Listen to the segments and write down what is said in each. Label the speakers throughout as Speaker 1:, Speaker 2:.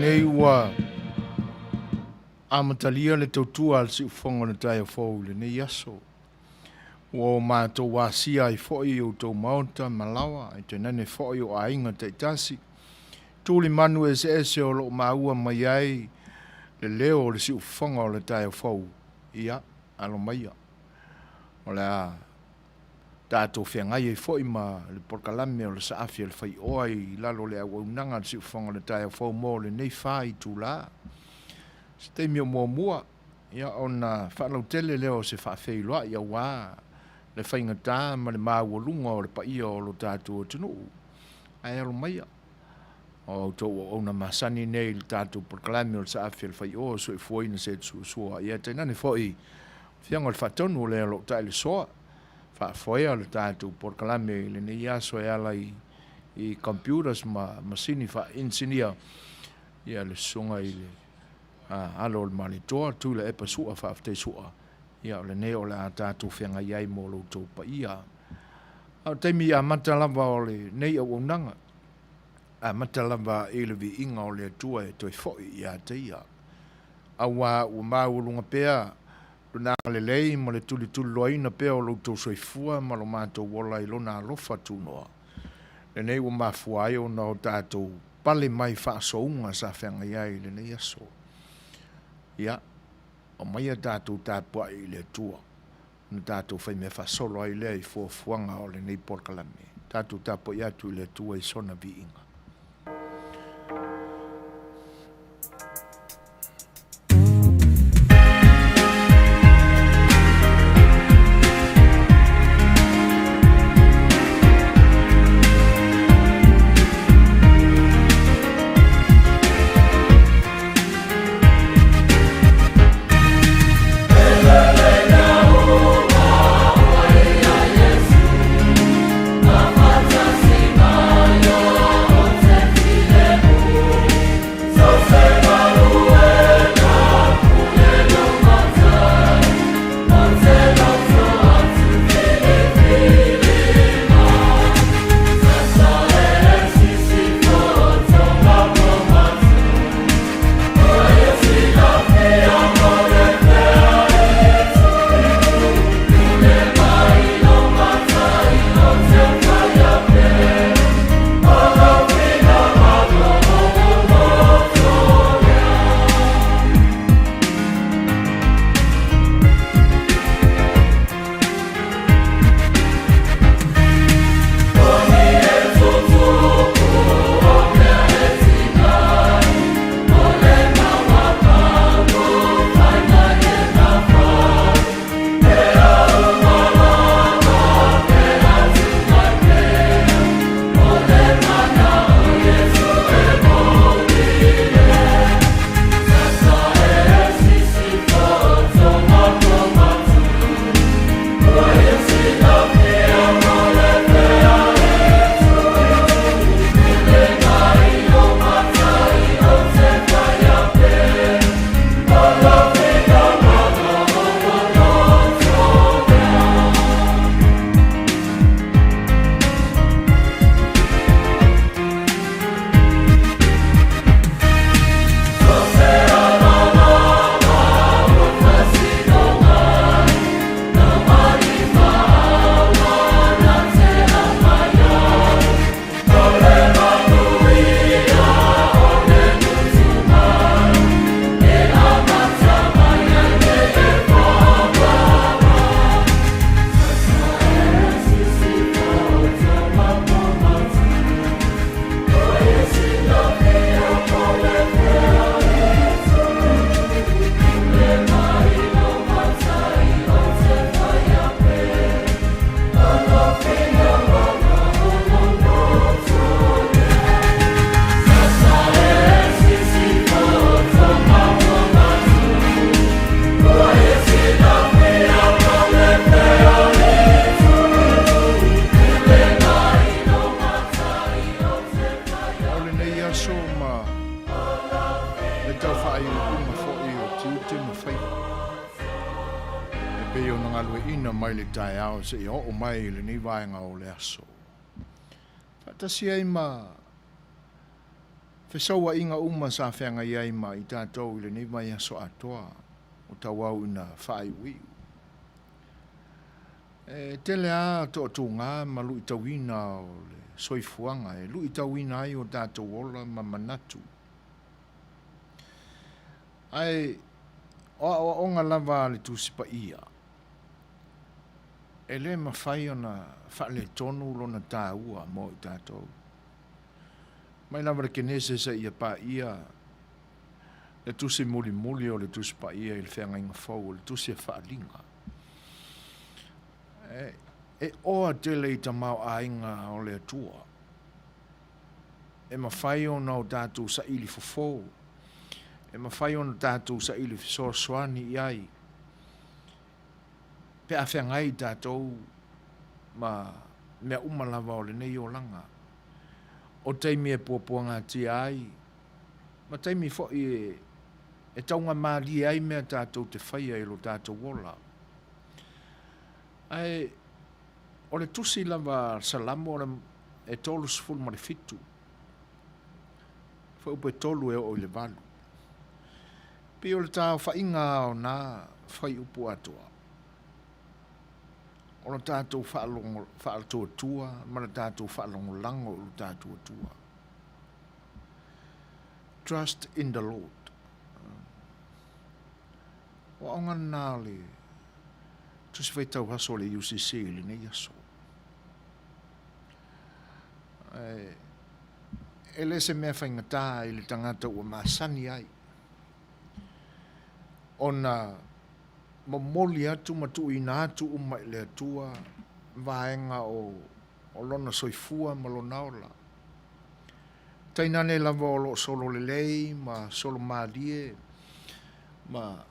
Speaker 1: lenei ua amatalia le tautua a le siufofoga o le taeao fou i lenei aso. Ua o matou asia ai foi i outou maota ma laoa, ae tainane foi o aiga taitasi. Tulimanu eseese o lo o maua mai ai le leo o le siufofoga o le taeao fou. Ia, alo maia. O le a tatou feagai ai foi ma le polokalame o le Saafi a le Faioa i lalo o le auaunaga a le Siufofoga o le Taeao Fou mo lenei fa itula. Se taimi o muamua, ia ona faalautele lea o se faafeiloai aua le faigata ma le maualuga o le paia o lo tatou atunuu. Ae alo maia, o a outou auauna masani nei i le tatou polokalame o le Saafi a le Faioa, soifuaina se suasua, ia tainane foi Afioga o le Faatonu o lea o lo o tae le soa, faafoea le tatou polokalame i lenei aso e ala i, i computers ma masini faa-inisinia, ia le susuga i le alo o le Malietoa, Tuilaepa Sua, faafetai Sua, ia o lenei o le a tatou feagai ai mo lo outou paia. A o taimi amata lava o lenei auaunaga, amata lava i le viiga o le Atua e toe foi ia te ia. Aua ua maualuga pea Lona agalelei ma le tulituliloaina pea o lo outou soifua ma lo matou ola i Lona alofa tunoa. Lenei ua mafua ai ona o tatou pale mai faasouga sa feagai ai i lenei aso. Ia, aumaia tatou tapuai i le Atua, ona tatou faimea faasolo ai lea i fuafuaga o lenei polokalame. Tatou tapuai atu i le Atua i sona viiga. O lenei aso ma le tau faaiuiuga foi o tiute ma faiva e pei ona galueaiina mai le taeao seia oo mai i lenei vaega o le aso. Faatasi ai ma. Fesauaiga uma sa feagai ai ma i tatou i lenei vaiaso atoa ua tauau ina faaiuiu. E tele lava toatuga ma luitauina o le soifuaga e luitauina ai o tatou ola ma manatu. Ae o aoaoga lava a le Tusi Paia, e le mafai ona faaletonu lona taua mo i tatou. Mai lava i le Kenese seia paia le tusi mulimuli o le Tusi Paia i le Feagaiga Fou, o le tusi a Faaaliga. E oa tele i tamaoaiga o le Atua e mafai ona o tatou saili fofo, e mafai ona tatou saili fesoasoani i ai pe a feagai tatou ma mea uma lava o lenei olaga. O taimi e puapuagatia ai, ma taimi foi e taugamalie ai mea tatou te faia i lo tatou ola. Ae o le tusi lava a Salamo e 37, fuaiupu e 3 e oo i le 8. Pei o le taaofaiga lava o na fuaiupu atoa, o le tatou faatuatua ma le tatou faalagolago i lo tatou Atua. Trust in the Lord. O aoga lena o le Tusi Faitau Aso o le UCC i lenei aso. E le se mea faigata i le tagata ua masani ai ona momoli atu ma tuuina atu uma i le Atua vaega o lona soifua ma lona ola. Tainane lava o lo o solo lelei ma solo malie ma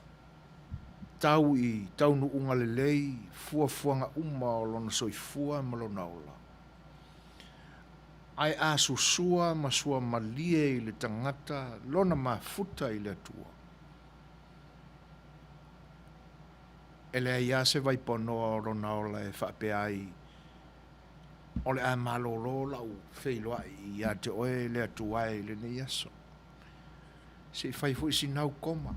Speaker 1: tau i taunuuga lelei fuafuaga uma o lona soifua ma lona ola. Ae a susua ma suamalie i le tagata lona mafuta i le Atua, e leai lava se vaipanoa o lona ola e faapea ai, O le a malolo lau feiloai ia te oe le Atua e i lenei aso. Se i fai foi sinau koma,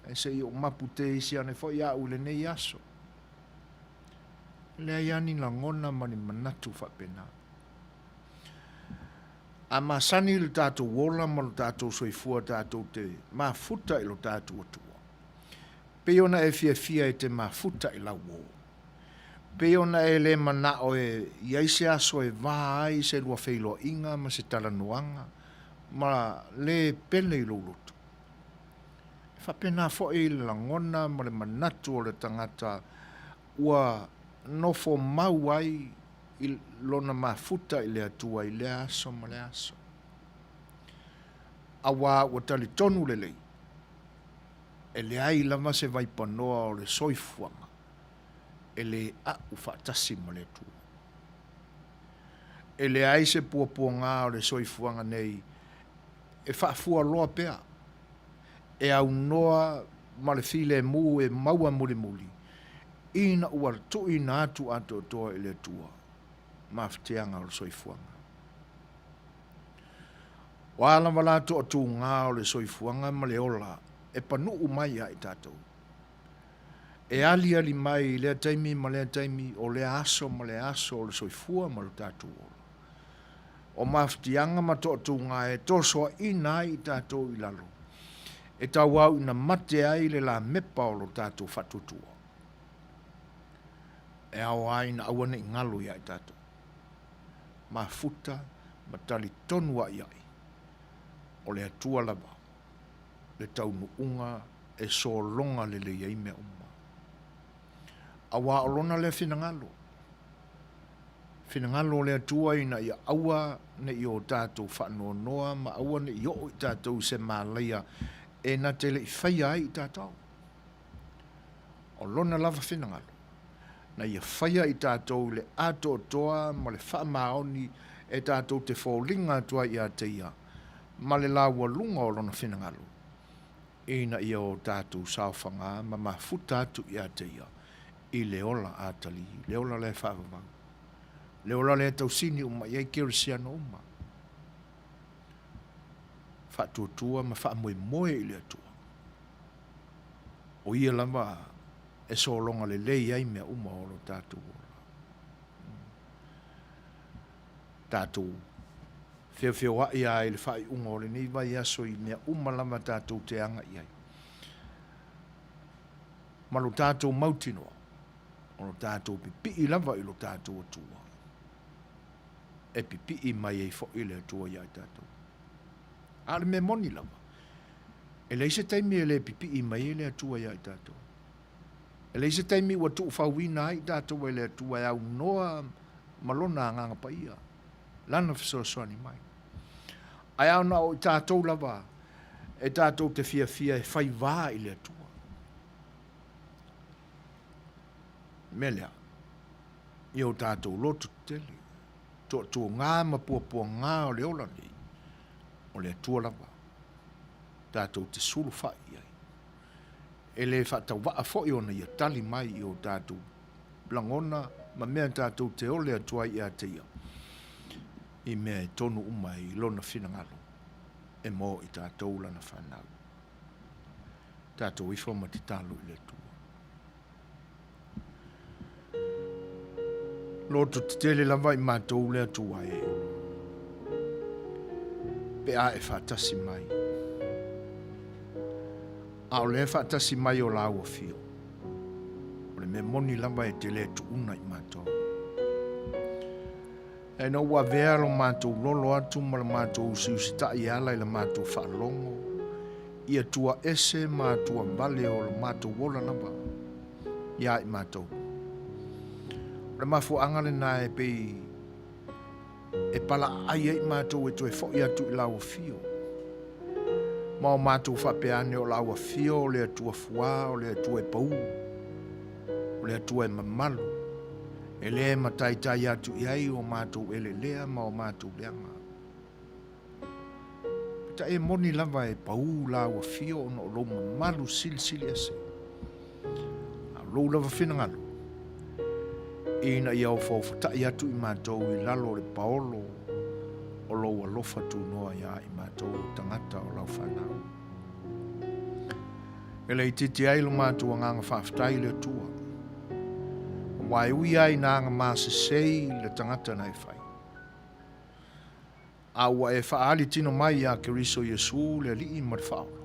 Speaker 1: e se i ou mapu teisi ane foi au i lenei aso. E leai lava ni lagona ma ni manatu faapena. A masani lo tatou ola ma lo tatou soifua tatou te mafuta i lo tatou Atua, pei ona e fiafia e te mafuta i lau uo, pei ona e le manao e i ai se aso e va ai se lua feiloaiga ma se talanoaga ma le pele i lou loto. E faapena foi le lagona ma le manatu o le tagata ua nofo mau ai i lona mafuta i le Atua i lea aso ma lea aso. Auā ua talitonu lelei, e leai lava se vaipanoa o le soifuaga e le a'u faatasi ma le Atua. E leai se puapuaga o le soifuaga nei e faafualoa pea, e aunoa ma le filemu e maua mulimuli, ina ua tuuina atu atoatoa i le Atua mafatiaga o le soifuaga. O a lava la toatuga o le soifuaga ma le ola e panuu mai ia i tatou, e aliali mai i lea taimi ma lea taimi, o lea aso ma lea aso o le soifua ma lo tatou ola. O mafatiaga ma toatuga e tosoaina ai i tatou i lalo, e tauau ina mate ai le lamepa o lo tatou faatuatua. E ao lava ina aua ne i galo ia i tatou. Mafuta ma talitonu aiai, o le Atua lava le taunuuga e sologa lelei ai mea uma. Auā o Lona lea finagalo, finagalo o le Atua ina ia aua ne i o tatou faanoanoa ma aua ne i oo i tatou i se malaia e na te le i faia ai i tatou. O Lona lava finagalo, na ia faia i tatou i le atoatoa ma le faamaoni e tatou te foliga atu ai ia te Ia ma le laualuga o Lona finagalo, ina ia o tatou saofaga ma mafuta atu ia te Ia i le ola atalii, le ola lea e faavavau, le ola lea e tausini uma i ai kerisiano uma. Faatuatua ma faamoemoe i le Atua. O Ia lava e sologa lelei ai mea uma o lo tatou ola. Tatou feofeoai lava i le faaiuga o lenei vaiaso i mea uma lava tatou te agai ai. Ma lo tatou mautinoa, o lo tatou pipii lava i lo tatou Atua, e pipii mai ai foi le Atua ia i tatou. A o le mea moni lava, e leai se taimi e le pipii mai ai le Atua ia i tatou. E leai se taimi ua tuufauina ai i tatou e le Atua e aunoa ma Lona Agaga Paia, Lana fesoasoani mai. Ae a ona o i tatou lava e tatou te fiafia e fai va i le Atua. Mea lea, ia o tatou loto tetele, toatuaga ma puapuaga o le ola nei, o le Atua lava tatou te sulufai i ai. E le faatauvaa foi ona Ia tali mai i o tatou lagona ma mea tatou te ole atu ai ia te Ia, i mea e tonu uma ai i Lona finagalo e mo i tatou Lana fanau. Tatou ifo ma tatalo i le Atua. Loto tetele lava i matou le Atua e, pe a e faatasi mai. A o lea faatasi mai o lāua fio, o le mea moni lava e te le tuuna i matou. Ina ua avea lo matou lolo atu ma le matou usiusitai e ala i le matou faalogo i atua ese ma atua vale o lo matou ola lava iā i matou. O le mafuaaga lena e pei e palaaai ai matou e toe foi atu i lau afio. Ma o matou faapea ane o lau afio o le Atua fuā, o le Atua e pau, o le Atua e mamalu, e le mataitai atu i ai o matou elelea ma o matou leaga. Peitai e moni lava e pau lau afio ona o lou mamalu silisili ese. A o lou lava finagalo, ina ia ofaofatai atu i matou i lalo o le paolo o lou alofa tunoa iā i matou o tagata o lau fanau. E le itiiti ai lo matou agaga faafetai i le Atua, aua e ui lava ina agamasesei le tagata na e fai, a ua e faaali tino mai iā Keriso Iesu le Alii ma le Faaola,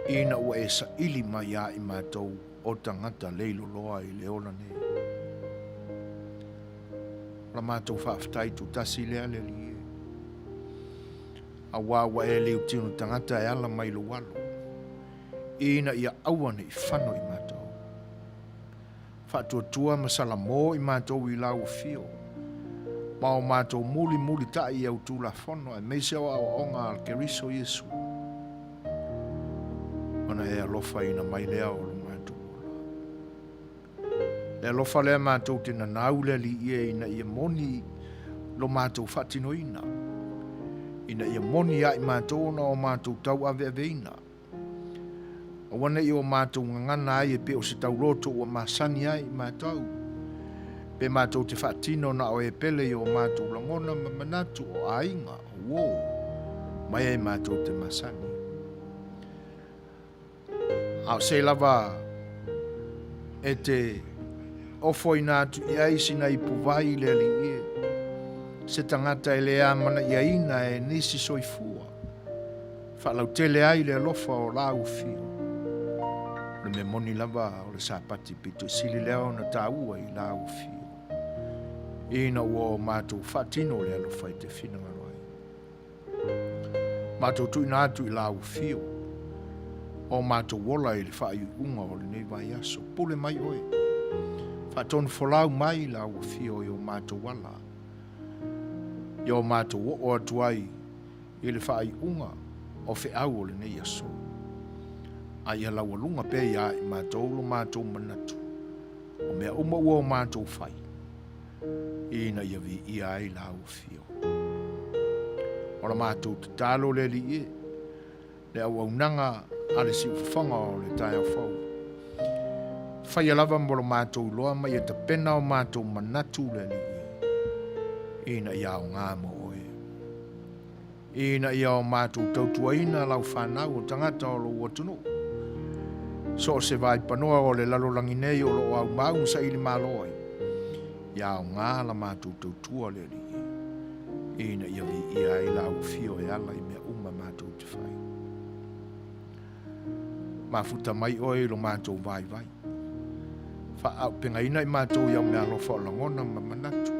Speaker 1: ina ua e saili mai iā i matou o tagata leiloloa i le ola nei. O la matou faafetai tutasi lea le Alii e. Aua ua e liutino tagata e ala mai lou alo, ina ia aua ne i fano i matou. Faatuatua ma salamo i matou i lau afio, ma o matou mulimulitai i au Tulafono aemaise o aoaoga a Keriso Iesu, ona e alofaina mai lea o lo matou ola. Le alofa lea matou te nanau le Alii e ina ia moni lo matou faatinoina, ina ia moni ia i matou ona o matou tauaveaveina. Aua ne i o matou gagana ai e pei o se tauloto ua masani ai i matou, pe matou te faatino na o e pele i o matou lagona ma manatu o aiga, o uo, mai ai matou te masani. A o se lava e te ofoina atu i ai sina ipuvai i le Alii e, se tagata e le amanaiaina e nisi soifua, faalautele ai le alofa o lau afio. O le mea moni lava o le Sapati pito sili lea ona taua i lau afio, ina ua o matou faatino le alofa i te finagalo ai. Matou tuuina atu i lau afio o matou ola i le faaiuiuga o lenei vaiaso. Pule mai oe, faatonu folau mai lau afio i o matou ala, i o matou oo atu ai i le faaiuga o feau o lenei aso. A ia laualuga pea iā i matou lo matou manatu o mea uma ua o matou fai, ina ia viia ai lau afio. O la matou tatalo le Alii e, le auaunaga a le siufofoga o le taeao fou. Faia lava mo lo matou iloa ma ia tapena o matou manatu le Alii e, ina ia aoga mo oe. Ina ia o matou tautuaina lau fanau o tagata o lou atunuu. So o se vaipanoa o le lalolagi nei o lo o aumau ma saili malo ai, ia aoga la matou tautua le Alii e, ina ia viia ai lau afio e ala i mea uma matou te fai. Mafuta mai oe i lo matou vaivai. Faaaupegaina i matou i au meaalofa o lagona ma manatu.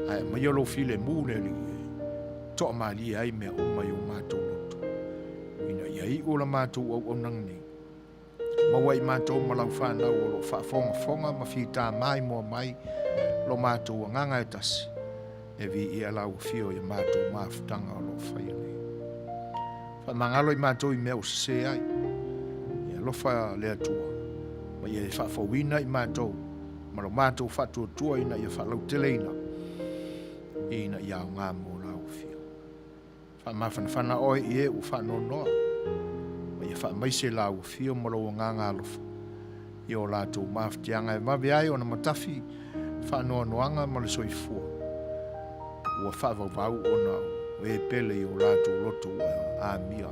Speaker 1: Ae aumaia lou filemu le Alii e toamalie ai mea uma i o matou loto, ina ia iu la matou auaunaga nei. Maua i matou ma lau fanau o lo o faafogafoga ma fita maimoa mai lo matou agaga e tasi, e viia lau afio i a matou mafutaga o lo o faia nei. Faamagalo i matou i mea ua sese ai. Ia alofa le Atua, ma ia e faafouina i matou ma lo matou faatuatua ina ia faalauteleina, ina ia aoga mo lau afio. Faamafanafana oe i e ua faanoanoa, ma ia faamaise lau afio ma lou agaga alofa i o latou mafatiaga e vave ai ona matafi faanoanoaga ma le soifua ua faavauvau ona o e pele i o latou loto ua amia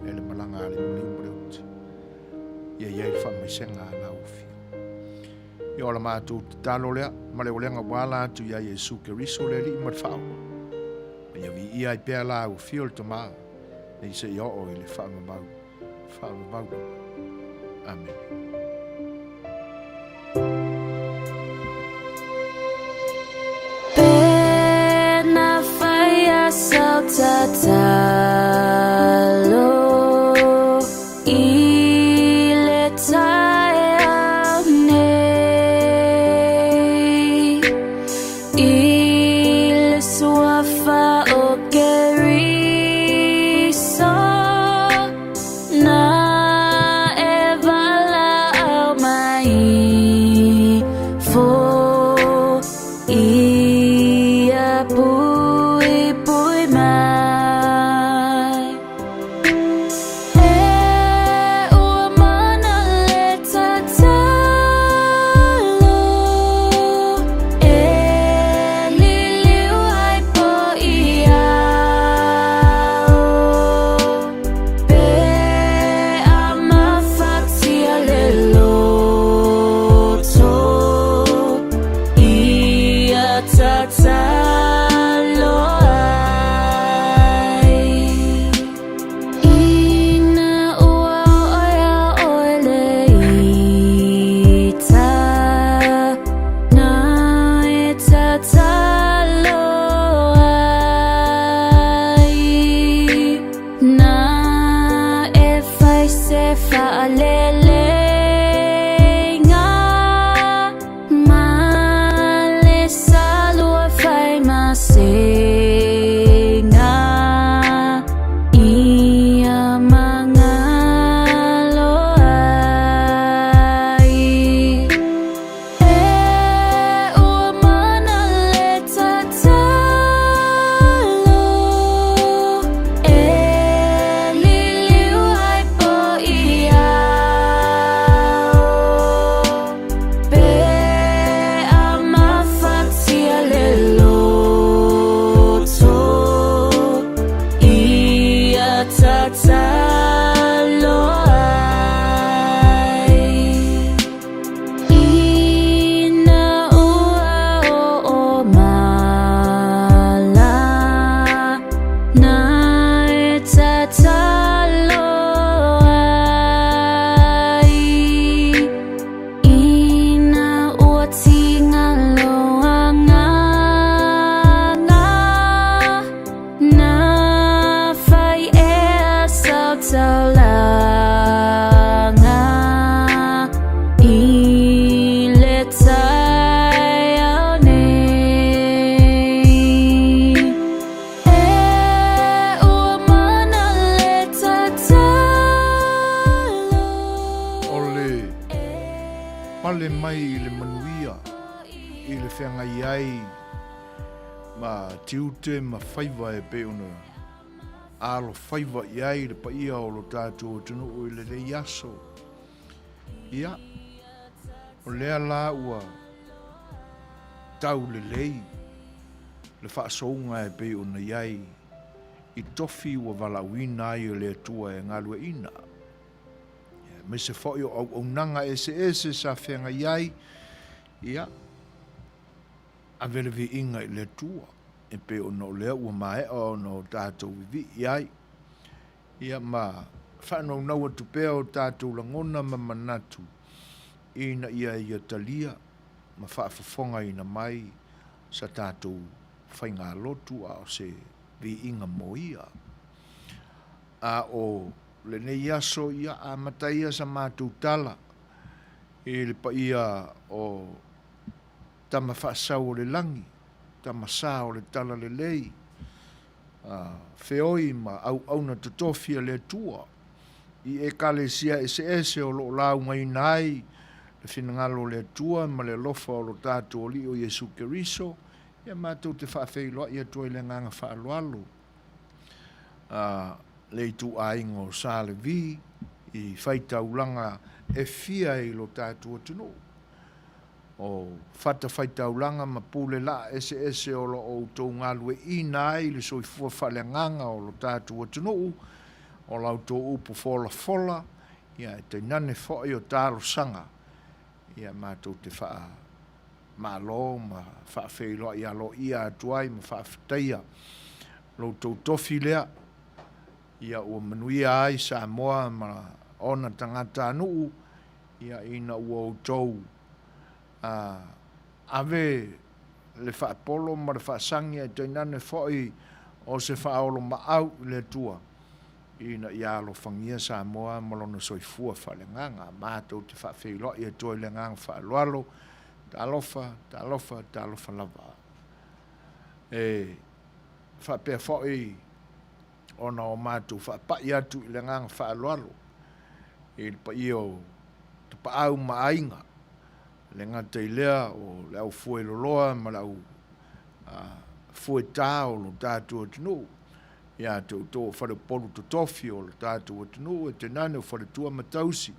Speaker 1: e le malaga a le maliu ma le oti. Ia i ai le faamaisega a lau afio. Ia o la matou tatalo lea ma le olega ua ala atu ia Iesu Keriso le Alii ma le Faaola. Ma ia viia ai pea lau afio le Tama nei seia oo i le faavavau faavavau lava. Amene.
Speaker 2: Pe na faia sau tatalo i le taeao nei I le suafa o Keriso Na e valaau mai Fo ia puipui mai E ua mana le tatalo E liliu ai po i ao Pe a mafatia le loto Ia tatalo ai Ina ua oo iā ʻoe le ita Na e tatalo ai Na e fai se faaleleina Ma le salua fai masega Ia magalo ai E ua mana le tatalo E liliu ai po i ao Pe a mafatia le loto Ia tatalo ai Ina ua oo mala Na e tatalo ai Ina ua tiga lou agaga Na fai ea sau taulaga I le taeao nei E ua mana le tatalo
Speaker 1: O le pale mai i le manuia i le feagai ai ma tiute ma faiva e pei ona alofaiva i ai le paia o lo tatou atunuu i lenei aso. Ia, o lea la ua taulelei le faasouga e pei ona i ai. i tofi ua valaauina ai e le Atua e galueaiina, aemaise foi o auaunaga eseese sa feagai ai, ia, ave le viiga i le Atua, e pei ona o lea ua maea ona o tatou vivii ai, ia ma faanaunau atu pea o tatou lagona ma manatu ina ia Ia talia ma faafofogaina mai sa tatou faigalotu a o se viiga mo Ia. A o lenei aso ia amata ia sa matou tala i le paia o Tama Faasau o le Lagi, Tama Sa o le Talalelei, feoi ma auauna totofi a le Atua i Ekalesia eseese o lo o laugaina ai le finagalo o le Atua ma le alofa o lo tatou Alii o Iesu Keriso, ia matou te faafeiloai atu ai i le agaga faaaloalo le ituaiga o Sa Levi i faitaulaga e fia i lo tatou atunuu. O fatafaitaulaga ma pule laa eseese o lo o outou galueaiina ai le soifua faaleagaga o lo tatou atunuu, o la outou upu folafola, ia e tainane foi o talosaga, ia matou te faamalo ma faafeiloai aloaia atu ai ma faafetaia lo outou tofi lea, ia ua manuia ai Samoa ma ona tagatanuu, ia ina ua outou ave le faapolo ma le faasagi ae tainane foi o se faaolomaau i le Atua ina ia alofagia Samoa ma lona soifua faaleagaga. Matou te faafeiloai atu ai i le agaga faaaloalo, talofa, talofa, talofa lava. E faapea foi ona o matou faapai atu i le agaga faaaloalo i le paia o Tapaau ma Aiga, e le gata i lea o le au fueloloa ma le au fueta o lo tatou atunuu, ia te outou o faleupolu totofi o lo tatou atunuu, e tainane o faletua ma tausi,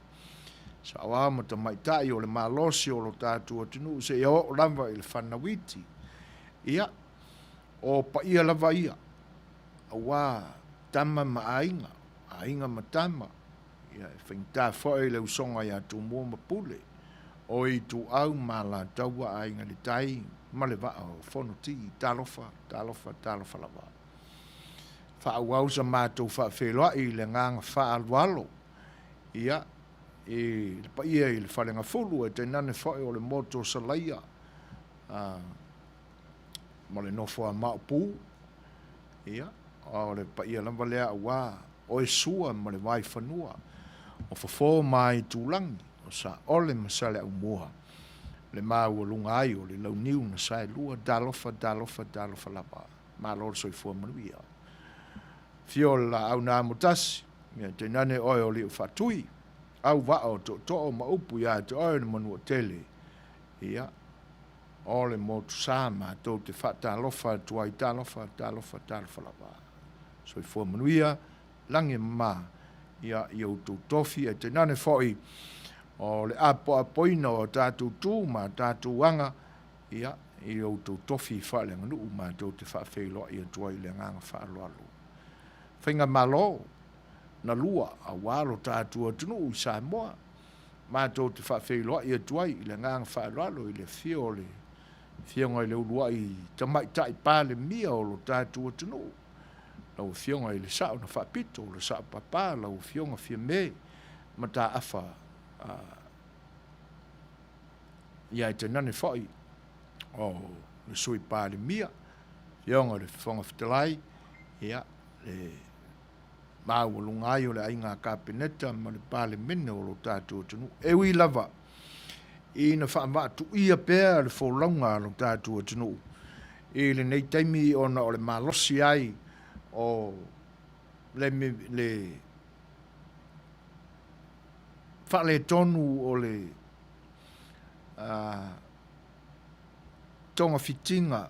Speaker 1: saoao ma tamaitai o le malosi o lo tatou atunuu seia oo lava i le fanau iti. Ia, o paia lava ia, aua tama ma aiga, aiga ma tama, ia e faigata foi le usoga ia Tumua ma Pule, o Ituau ma Alataua, Aiga i le Tai ma le Vaa o Fonoti. Talofa, talofa, talofa lava. Faaauau sa matou faafeiloai i le agaga faaaloalo, ia, i le paia i le Falegafulu, ae tainane foi o le motu o Salaia, ma le nofo a Maopu, ia, o le paia lava lea aua oe Sua ma le Vaifanua, o Fofo ma Aitulagi, o Saole ma Saleaaumua, le maualuga ai o le launiu na saelua, talofa, talofa, talofa lava, malo le soifua manuia. Afio le laau na amotasi, ia tainane oe o Liufaatui, au vaa o tootoo ma upu ia te oe le Manuatele, ia, O le motu sa matou te faatalofa atu ai talofa talofa talofa lava. Soifua manuia, lagi e mama ia i outou tofi ae tainane foi o le apoapoina o a tatou tu ma a tatou aga ia i outou tofi faaleaganuu matou te faafeiloai atu ai i le agaga faaaloalo. Faigamalo na lua aua lo tatou atunuu i Samoa. Matou te faafeiloai atu ai i le agaga faaaloalo i le afio o le Afioga i le Uluai Tamaitai Palemia o lo tatou atunuu, lau Afioga i le Sao na Faapito, le Sao Papa, lau Afioga Fiame Mataafa, ia ae tainane foi o le Sui Palemia, Afioga i le Fofoga Fetalai, ia, le maualuga ai o le Aiga Kapeneta ma le Palemene o lo tatou atunuu. E ui lava ina faavaatuia pea le folauga a lo tatou atunuu i lenei taimi ona o le malosi ai o le, le faaletonu o le togafitiga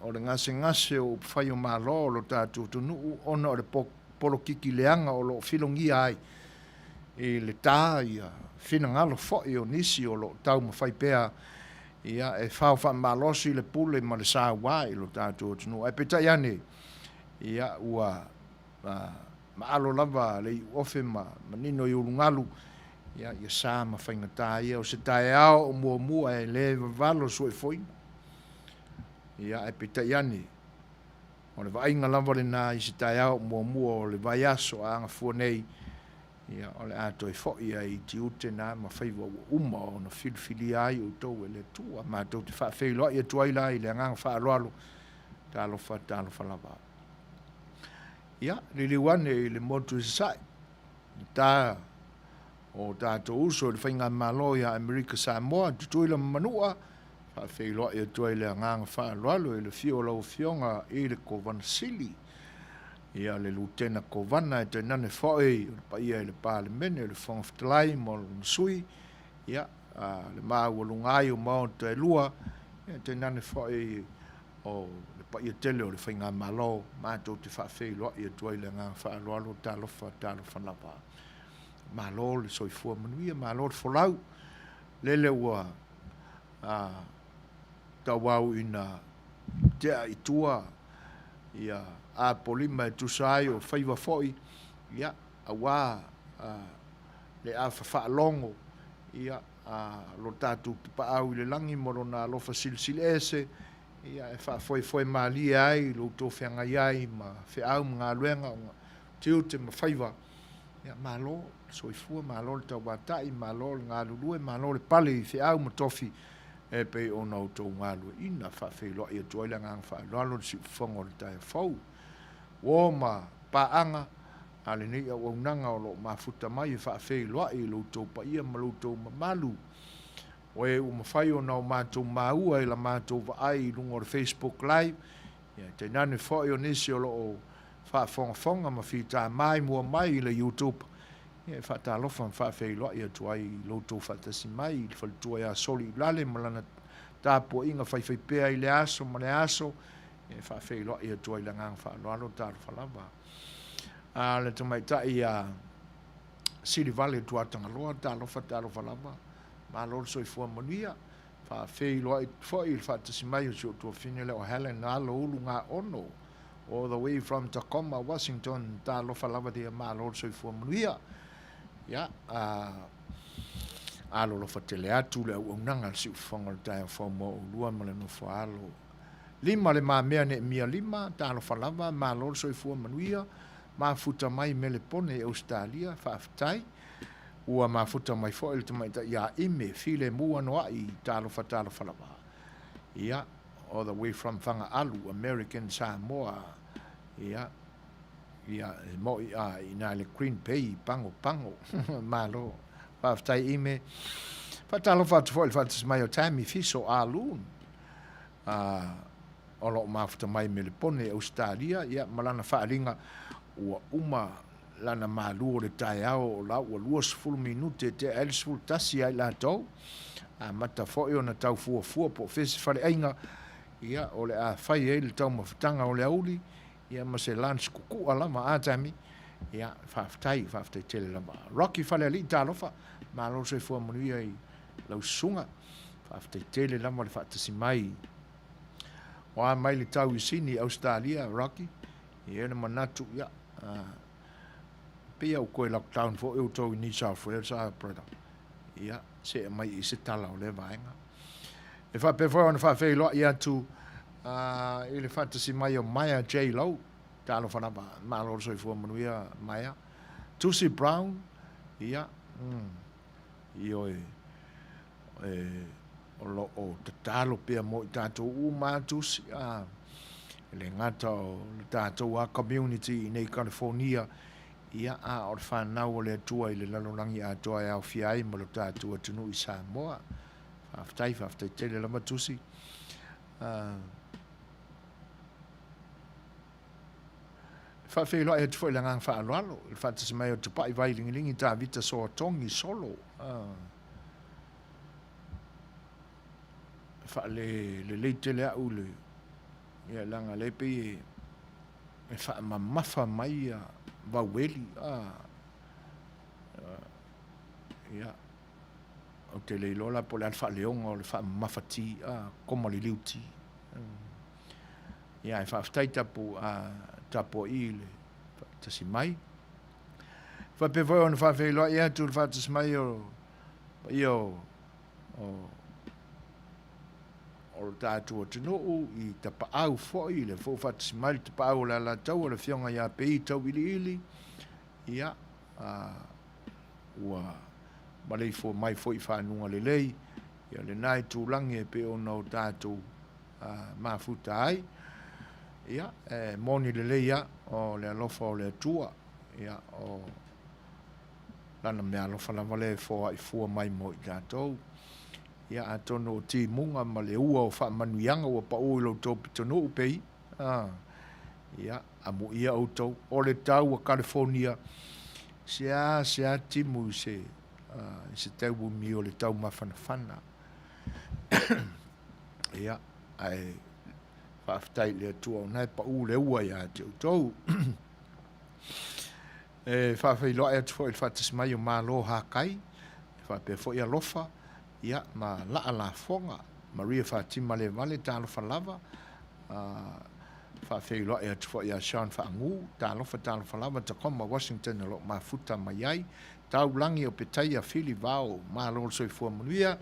Speaker 1: o le gasegase o upufai o Malo o lo tatou atunuu ona o le polokiki leaga o lo o filogia ai i le ta ia finagalo foi o nisi o lo o taumafai pea ia e fao faamalosi le pule ma le saua i lo tatou atunuu. Ae peitai ane, Ia, ua maalo lava le iuofe ma manino i ulugalu, ia, ia sa ma faigata ia o se taeao o muamua e le vavalo suefoina. Ia, ae peitai ane, o le vaaiga lava lena i se taeao o muamua o le vaiaso a agafua nei, ia, o le a toe foi ai i tiute na ma faiva ua uma ona filifilia ai outou e le Atua. Matou te faafeiloai atu ai la i le agaga faaaloalo, talofa, talofa lava. Ia, liliu ane i le motu i Sasae, i ta o tatou uso i le Faigamalo ia Amerika Samoa, Tutuila ma Manua, faafeiloai atu ai le agaga faaaloalo i le afio o lau Afioga i le Kovana Sili, ia le Lutena Kovana, e tainane foi o le paia i le Palemene, le Fofoga Fetalai ma lona Sui, ia, le maualuga ai o Maota e lua, ia tainane foi o le paia tele o le Faigamalo, matou te faafeiloai atu ai i le agaga faaaloalo, talofa, talofa lava. Malo le soifua manuia, malo le folau, lele ua tauau ina tea i tua ia Apolima e tusa ai o faiva foi, ia, aua le afa faalogo, ia, a lo tatou Tapaau i le lagi ma Lona alofa silisili ese, ia, e faafoefoe malie ai lo outou feagai ai ma feau ma galuega, tiute ma faiva. Ia, malo le soifua, malo le tauatai, malo le galulue, malo le pale i feau ma tofi e pei ona outou galueaiina. Faafeiloai atu ai le agaga faaaloalo i le siufofoga o le taeao fou. Uo ma paaga a lenei auaunaga o lo o mafuta mai e faafeiloai i lo outou paia ma lo outou mamalu. O e ua mafai ona o matou maua i la matou vaai i luga o le Facebook Live, ia tainane foi o nisi o lo o faafogafoga ma fita maimua mai i le YouTube, ia e faatalofa ma faafeiloai atu ai i lo outou faatasi mai i le faletua ia Soli Ulale ma lana tapuaiga faifaipea i lea aso ma lea aso, ia e faafeiloai atu ai i le agaga faaaloalo, talofa lava. A le tamaitai ia Silivale Tuatagaloa, talofa, talofa lava, malo le soifua manuia. Faafeiloai foi i le faatasi mai o si ou tuafafine lea o Helen Alo Ulu Gaono, all the way from Tacoma, Washington, talofa lava dear, malo le soifua manuia. Ia, a alolofa tele atu le auaunaga a le siufofoga o le taeao fou mo oulua ma le nofo alo. Lima le mamea Neemia lima, talofa lava, malo le soifua manuia, mafuta mai Melepone i Ausetalia, faafetai. Ua mafuta mai foi le tamaitai ia Ime Filemu Anoa'i, talofa talofa lava. Ia, all the way from Fagaalu, American Samoa. Ia, ia, e mo'i a i ina i le Green Bay, Pago Pago. Malo. Faafetai Ime. Faatalofa atu foi i le faatasi mai o Tammy Fiso Alun. O lo o mafuta mai i Melepone i Ausetalia, ia, ma lana faaaliga ua uma lana malu o le taeao o la ua 20 minute e tea ai le 11 ia i latou. Amata foi ona tau fuafua po o fea se faleaiga, ia, o le a fai ai le taumafataga o le aoauli, ia, ma se lunch kukua lava, a Tammy? Ia, faafetai, faafetai tele lava. Rocky Falealii, talofa, malo le soifua manuia i lau susuga. Faafetai tele lava le faatasi mai. O a mai le tau i Sini, Ausetalia, Rocky? E i ai le manatu, ia, pei lava ua toe lockdown foi outou i New South Wales, a brother? Ia, see mai i se tala o lea vaega. E faapea foi ona faafeiloai atu i le faatasi mai o Maya J. Low. Talofa lava, malo le soifua manuia, Maya. Tusi Brown, ia, ioe, e, o lo o tatalo pea mo i tatou uma a Tusi, a, e le gata o le tatou a community i nei California, ia, a o le fanau o le Atua i le lalolagi atoa e aofia ai ma lo tatou atunuu i Samoa. Faafetai, faafetai tele lava Tusi. E faafeiloai atu foi i le agaga faaaloalo i le faatasi mai o Tupai Vailingilingi Tavita Soatogi Solo. E faalelelei tele au le ia leaga lea pei e faamamafa mai ia vaueli ia ou te le iloa la po o le a le faaleoga o le faamamafa ti koma le liu ti. Ia ae faafetai tapu a tapua'i i le faatasi mai. Faapea foi ona faafeiloai atu le faatasi mai o paia o o o le tatou atunuu i Tapaau foi, le foi faatasi mai le Tapaau o le Alataua, le Afioga ia Pei Tauiliili, ia, a, ua maleifua mai foi i fanuga lelei, ia lena itulagi e pei ona o tatou mafuta ai. Ia, e moni lelei lava o le alofa o le Atua, ia, o Lana meaalofa lava lea e foai fua mai mo i tatou. Ia, atonu o timuga ma le ua o faamanuiaga ua pau i lo outou pitonuu pei, a, ia, amuia outou. O le tau a Kalifonia, sea sea timu i se, i se tauumi o le tau mafanafana. Ia, ae faafetai i le Atua o na e pau le ua ia te outou. E faafeiloai atu foi i le faatasi mai o Malo Hakai, e faapea foi Alofa, ia, ma Laa Lafoga, Maria Fatima Levale, talofa lava. Faafeiloai atu foi ia Sean Faagu, talofa, talofa lava, Tacoma, Washington o lo o mafuta mai ai. Taulagi o Petaia, Fili Vao, malo le soifua manuia,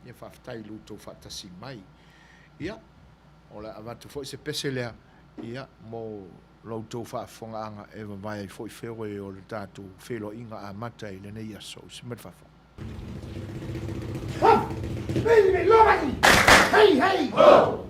Speaker 1: ia faafetai i lo outou faatasi mai. Ia, o le a avatu foi se pese lea, ia, mo lo outou faafofogaaga e vavae ai foi feoe o le tatou feiloaiga amata i lenei aso. Usi mai le fafo.
Speaker 3: Hei, hei! Ho!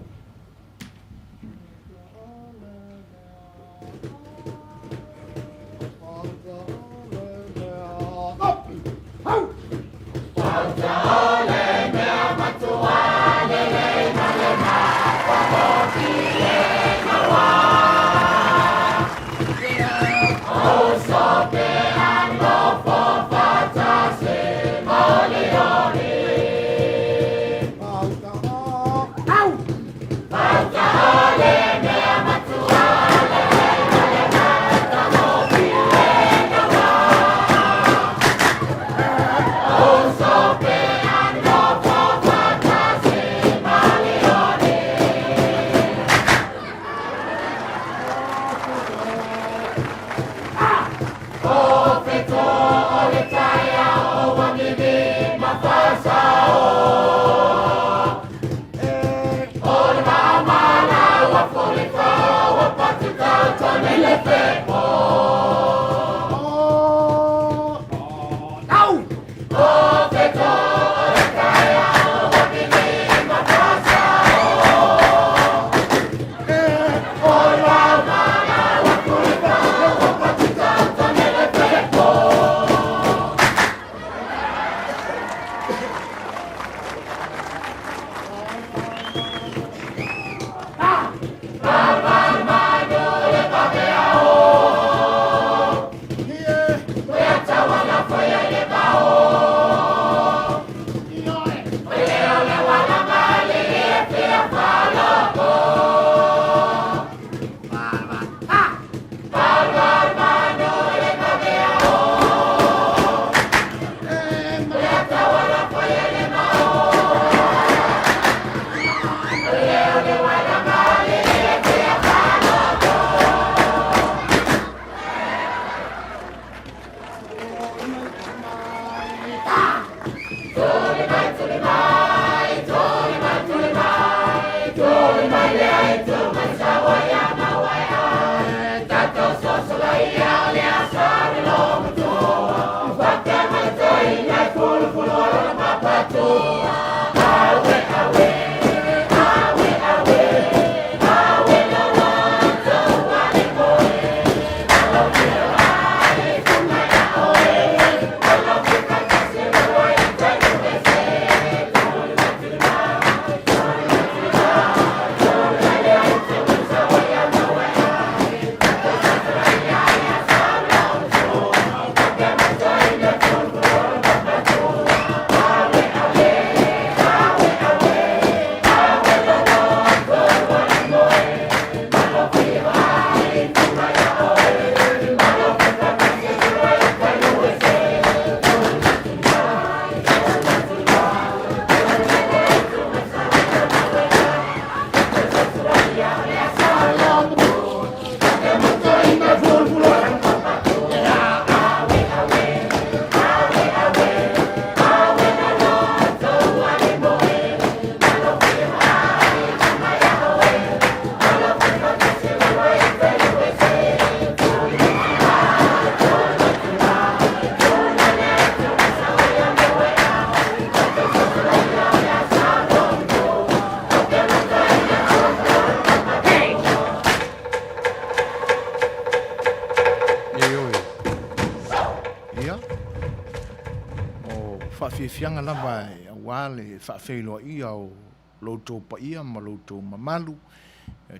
Speaker 1: Faafiafiaga lava aua le faafeiloaia o lo outou paia ma lo outou mamalu,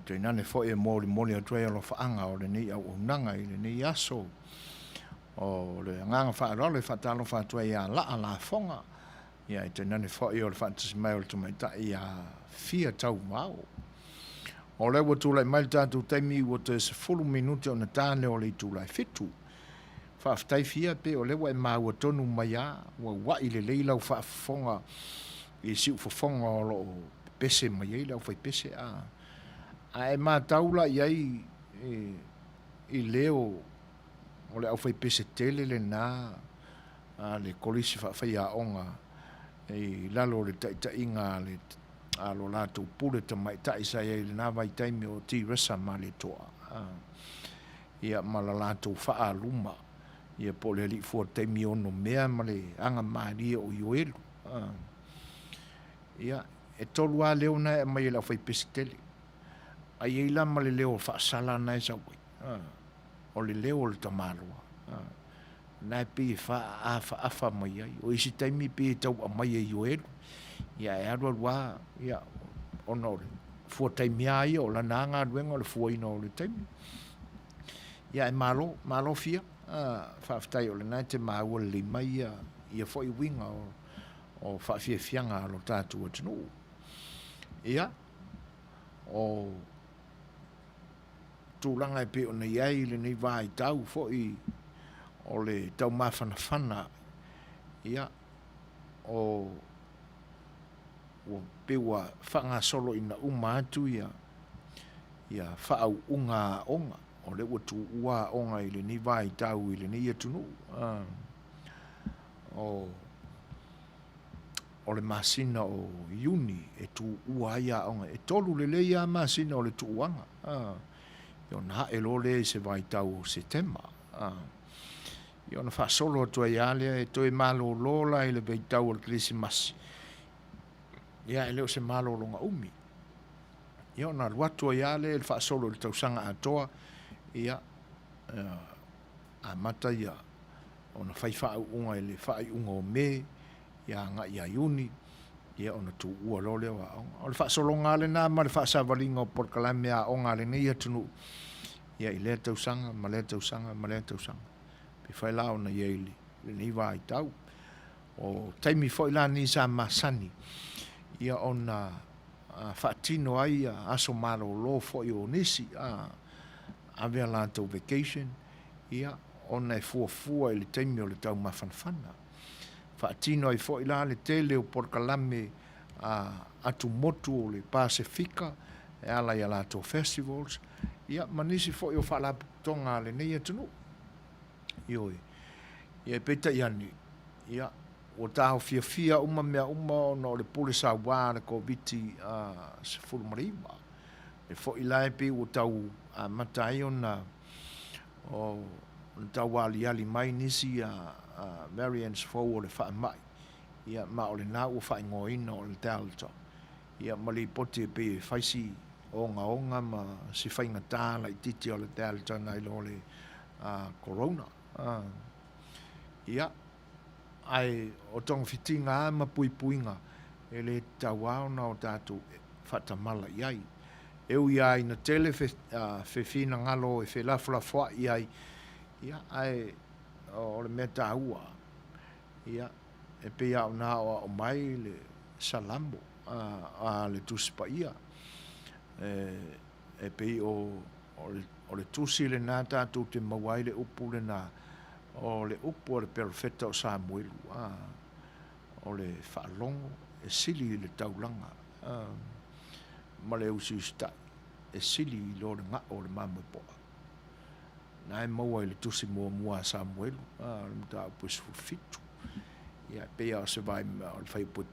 Speaker 1: tainane foi e molimoli atu ai alofaaga o lenei auaunaga i lenei aso. O le agaga faaaloalo e faatalofa atu ai ia Laa Lafoga, ia tainane foi o le faatasi mai o le tamaitai ia Fia Tauvao. O lea ua tulai mai le tatou taimi ua toe 10 minute ona ta lea o le itula e 7. Faafetai Fia, pei o lea ua e maua tonu mai lava, ua ua'i lelei lau faafofoga i siufofoga o lo o pepese mai ai le aufaipese. A, a e matau la i ai i leo o le aufaipese tele lena a le Kolisi Faafaiaoga i lalo o le taitaiga a le a lo latou pule tamaitai sa i ai i lena vaitaimi o Tiresa Malietoa, ia ma la latou faaaluma, ia po o le alii fuataimi onomea ma le agamalie o Ioelu. Ia, e tolu lava leo na e aumai e le aufaipese tele. Ae i ai la ma le leo faasala na e sau ai, o le leo o le tamaloa. Na e pei e faaafaafa mai ai. O isi taimi e pei e tau aumai e Ioelu, ia ae alu alu lava, ia, ona o le fua taimi lava ia, o lana lava galuega o le fuaina o le taimi. Ia ae malo, malo Fia, faafetai o lena e te maua lelei mai ia foi uiga o faafiafiaga a lo tatou atunuu. Ia, o tulaga e pei ona i ai lenei vaitau foi o le taumafanafana, ia, o ua pei ua faagasolo ina uma atu ia faauuga aoga, o lea ua tuua aoga i lenei vaitau i lenei atunuu. O le masina o Iuni e tuua ai aoga, e 3 lelei lava masina o le tuuaga, ona ae loa lea i se vaitau o Setema. Ia ona faasolo atu ai lava lea, e toe malolo la i le vaitau o le Kerisimasi, ia e le o se malologa umi. Ia ona alu atu ai lava lea i le faasolo i le tausaga atoa, ia amata ia ona fai faauuga i le faaiuga o Me, ia agai ia Iuni, ia ona tuua loa lea o aoga. O le faasologa lava lena ma le faasavaliga o polokalame a aoga a lenei atunuu, ia i lea tausaga ma lea tausaga ma lea tausaga. Pe fai la ona i ai i lenei vaitau. O taimi foi la nei sa masani ia ona faatino ai aso malolo foi o nisi, ave a latou vacation, ia ona e fuafua i le taimi o le taumafanafana. Faatino ai foi la le tele o polokalame a atumotu o le Pasefika e ala i a latou festivals, ia ma nisi foi o faalapotopotoga a lenei atunuu. Ioe. Ia peitai ane, ia, ua taofiafia uma mea uma ona o le pule saua a le Koviti-19. E foi la e pei ua tau amata ai ona tau aliali mai nisi variants fou o le faamai, ia, ma o lena ua faaigoaina o le Delta, ia, ma lipoti e pei e fai si ogaoga ma si faigata laitiiti o le Delta nai lo le Corona. Ia, ae o togafitiga lava ma puipuiga e le tatau lava ona o tatou faatamala i ai. E ui lava ina tele fefinagalo e felafolafoai ai, ia, ae o le mea taua, ia, e pei lava ona aoao mai le Salamo a le Tusi Paia, e pei o le tusi lena tatou te maua ai le upu lena, o le upu a le perofeta o Samuelu, o le faalogo e sili i le taulaga ma le usiusitai e sili i lo le gao o le mamoe poa. Na e maua i le tusi muamua a Samuelu, o le mataupu e 17. Ia, e pei lava o se vaimea o le fuaiupu e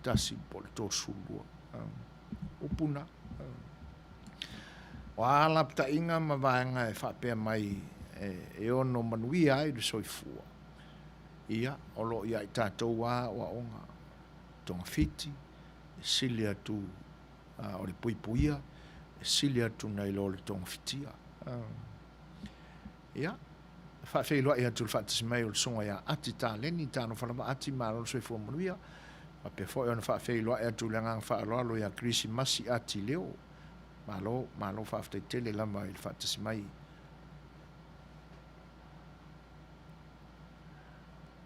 Speaker 1: 31 po o le 32. Upu na. O a lapataiga ma vaega e faapea mai e ono manuia ai le soifua, ia, o lo o ia i tatou lava aoaoga togafiti, e sili atu o le puipuia, e sili atu nai lo le togafitia. Ia, faafeiloai atu i le faatasi mai o le Susuga ia Ati Taleni, talofa lava Ati, malo le soifua manuia. Faapea foi ona faafeiloai atu i le agaga faaaloalo ia Kerisimasi Ati Leo. Malo, malo faafetai tele lava i le faatasi mai.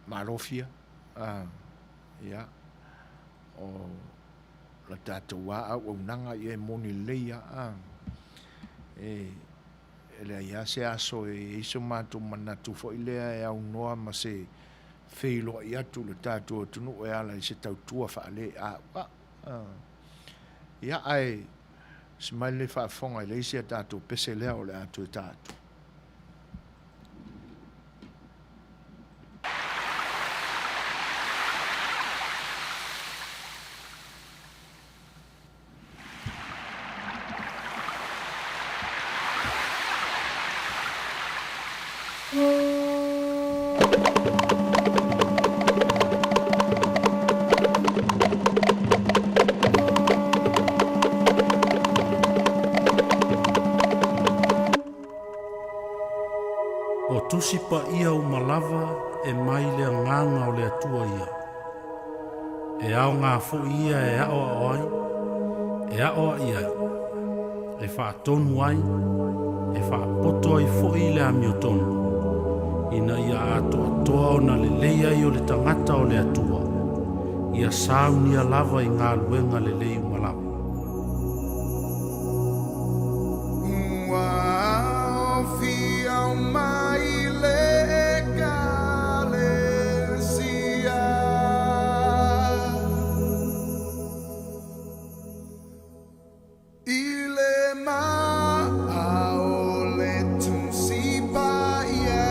Speaker 1: Malo fia. Ah, ia. O la tatou a auaunaga ia e moni lelei a. Ah, e E leai lava se aso e i ai so matou manatu foi lea e aunoa ma se feiloai atu i le tatou atunuu e ala i se tautua faale-a'ua'u. Ia, ae si mai lenei faafofoga e leai se a tatou pese lea o le a toe ta atu.
Speaker 3: O Tusi Paia uma lava e mai le Agaga o le Atua ia. E aoga foi ia e aʻoaʻo ai, e aʻoaʻi ai, e faatonu ai, e faapoto ai foi i le amiotonu, ina ia atoatoa ona lelei ai o le tagata o le Atua, ia saunia lava i galuega lelei uma lava.
Speaker 4: Ua aofia mai le Ekalesia. I le maa o le Tusi Paia.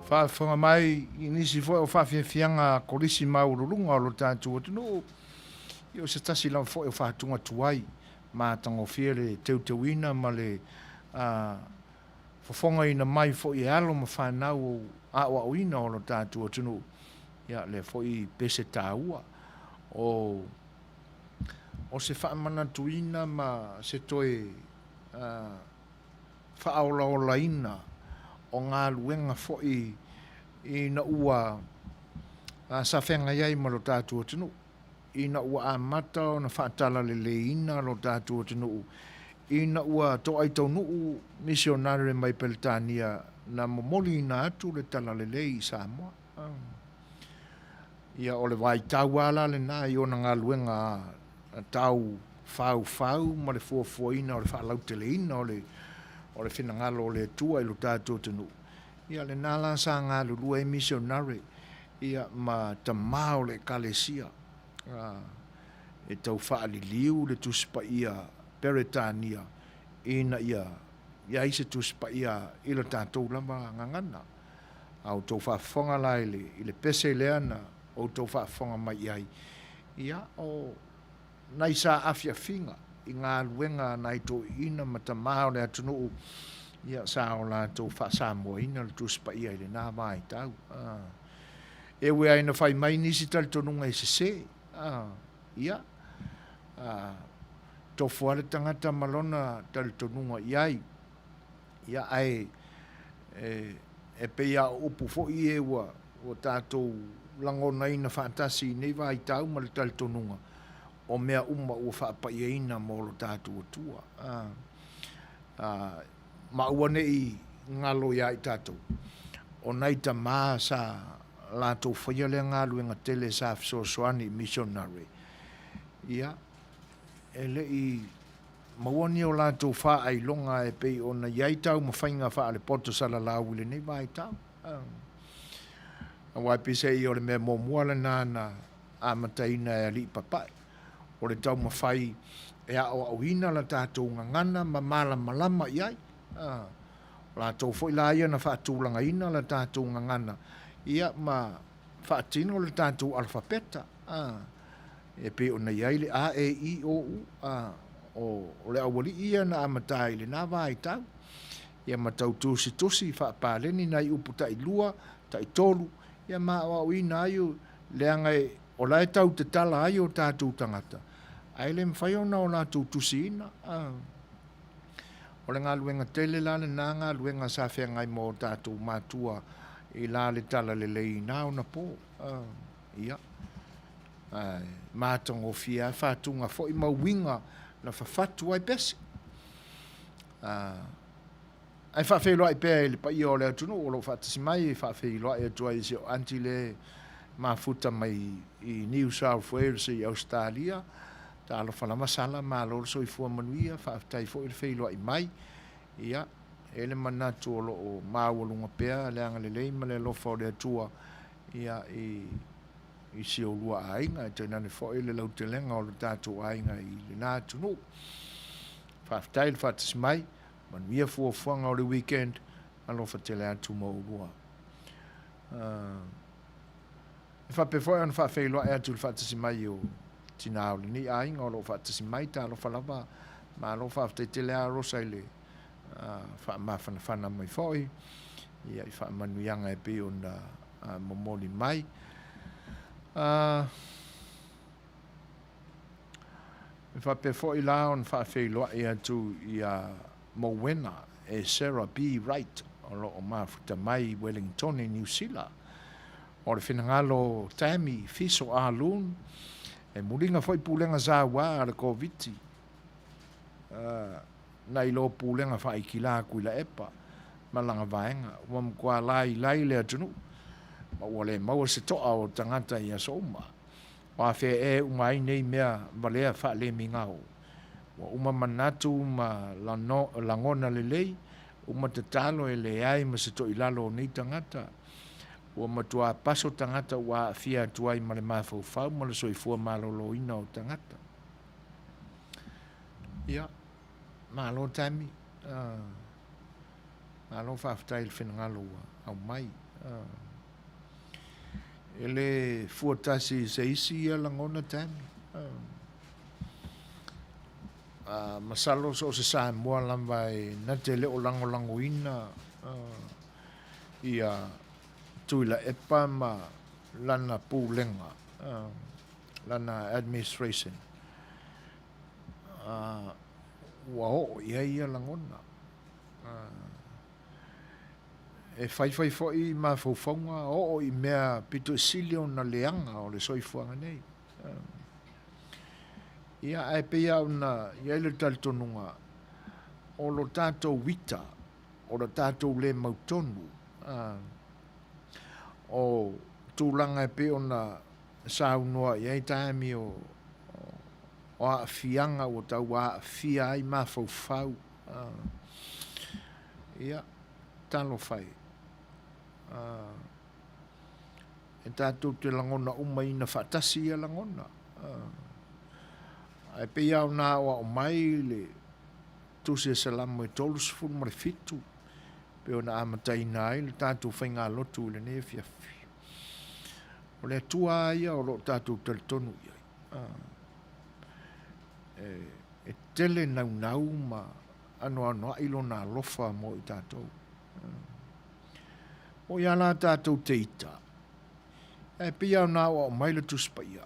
Speaker 1: Faafofoga mai i nisi foi o faafiafiaga a Kolisi maualuluga o lo tatou atunuu, ia o se tasi lava foi o faatuga tuai matagofie le teuteuina ma le fofogaina mai foi e alo ma fanau aoaoina o lo tatou atunuu, ia lea foi pese taua o o se faamanatuina ma se toe faaolaolaina o galuega foi ina ua sa feagai ai ma lo tatou atunuu, ina ua amata ona faatalaleleiina lo tatou atunuu, ina ua toai taunuu misionare mai Peretania na momoliina atu le Talalelei i Samoa. Ia o le vaitau lava la lena i ona galuega tau faufau ma le fuafuaina o le faalauteleina o le o le finagalo o le Atua i lo tatou atunuu, ia lena la sa galulue ai misionare ia ma tama o le Ekalesia e tau faaliliu le Tusi Paia Peretania ina ia i ai se Tusi Paia i le tatou lava gagana. A outou faafofoga la i le, i le pese lea na outou faafofoga mai i ai, ia, o nai saafiafiga i galuega a nai toeaiina ma tama o le atunuu, ia, sa o latou faasamoaina le Tusi Paia i lena vaitau. E ui lava ina fai mai nisi talitonuga e sese, ia, tofu lava le tagata ma lona talitonuga i ai. Ia, ae e pei lava o upu foi ia ua tatou lagonaina faatasi i nei vaitau ma le talitonuga, o mea uma ua faapaiaina mo lo tatou Atua. Ma aua ne i galo ia i tatou, o nai tama sa latou faia lea galuega tele sa fesoasoani i misionare, ia, e le i maua ni o latou faailoga e pei ona i ai taumafaiga faale-poto salalau i lenei vaitau. Aua e peiseai o le mea muamua lena na amataina e alii papae, o le taumafai e aoaoina la tatou gagana ma malamalama i ai. O latou foi la ia na faatulagaina la tatou gagana ia ma faatino le tatou alafapeta e pei ona i ai le A, E, I, O, U. O le aualii ia na amata i lena vaitau ia ma tau tusitusi faapaleni nai upu tailua, taitolu ia ma aoaoina ai leaga o la e tau tatala ai o tatou tagata ae le mafai ona o latou tusiina. O le galuega tele la lena galuega sa feagai ma o tatou matua i la le talalelei i na ona po. Ia, ae matagofie lava fatuga foi ma uiga na fafatu ai pese. Ae faafeiloai pea i le paia o le atunuu o lo o faatasi mai, e faafeiloai atu ai i si ou aunty lea e mafuta mai i New South Wales i Ausetalia. Talofa lava Sala, malo le soifua manuia, faafetai foi le feiloai mai. Ia, e i ai le manatu o lo o maualuga pea le agalelei ma le alofa o le Atua ia i i si oulua aiga, tainane foi le lautelega o le tatou aiga i lena atunuu. Faafetai le faatasi mai, manuia fuafuaga o le weekend, alofa tele atu mo oulua. E faapea foi ona faafeiloai atu i le faatasi mai o tina o lenei aiga o lo o faatasi mai, talofa lava, malo faafetai tele lava Rosa i le faamafanafana mai foi ia i faamanuiaga e pei ona momoli mai. E faapea foi la ona faafeiloai atu ia Mowena e Sarah B. Wright o lo o mafuta mai i Wellingtone, Niu Sila. O le finagalo o Tammy Fiso Ah Loon, e muliga foi pulega saua a le Koviti nai lo pulega faaikila Tuilaepa ma lana vaega. Ua matua lailai le atunuu ma ua le maua se toa o tagata i aso uma. O afea ea e uma ai nei mea valea faalemigao? Ua uma manatu ma lagona lelei, uma tatalo e leai ma se toilalo o nei tagata. Ua matua paso tagata ua aafia atu ai ma le mafaufau ma le soifua maloloina o tagata. Ia, malo Tammy. Malo faafetai i le finagalo ua aumai. E le fua tasi i se isi ia lagona Tammy. Masalo so o se Samoa lava e na te le o lagolagoina ia Tuilaepa ma lana pulega, lana administration, ua oo i ai ia lagona. E faifai foi mafaufauga oo i mea pito i sili ona leaga o le soifuaga nei. Ia, ae pei lava ona i ai le talitonuga, o lo tatou ita, o lo tatou le mautonu, o tulaga e pei ona saunoa i ai taimi o aafiaga ua tau aafia ai mafaufau. Ia, talofa e. E tatou te lagona uma ina faatasi ia lagona. Ae pei lava ona aoao mai le Tusi a Salamo e 37, pei ona amataina ai le tatou faigalotu i lenei afiafi. O le Atua lava ia o lo o tatou talitonu i ai. E tele naunau ma anoanoai lona alofa mo i tatou. O ia la tatou te ita, ae pei lava ona aoao mai le Tusi Paia,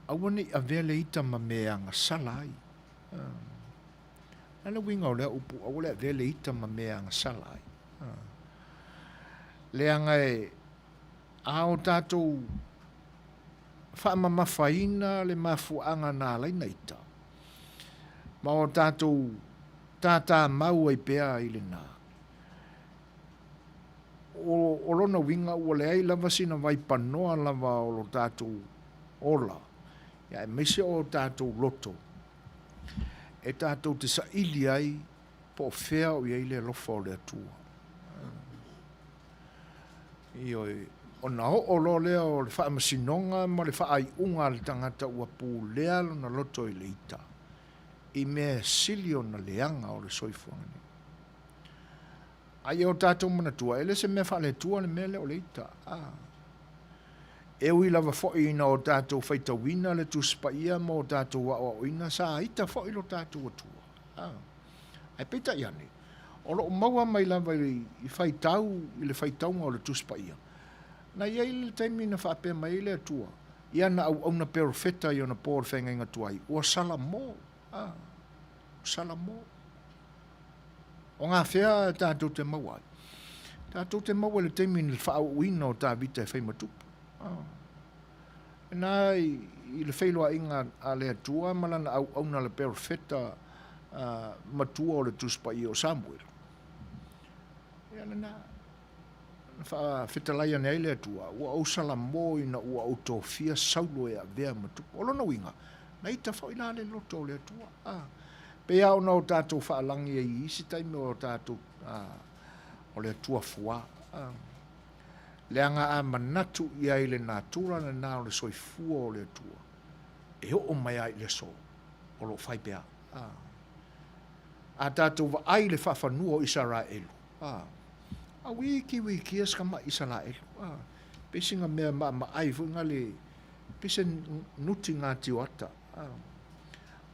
Speaker 1: aua ne i avea le ita ma mea e agasala ai. O le a le uiga o lea upu, aua le avea le ita ma mea e agasala ai? Leaga e a o tatou faamamafaina le mafuaaga na ala ai ona ita, ma o tatou tatamau ai pea i lena, o lona uiga ua leai lava sina vaipanoa lava o lo tatou ola, aemaise o tatou loto e tatou te saili ai po o fea o i ai le alofa o le Atua. Ioe, ona oo loa lea o le faamasinoga ma le faaiuga a le tagata ua pulea lona loto i le ita i mea e sili ona leaga o le soifuaga nei. A ia o tatou manatua, e le se mea faale-Atua le mea lea o le ita. A. E ui lava foi ina o tatou faitauina le Tusi Paia ma o tatou aoaoina, sa ita foi lo tatou Atua. A. Ae peitai ane, o lo o maua mai lava i faitau i le faitauga o le Tusi Paia, na i ai le taimi na faapea mai ai le Atua i ana auauna perofeta i ona po o le feagaiga tuai, ua salamo, a, ua salamo. O gafea tatou te maua ai? Tatou te maua i le taimi i le faaauauina o Tavita e fai ma tupu. A. Lena i le feiloaiga a le Atua ma lana auauna le perofeta matua o le Tusi Paia o Samuele. Ia lena, na faafetalai ane ai le Atua, ua ou salamo ina ua ou tofia Saulo e avea ma tupu. O lona uiga, na ita foi la le loto o le Atua. A, pei lava ona o tatou faalagi ai i isi taimi o tatou, o le Atua fuā. A, leaga a manatu i ai i le natura lena o le soifua o le Atua, e oo mai lava i le aso o lo o fai pea. A, a tatou vaai i le faafanua o Isaraelu, a, a wiki wikia se tamaʻi Isaraelu, a, pei sina mea maamaai foi na le, pei se nuti gatioata, a,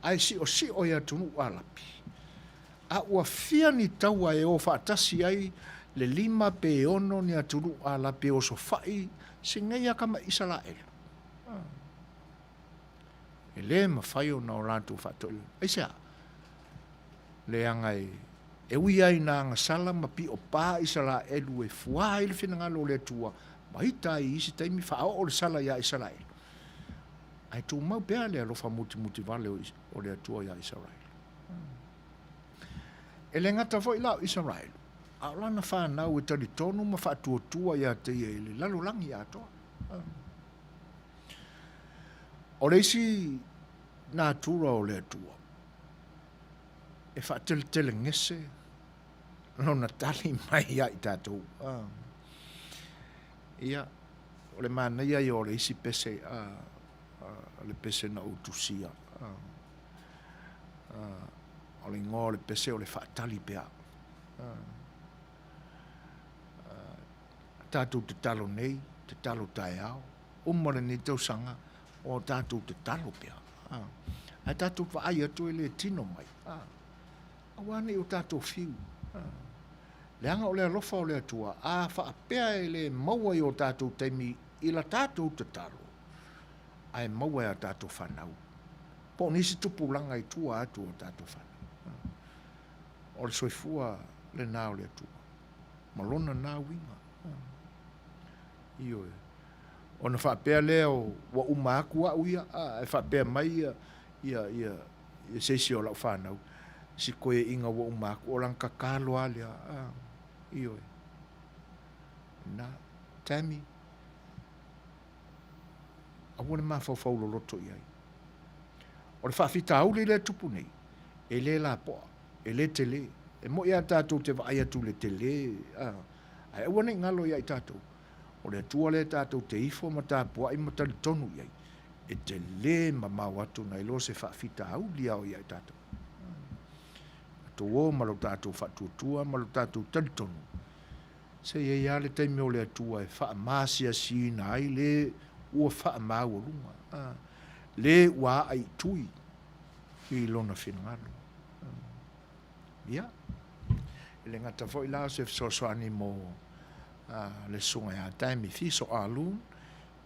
Speaker 1: ae siosio i atunuu Alapi, a ua fia ni taua e o faatasi ai le lima pe ono ni atunuu Alapi e osofai si nei a tamaʻi Isaraelu. A. E le mafai ona o latou faatoeaina. Aisea? Leaga e ui lava ina agasala ma piopa Isaraelu e fua ai le finagalo o le Atua ma ita ai i isi taimi faaoo le sala iā Isaraelu, ae tumau pea le alofa mutimutivale o le Atua iā Isaraelu. E le gata foi la o Isaraelu, a o lana fanau e talitonu ma faatuatua iā te ia i le lalolagi atoa. O le isi natura o le Atua, e faateletelegese lona tali mai ia i tatou. Ia, o le manaia ia o le isi pese, le pese na ou tusia. O le igoa o le pese o le faatali pea. Tatou tatalo nei, tatalo taeao, uma lenei tausaga o tatou tatalo pea. Ae tatou vaai atu e le tino mai. Aua ne i o tatou fiu. Leaga o le alofa o le Atua, a faapea e le maua i o tatou taimi i la tatou tatalo, ae maua e a tatou fanau, po o nisi tupulaga i tua atu o tatou fanau. O le soifua lena o le Atua, ma lona na uiga. Ioe. Ona faapea lea ua uma atu au ia, ae faapea mai ia, ia, ia, ia se isi o lau fanau, si toeaina ua uma atu, o lana tatalo lava lea. Ioe. Na, Tammy, aua le mafaufau loloto i ai. O le faafitauli lea e tupu nei, e le lapoa, e le tele. E moni lava tatou te vaai atu i le tele, ae aua ne i galo ia i tatou, o le Atua lea tatou te ifo ma tapuai ma talitonu i ai, e tele mamao atu nai lo se faafitauli lava o ia i tatou. Tatou o ma lo tatou faatuatua ma lo tatou talitonu, se i ai lava le taimi o le Atua e faamasiasiina ai le ua faamaualuga, le ua aa i tui i lona finagalo. Ia, e le gata foi la o se fesoasoani mo le susuga ia Tammy Fiso Ah Loon,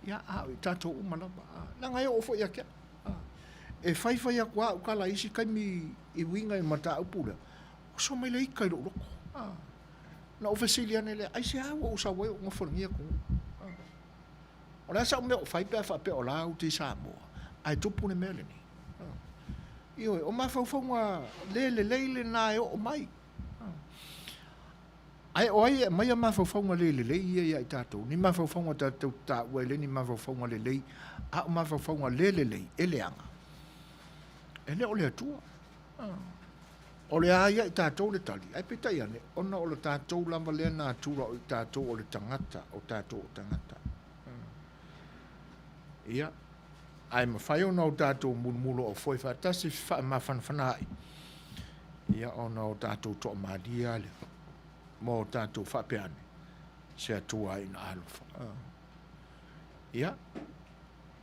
Speaker 1: ia, a o i tatou uma lava, leaga e oo foi ia te au. E fai fai atu lava au tala i isi taimi i uiga i le mataupu lea, oso mai le ita i lou loto. Ona ou fesili ane lea, aisea ua ou sau ai ou nofo i lenei atunuu? O le a sau mea o fai pe a faapea o la ou te i Samoa ae tupu le mea lenei? Ioe, o mafaufauga le lelei lena e oo mai. Ae o ai e aumaia mafaufauga le lelei ia ia i tatou? Ni mafaufauga tatou te taua e le ni mafaufauga lelei, a o mafaufauga le lelei e leaga. E le o le Atua. O le a ia i tatou le tali, ae peitai ane, ona o le tatou lava lea natura o i tatou o le tagata, o tatou o tagata. Ia, ae mafai ona o tatou mulumuluaufoe faatasi faamafanafana ai, ia ona o tatou toamalie lava lea, ma o tatou faapea ane, se Atua ina alofa. Ia,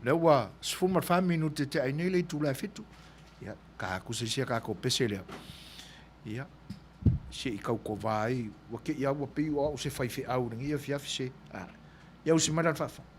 Speaker 1: lea ua 14 minute te ai nei le itula e 7, ia, ta atu se isi a tatou pese lea, ia, se i taukovā ai, ua te i lava ua pei o au se faifeau i lenei afiafi se, a, ia usi mai la le faafofoga.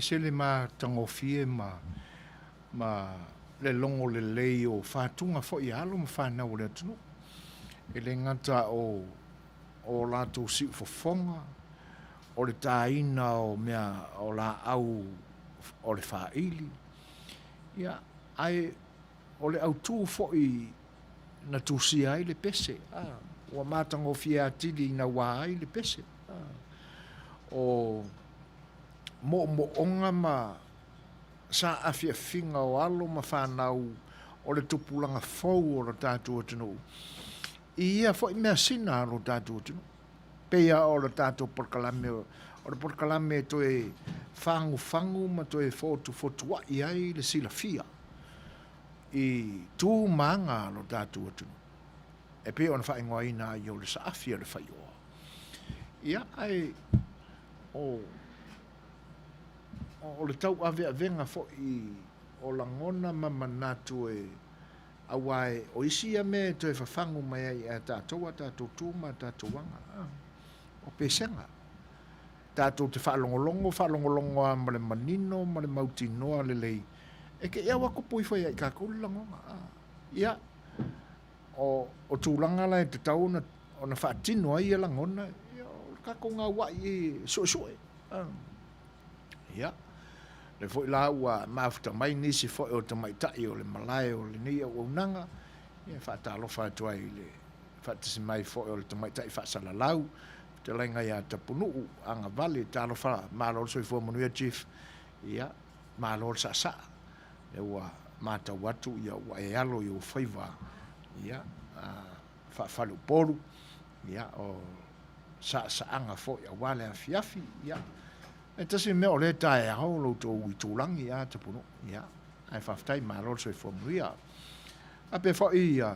Speaker 1: ese le matagofie ma ma le logo lelei o fatuga foi a alo ma fanau o le atunuu. E le gata o o latou siufofoga, o le taina o mea o laau o le faili, ia, ae o le autu foi na tusia ai le pese, a, ua matagofie atili ina ua ai le pese, a, o moomooga ma saafiafiga o alo ma fanau o le tupulaga fou o lo tatou atunuu i ia foi measina a lo tatou atunuu. Pei lava o le tatou polokalame, o le polokalame e toe fagufagu ma toe fotufotuai ai le silafia i tu ma aga a lo tatou atunuu e pei ona faaigoaina ai o le saafi o le faioa. Ia, ae o o le tauaveavega foi o lagona ma manatu e aua o isi ia mea e toe fafagu mai ai ia tatou a tatou tu ma a tatou aga, o pesega. Tatou te faalogologo, faalogologo lava ma le manino ma le mautinoa lelei, e te i lava ua tupu ifo ia i tatou le lagona. Ia, o, o tulaga la e tatau ona, ona faatino ai ia lagona, ia, o le tatou gauai e suesue. Ia, lea foi la ua mafuta mai nisi foi o tamaitai o le malae o lenei auaunaga, ia e faatalofa atu ai i le faatasi mai foi o le tamaitai faasalalau, fetalaiga ia Tapunuu Agavale, talofa, malo le soifua manuia Chief, ia, malo le saasaa, lea ua matau atu ia ua e alo i ou faiva, ia, faafaleupolu, ia, o saasaaga foi aua le afiafi, ia, e tasi le mea o lea e taeao lo outou itulagi a Tapunuu, ia, ae faafetai, malo le soifua manuia. Faapea foi ia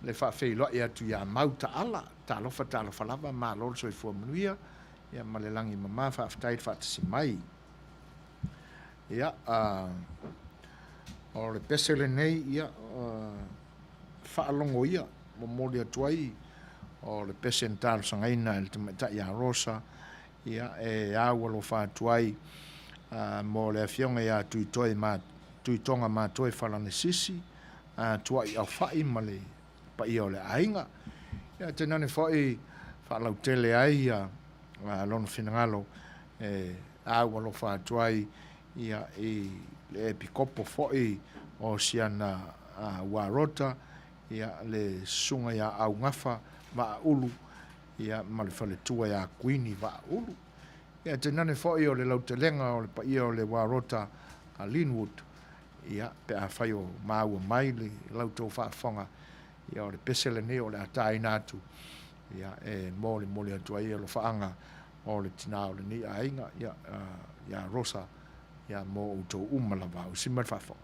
Speaker 1: le faafeiloai atu ia Mau Taala, talofa talofa lava, malo le soifua manuia, ia ma le lagi mama, faafetai le faatasi mai. Ia, o le pese lenei, ia, faalogo ia, momoli atu ai o le pese na talosagaina e le tamaitai ia Rosa, ia, e au alofa atu ai mo le afioga ia Tuitoe ma Tuitoga Matoe Falanesisi, Tuai Aufai ma le paia o le aiga. Ia, tainane foi faalautele ai ia lona finagalo e au alofa atu ai ia i le epikopo foi o siana Uarota, ia le susuga ia Augafa Vaaulu, ia ma le faletua ia Kuini Vaaulu. Ia tainane foi o le lautelega o le paia o le Uarota a Linwood, ia pe afai o maua mai le la outou faafofoga, ia o le pese lenei o le a taina atu, ia e molimoli atu ai alofaaga o le tina o lenei aiga, ia, ia Rosa, ia mo outou uma lava. Usi mai le faafofoga.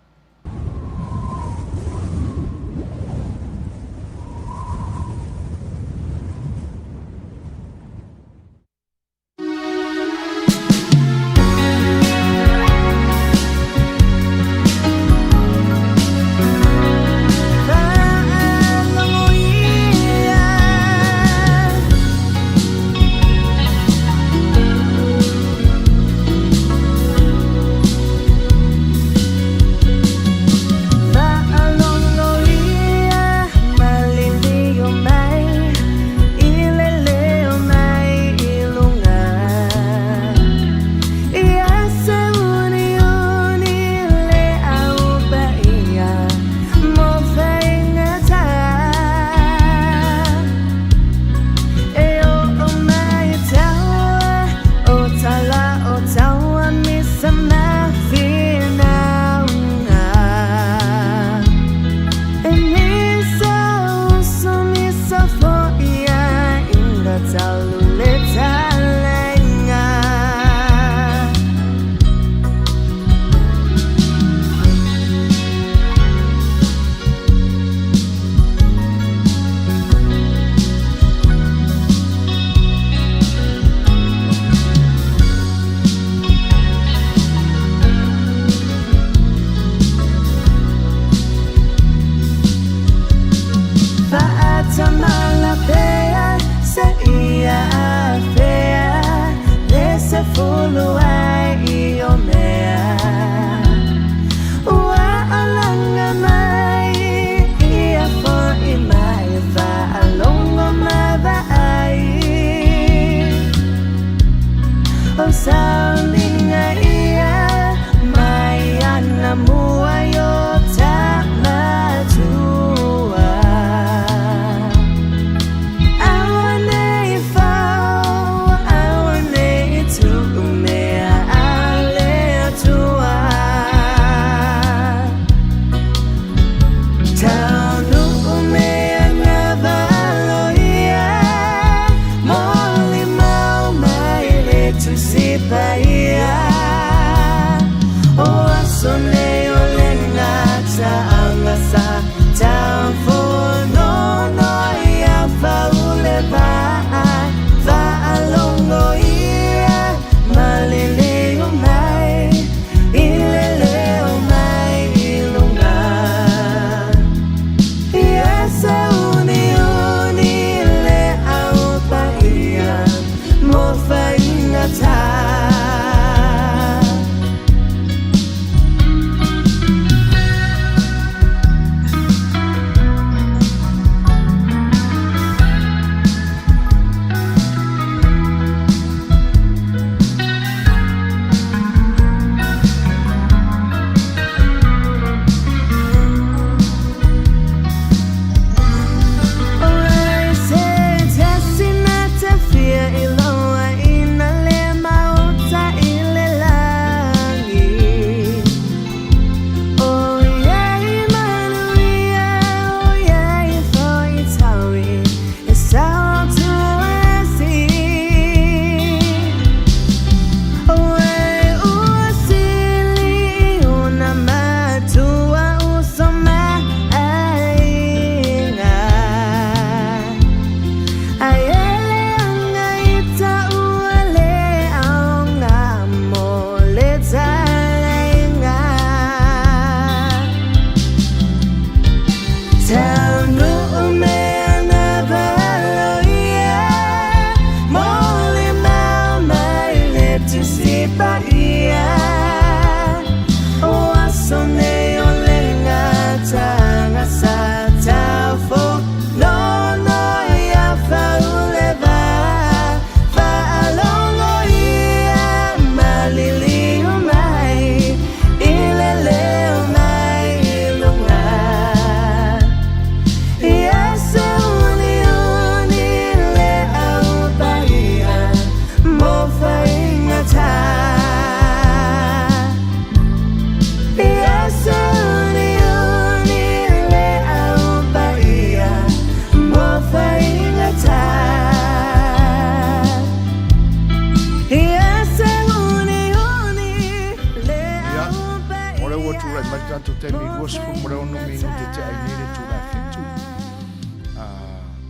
Speaker 1: 26 minute te ai nei le itula e fitu.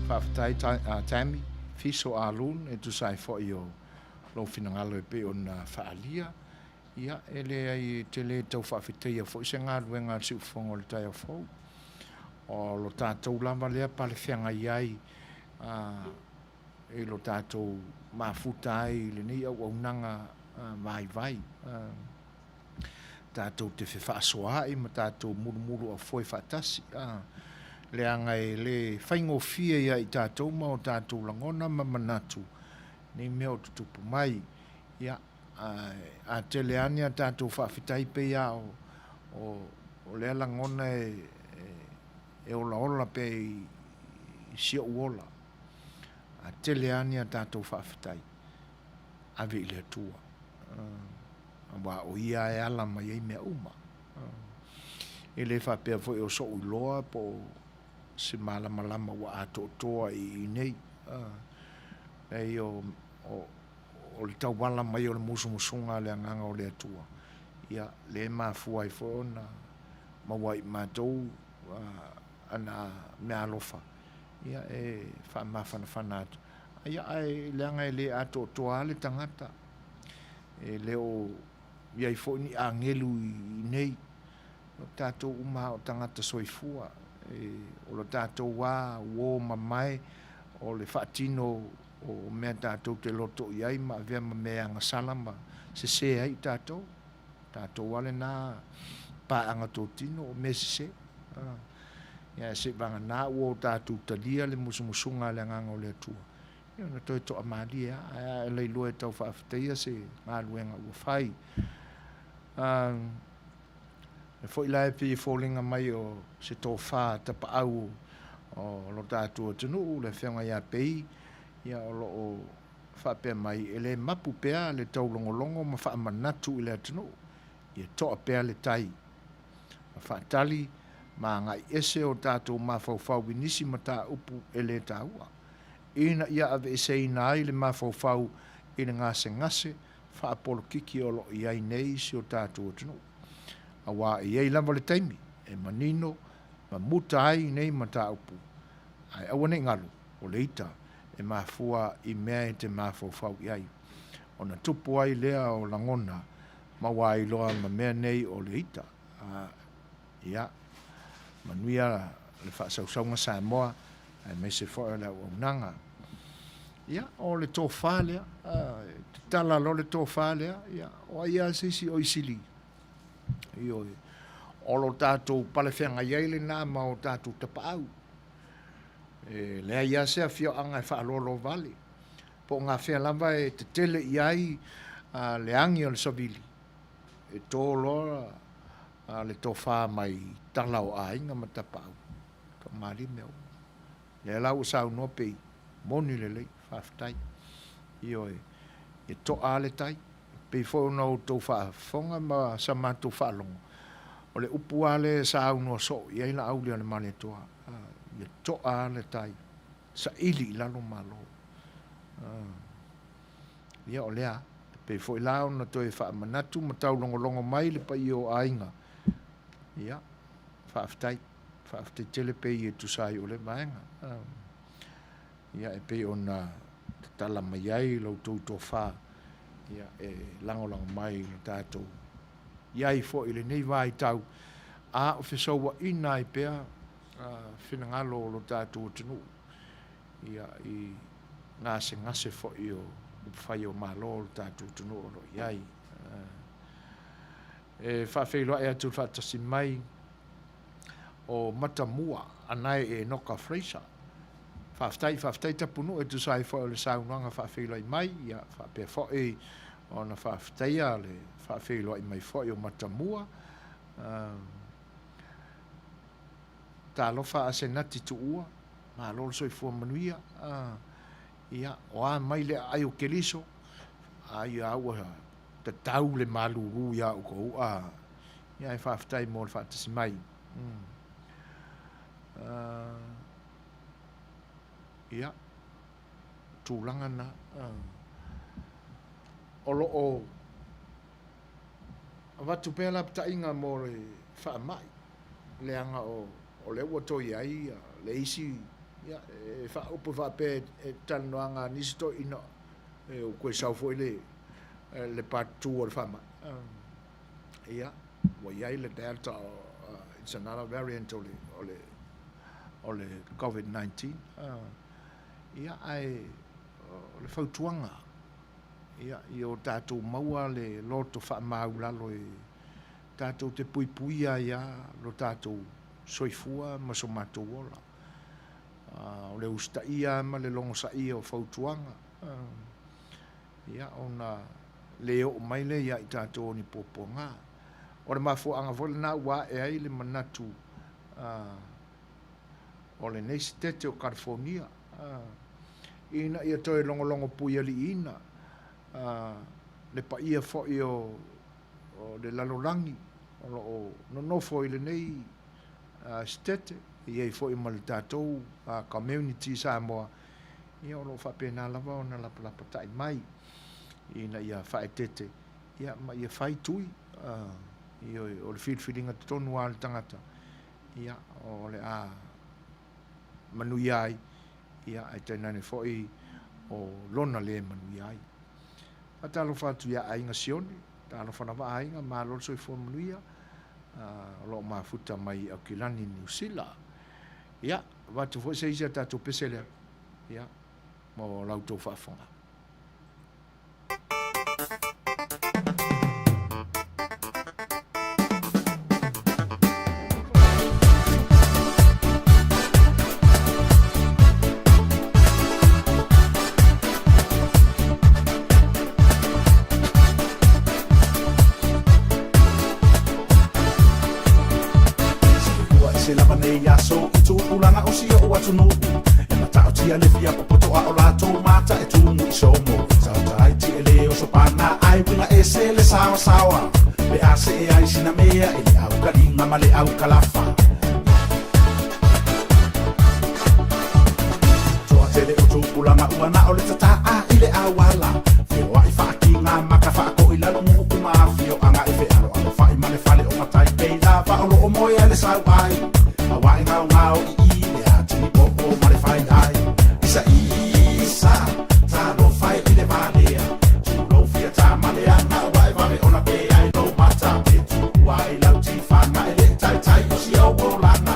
Speaker 1: Faafetai Tammy, Fiso Alun e tusa ai foi o lou finagalo e pei ona faaalia. Ia, e leai e te le tau faafetaia foi se galuega a le siufofoga o le taeao fou. O lo tatou lava lea palefeagai ai i lo tatou mafuta ai i lenei auaunaga vaivai. Tatou te fefaasoaai ma tatou mulumuluaufoe faatasi, leaga e le faigofie ia i tatou ma o tatou lagona ma manatu nei mea o tutupu mai. Ia, a tele lava ni a tatou faafetai pei lava o lea lagona e olaola pea i si ou ola. A tele lava ni a tatou faafetai, ave i le Atua, aua o Ia e ala mai ai mea uma. E le faapea foi o sou iloa po o se malamalama ua atoatoa i inei. Leai, o le tauala mai o le musumusuga a le Agaga o le Atua, ia, lea e mafua ai foi ona maua ai i matou ana meaalofa, ia, e faamafanafana atu. Ia, ae leaga e le atoatoa lava le tagata, e le o i ai foi ni agelu i inei. O tatou uma lava o tagata soifua, o lo tatou lava uo mamae o le faatino o mea tatou te loto i ai ma avea ma mea e agasala ma sese ai i tatou. O tatou lava lena paaga totino o mea sese. Ae seivagana ua o tatou talia le musumusuga a le Agaga o le Atua, ia ona toe toamalie lava, ae a lailoa e tau faafetaia se galuega ua fai. E foi la e pei e foliga mai o se tofa tapaau o lo tatou atunuu, le Afioga ia Pei, ia o lo o faapea mai, e le mapu pea le taulogologo ma faamanatu i le atunuu, ia toa pea le tai, ma faatali ma agai ese o tatou mafaufau i nisi mataupu e le taua, ina ia aveeseina ai le mafaufau i le gasegase faapolokiki o lo o i ai nei si o tatou atunuu. Aua e i ai lava le taimi e manino ma muta ai nei mataupu, ae aua ne i galo, o le ita e mafua i mea e te mafaufau i ai, ona tupu ai lea o lagona ma ua iloa ma mea nei o le ita. Ia, manuia le faasausauga Samoa, aemaise foi o le auaunaga. Ia, o le tofa lea, tatala loa le tofa lea, ia, o ai lava se isi o i sili? Ioe. O lo tatou palefeagai ai lena ma o tatou tapaau. E leai lava se afioaga e faaloaloa vale, po o gafea lava e tetele i ai le agi o le savili, e to loa le tofa mai tala o aiga ma tapaau, toamalie mea uma. Lea la ua saunoa pei, moni lelei, faafetai. Ioe, e to'a lava le tai. E pei foi ona outou faafofoga ma sa matou faalogo, o le upu lava lea e saunoa soo i ai Laauli a le Malietoa, ia to'a lava le tai, saili i lalo Malo. Ia o lea, e pei foi la ona toe faamanatu ma taulogologo mai le paia o aiga, ia, faafetai, faafetai tele pei e tusa ai o lea vaega. Ia, e pei ona tatala mai ai la outou tofa, ia, e lagolago mai i lo tatou i ai foi i lenei vaitau, a o fesauaina ai pea finagalo o lo tatou atunuu, ia, i gasegase foi o upufai o Malo o lo tatou atunuu o lo o i ai. E faafeiloai atu i le faatasi mai o Matamua Anae Enoka Fraser. Faafetai, faafetai Tapunuu e tusa ai foi o le saunoaga faafeiloai mai, ia faapea foi ona faafetaia le faafeiloai mai foi o Matamua. Talofa Asenati Tuua, malo le soifua manuia. Ia, o a mai le aai o Keriso, ai a ua tatau le malulu iā outou, a, ia ae faafetai mo le faatasi mai. Ia, tulaga na, o lo o avatu pea lapataiga mo le faamai. leaga o o lea ua toe i ai le isi, ia, e faaupu faapea e talanoaga a nisi toeaiina, e ua toe sau foi le le part 2 o le faamai. Ia, ua i ai le Delta, it's another variant o le o le o le COVID-19. Ia, ae o le fautuaga, ia, ia o tatou maua le loto faamaulalo e tatou te puipuia ai lava lo tatou soifua ma so matou ola. O le usitaia ma le logosaia o fautuaga, ia, ona le oo mai lea ia i tatou o ni puapuaga. O le mafuaaga foi lena ua ae ai le manatu o lenei Setete o Kalifonia ina ia toe logologo puialiiina le paia foi o le lalolagi o lo o nonofo i lenei Setete, e i ai foi ma le tatou community i Samoa, ia o lo o faapena lava ona lapalapatai mai ina ia faaeteete ia ma ia fai tui. Ioe, o le filifiliga totonu lava a le tagata, ia o le a manuia ai, ia ae tainane foi o lona le manuia ai. Faatalofa atu ia Aiga Sione, talofa lava Aiga, malo le soifua manuia, o lo o mafuta mai i Aukilani, Niu Sila. Ia, avatu foi se isi a tatou pese lea, ia, mo la outou faafofoga.
Speaker 5: Ua ese lava nei aso i tupulaga o si oʻu atunuu E mataotia le fia popoto a o latou mata e tumu i somo Saota ai tiele o sopana ai uiga ese le saoasaoa Pe a see ai sina mea i le aukaliga ma le aukalafa Toatele o tupulaga ua na o le tataa i le auala Feoai faakiga maka faakoi lalo nu'u ma afioaga e fealoalofa'i ma le fale o matai Pei lava o loo moe ai le sauai Auā e gaogao i i le atini popo ma le fai ai Isa isa talofa e i le valea Tulou fia tama leaga ua e vave ona pe ai lou mata Pe tuua ai lau tifaga e le taitai o si ou olaga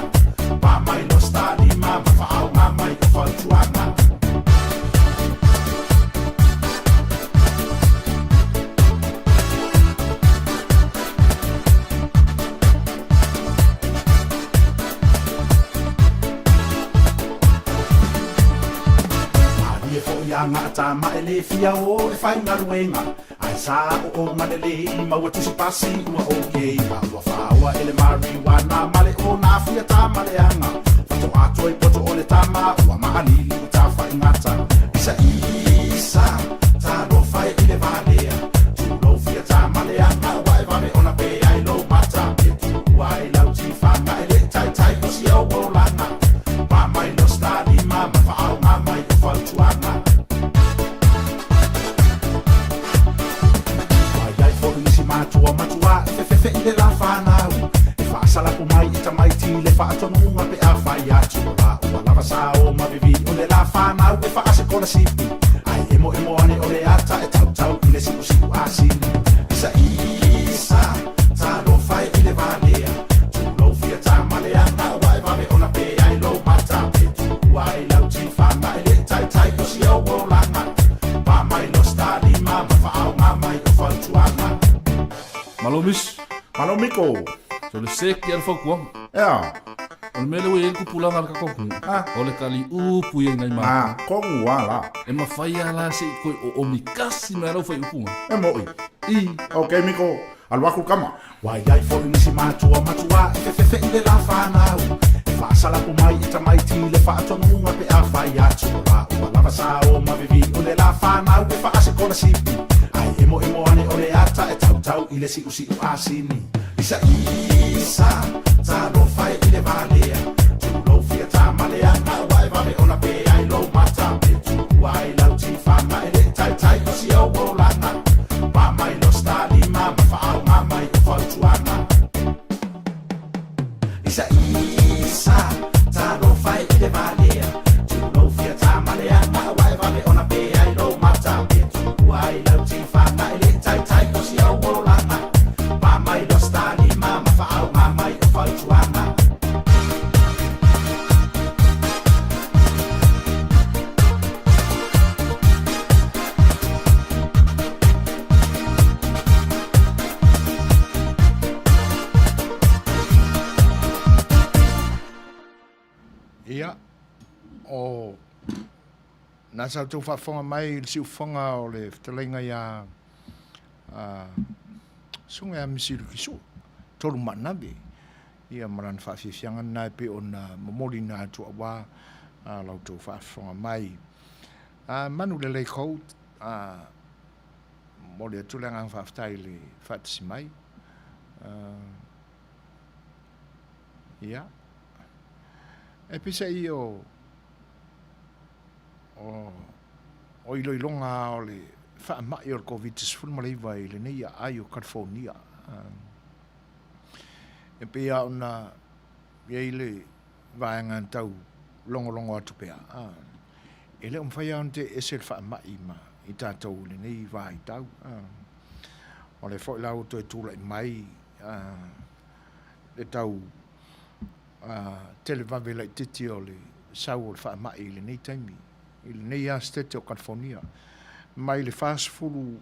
Speaker 5: Pa mai lo stalima ma faaaoga mai o fautuaga. Malie foi a gaata ma e le fia o e fai galuega Ae sa aoaoga lelei maua tusi pasi ua ok Ma ua faoa e le marijuana ma le ona fia tama leaga Faatoa toe poto o le tama ua maalili i tafaigata Isa isa talofa e i le valea Tulou fia tama leaga ua e vave ona pe ai lou mata E tuua ai lau tifaga e le taitai o si ou olaga Pa mai lo stalima ma faaaoga mai o fautuaga Ua i ai foi nisi matua matuā e fefefeʻi le la fanau E faasalapu mai i tamaiti le faatonuga pe a fai atu O la ua lava sao ma vivi o le la fanau e faasekolasipi Ae emoemo ane o le ata e tautau i le siusiu asili Isa isa talofa e i le valea Tulou fia tama leaga ua e vave ona pe ai lou mata Pe tuua ai lau tifaga e le taitai o si ou olaga Pa mai lo stalima ma faaaoga mai o fautuaga.
Speaker 6: Malo Miss.
Speaker 5: Malo Miko.
Speaker 6: So le seki a le fautuaga.
Speaker 5: Ea.
Speaker 6: O le mea lea ua i ai le tupulaga a le tatou atunuu,
Speaker 5: Ah.
Speaker 6: o le taliupu ia i nai matou.
Speaker 5: Ah, tonu a la.
Speaker 6: E mafai lava la se i toe oomi kasi mai a lau faiupuga.
Speaker 5: E mo'i.
Speaker 6: I.
Speaker 5: Ok Miko, alu atu le tama. Ua i ai foi nisi matua matuā e fefefeʻi le la fanau E faasalapu mai i tamaiti le faatonuga pe a fai atu O la ua lava sao ma vivi o le la fanau e faasekolasipi Ae emoemo ane o le ata e tautau i le siusiu asini Isa isa talofa e i le valea Tulou fia tama leaga ua e vave ona pe ai lou mata Pe tuua ai lau tifaga e le taitai o si ou olaga Pa mai lo stalima ma faaaoga mai o fautuaga Isa Isa Talofa e i le valea Tulou Fiata ma Leaga Aua e vave ona pe ai lou mata Pe tuua ai lau tifaga E le i taitai o si au olaga Pa mai le Austalima Ma faauga mai o fautuaga.
Speaker 1: Ia, o na sa outou faafofoga mai i le siufofoga o le fetalaiga ia Susuga ia Misilu Kisua, Tolumaanave, ia ma lana faafiafiaga lena e pei ona momoliina atu aua la outou faafofoga mai. Manu lelei kou, momoli atu le agaga faafetai i le faatasi mai. Ia, e peiseai o o iloiloga o le faamai o le Koviti-19 i lenei aai o California. E pei lava ona i ai le vaega na tau logologo atu pea, e le o mafai lava ona tee ese le faamai ma i tatou i lenei vaitau. O lea foi la ua toe tulai mai le tau televave laitiiti o le sau o le faamai i lenei taimi, i lenei lava Setete o California, mai le 40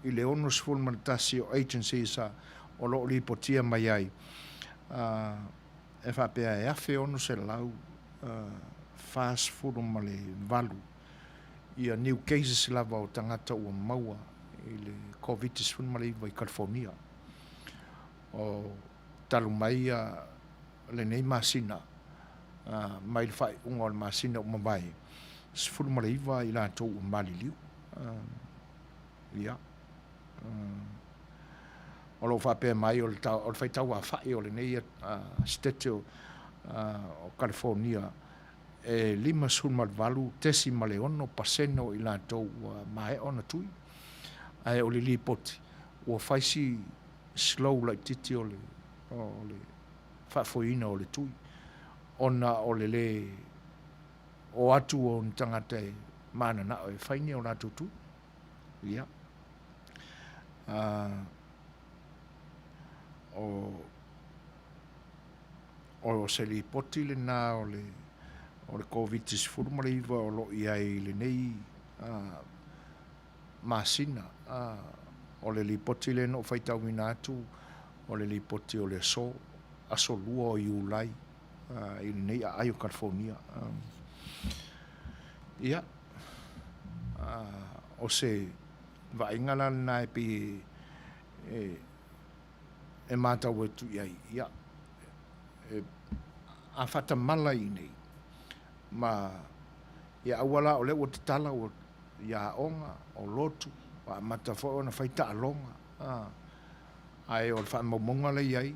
Speaker 1: i le 61 o agencies o lo o lipotia mai ai, e faapea e 1,648 ia new cases lava o tagata ua maua i le Koviti-19 i California. O talu mai lenei masina, mai le faaiuga o le masina ua mavae, 19 i latou ua maliliu. Ia. O lo o faapea mai o le faitau aofai o lenei Setete o Kalifonia, e 58.6% o i latou ua maea ona tui, ae o le lipoti ua fai si slow laitiiti o le faafoeina o le tui, ona o le lē o atu o ni tagata e mananao e fai ni o latou tui. Ia. O se lipoti lena o le Koviti-19 o lo o i ai i lenei masina. O le lipoti lea na ou faitauina atu, o le lipoti o le aso, aso 2 o Iulai i lenei aai o Kalifonia. Ia, o se vaaiga la lena e pei e matau atu i ai, ia, a faatamala i inei, ma ia aua la o lea ua tatala ia aoga, o lotu, ua amata foi ona fai taaloga, ae o le faamaumauga la e i ai,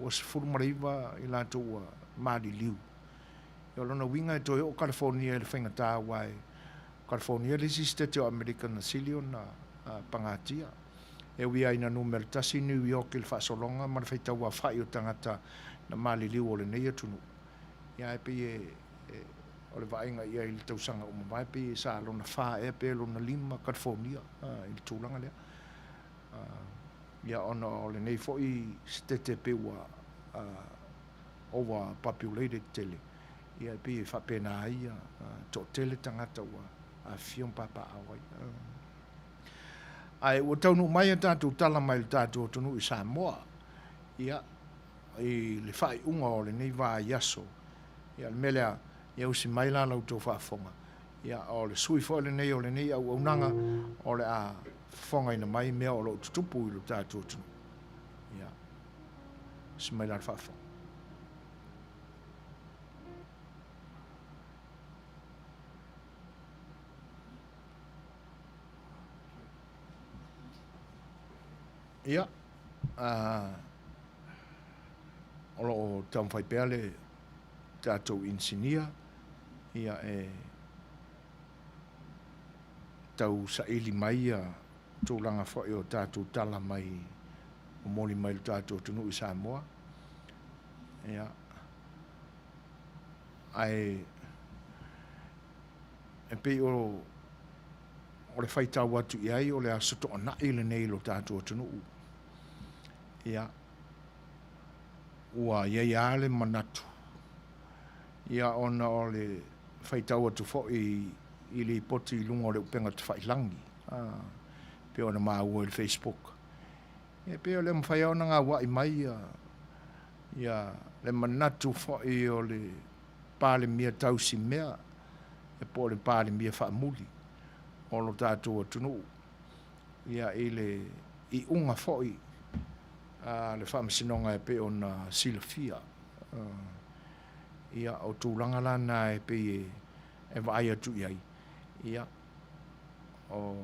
Speaker 1: ua 19 i latou ua maliliu. O lona uiga e toe oo Kalifonia i le faigata aua e o Kalifonia le isi Setete o Amerika na sili ona pagatia. E ui lava ina numera tasi New York i le faasologa ma le faitauaofai o tagata na maliliu o lenei atunuu, ae pei e o le vaaiga i ai i le tausaga ua mavae pei sa lona fa ea pe lona lima Kalifonia i le tulaga lea. Ia ona o lenei foi Setete pei ua over populated tele, ia e pei e faapena ai ia toatele tagata ua afifio ma papaaao ai. Ae ua taunuu mai a tatou tala mai le tatou atunuu i Samoa, ia, i le faaiuga o lenei vaiaso, ia o le mea lea, ia usi mai la la outou faafofoga, ia o le sui foi lenei o lenei auaunaga o le a fofogaina mai mea o lo o tutupu i lo tatou atunuu. Ia, usi mai la le faafofoga. Ia, o lo o taumafai pea le tatou inisinia ia e tau saili mai ia tulaga foi o tatou tala mai momoli mai le tatou atunuu i Samoa. Ia, ae e pei o o le faitau atu i ai o le Aso Toonai lenei i lo tatou atunuu. Ia, ua i ai lava le manatu, ia ona o le faitau atu foi i lipoti i luga o le upega tafailagi, a, pei ona maua i le Facebook. Ia, e pei o le mafai lava ona gauai mai ia, ia le manatu foi o le Palemia tausimea, ia po o le Palemia faamuli o lo tatou atunuu, ia i le iuga foi a le Faamasinoga e pei ona silafia. Ia, o tulaga la na e pei e vaai atu i ai, ia, o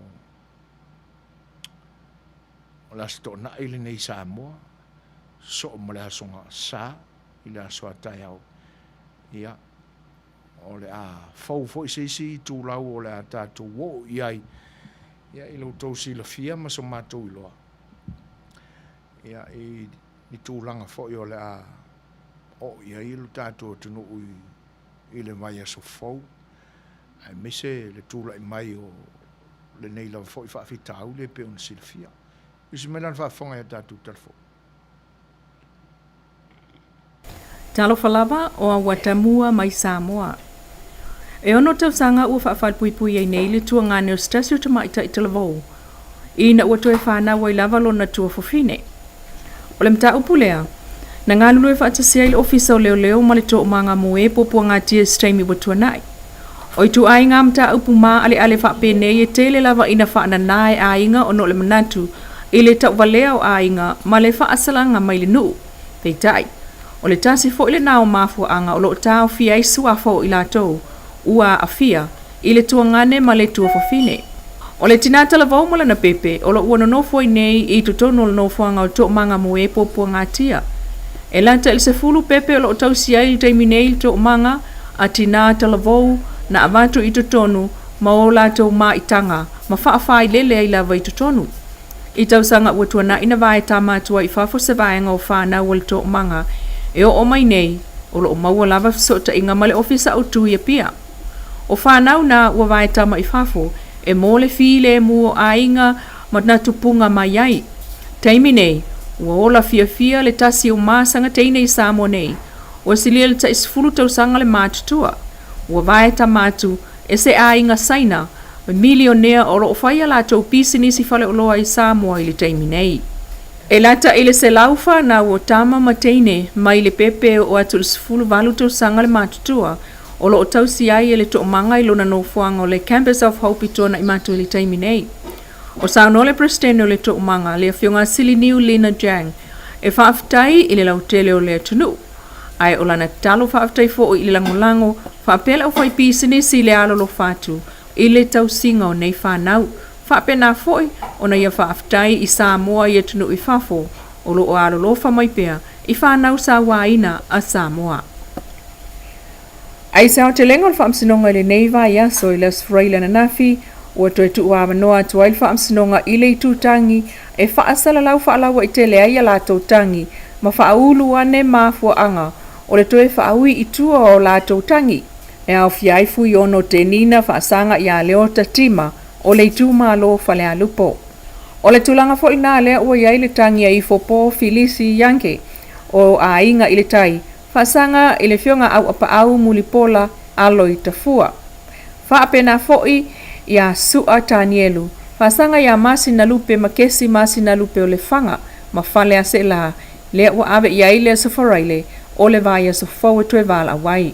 Speaker 1: le Aso Toonai lenei i Samoa, sosoo ma le Aso Sa i le aso a taeao, ia, o le a fou foi se isi itulau o le a tatou oo i ai, ia, i lo outou silafia ma so matou iloa, ia, i ni tulaga foi o le a oo i ai lo tatou atunuu i le vaiaso fou, aemaise le tulai mai o lenei lava foi faafitauli e pei ona silafia. Usi mai lana faafofoga ia tatou talafou.
Speaker 7: Talofa lava o Auatamua mai Samoa. E ono tausaga ua faafalepuipui ai nei le tuagane o se tasi o tamaitai talavou ina ua toe fanau ai lava lona tuafafine. O le mataupu lea, na galulue faatasi ai le Ofisa o Leoleo ma le Toomaga mo e Puapuagatia i se taimi ua tuanai. O ituaiga mataupu maaleale faapenei e tele lava ina faanana e aiga ona o le manatu i le tauvalea o aiga ma le faasalaga mai le nuu. Peitai, o le tasi foi lena o mafuaaga o lo o taofia ai suafa o i latou ua aafia i le tuagane ma le tuafafine. O le tinā talavou ma lana pepe o lo o ua nonofo ai nei i totonu o le nofoaga o Toomaga mo e Puapuagatia. E lata i le 10 pepe o lo o tausi ai i le taimi nei le toomaga a tinā talavou na avatu i totonu ma o latou maitaga ma faafailele ai lava i totonu. I tausaga ua tuanai na vae tama atu ai i fafo se vaega o fanau a le toomaga e oo mai nei, o lo o maua lava fesootaiga ma le Ofisa Autu i Apia. O fanau na ua vae tama i fafo e mo le filemu o aiga ma na tupuga mai ai. Taimi nei, ua ola fiafia le tasi o masaga teine i Samoa nei, ua silia le tai 10 tausaga le matutua. Ua vae tama atu e se aiga Saina milionea o lo o fai a latou pisinisi faleoloa i Samoa i le taimi nei. E lata i le 100 fanau o tama ma teine mai le pepe e oo atu i le 18 tausaga le matutua o lo o tausi ai e le toomaga i lona nofoaga o le Campus of Hope i Tuanaimato i le taimi nei. O saunoa le Peresetene o le Toomaga, le Afioga Siliniu Lina Jiang, e faafetai i le lautele o le atunuu, ae o lana tatalo faafetai foi i le lagolago faapea le aufaipisinisi i le alolofa atu i le tausiga o nei fanau. Faapena foi ona ia faafetai i Samoa i atunuu i fafo o lo o alolofa mai pea i fanau sauaina a Samoa. I se aotelega o le Faamasinoga i lenei vaiaso i le Aso Faraile ananafi, ua toe tuuavanoa atu ai le Faamasinoga i le itu tagi e faasalalau faalauaitele ai a latou tagi ma faaulu ane mafuaaga o le toe faaui i tua o latou tagi e aofia ai Fuiono Tenina Faasaga ia Leota Tima o le itumalo o Falealupo. O le tulaga foi lena lea ua i ai le tagi a Ifopo Filisi Yanke o Aiga i le Tai Faasaga i le Afioga Auapaau Mulipola Aloi Tafua. Faapena foi ia Su'a Tanielu, faasaga ia Masinalupe ma Kesi Masinalupe o Lefaga ma Faleaseela, lea ua ave i ai le Aso Faraile o le vaiaso fou e toe valaau ai.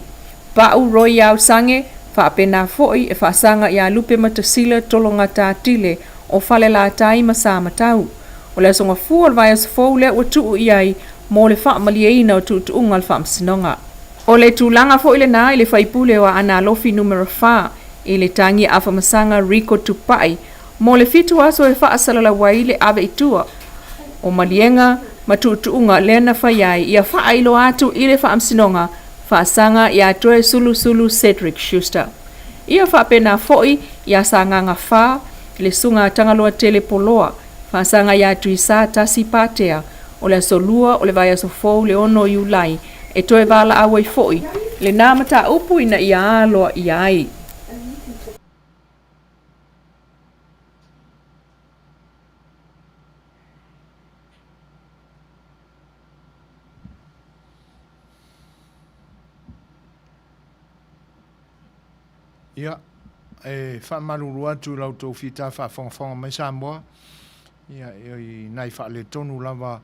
Speaker 7: Pa'u Roy Au Sange, faapena foi e faasaga ia Lupe Matasila Tologata Tile o Falelatai ma Samatau. O le Aso Gafua o le vaiaso fou lea ua tuu i ai mo le faamalieina o tuutuuga o le Faamasinoga. O le tulaga foi lena i le faipule o Aana Alofi Numera 4 i le tagi afamasaga Rico Tupai mo le 7 aso e faasalalau ai le ave i tua o maliega ma tuutuuga lea na fai ai ia faailoa atu i le Faamasinoga faasaga ia Toesulusulu Cedric Schuster. Ia faapena foi ia Sagaga 4 le Susuga Tagaloatele Poloa faasaga ia Tuisa Tasi Patea o le aso 2 o le vaiaso fou le 6 o Iulai E toe valaau ai foi lenā mataupu ina ia aloaia ai.
Speaker 1: Ia, e faamalulu atu i la outou fita faafogafoga mai Samoa, ia, i nai faaletonu lava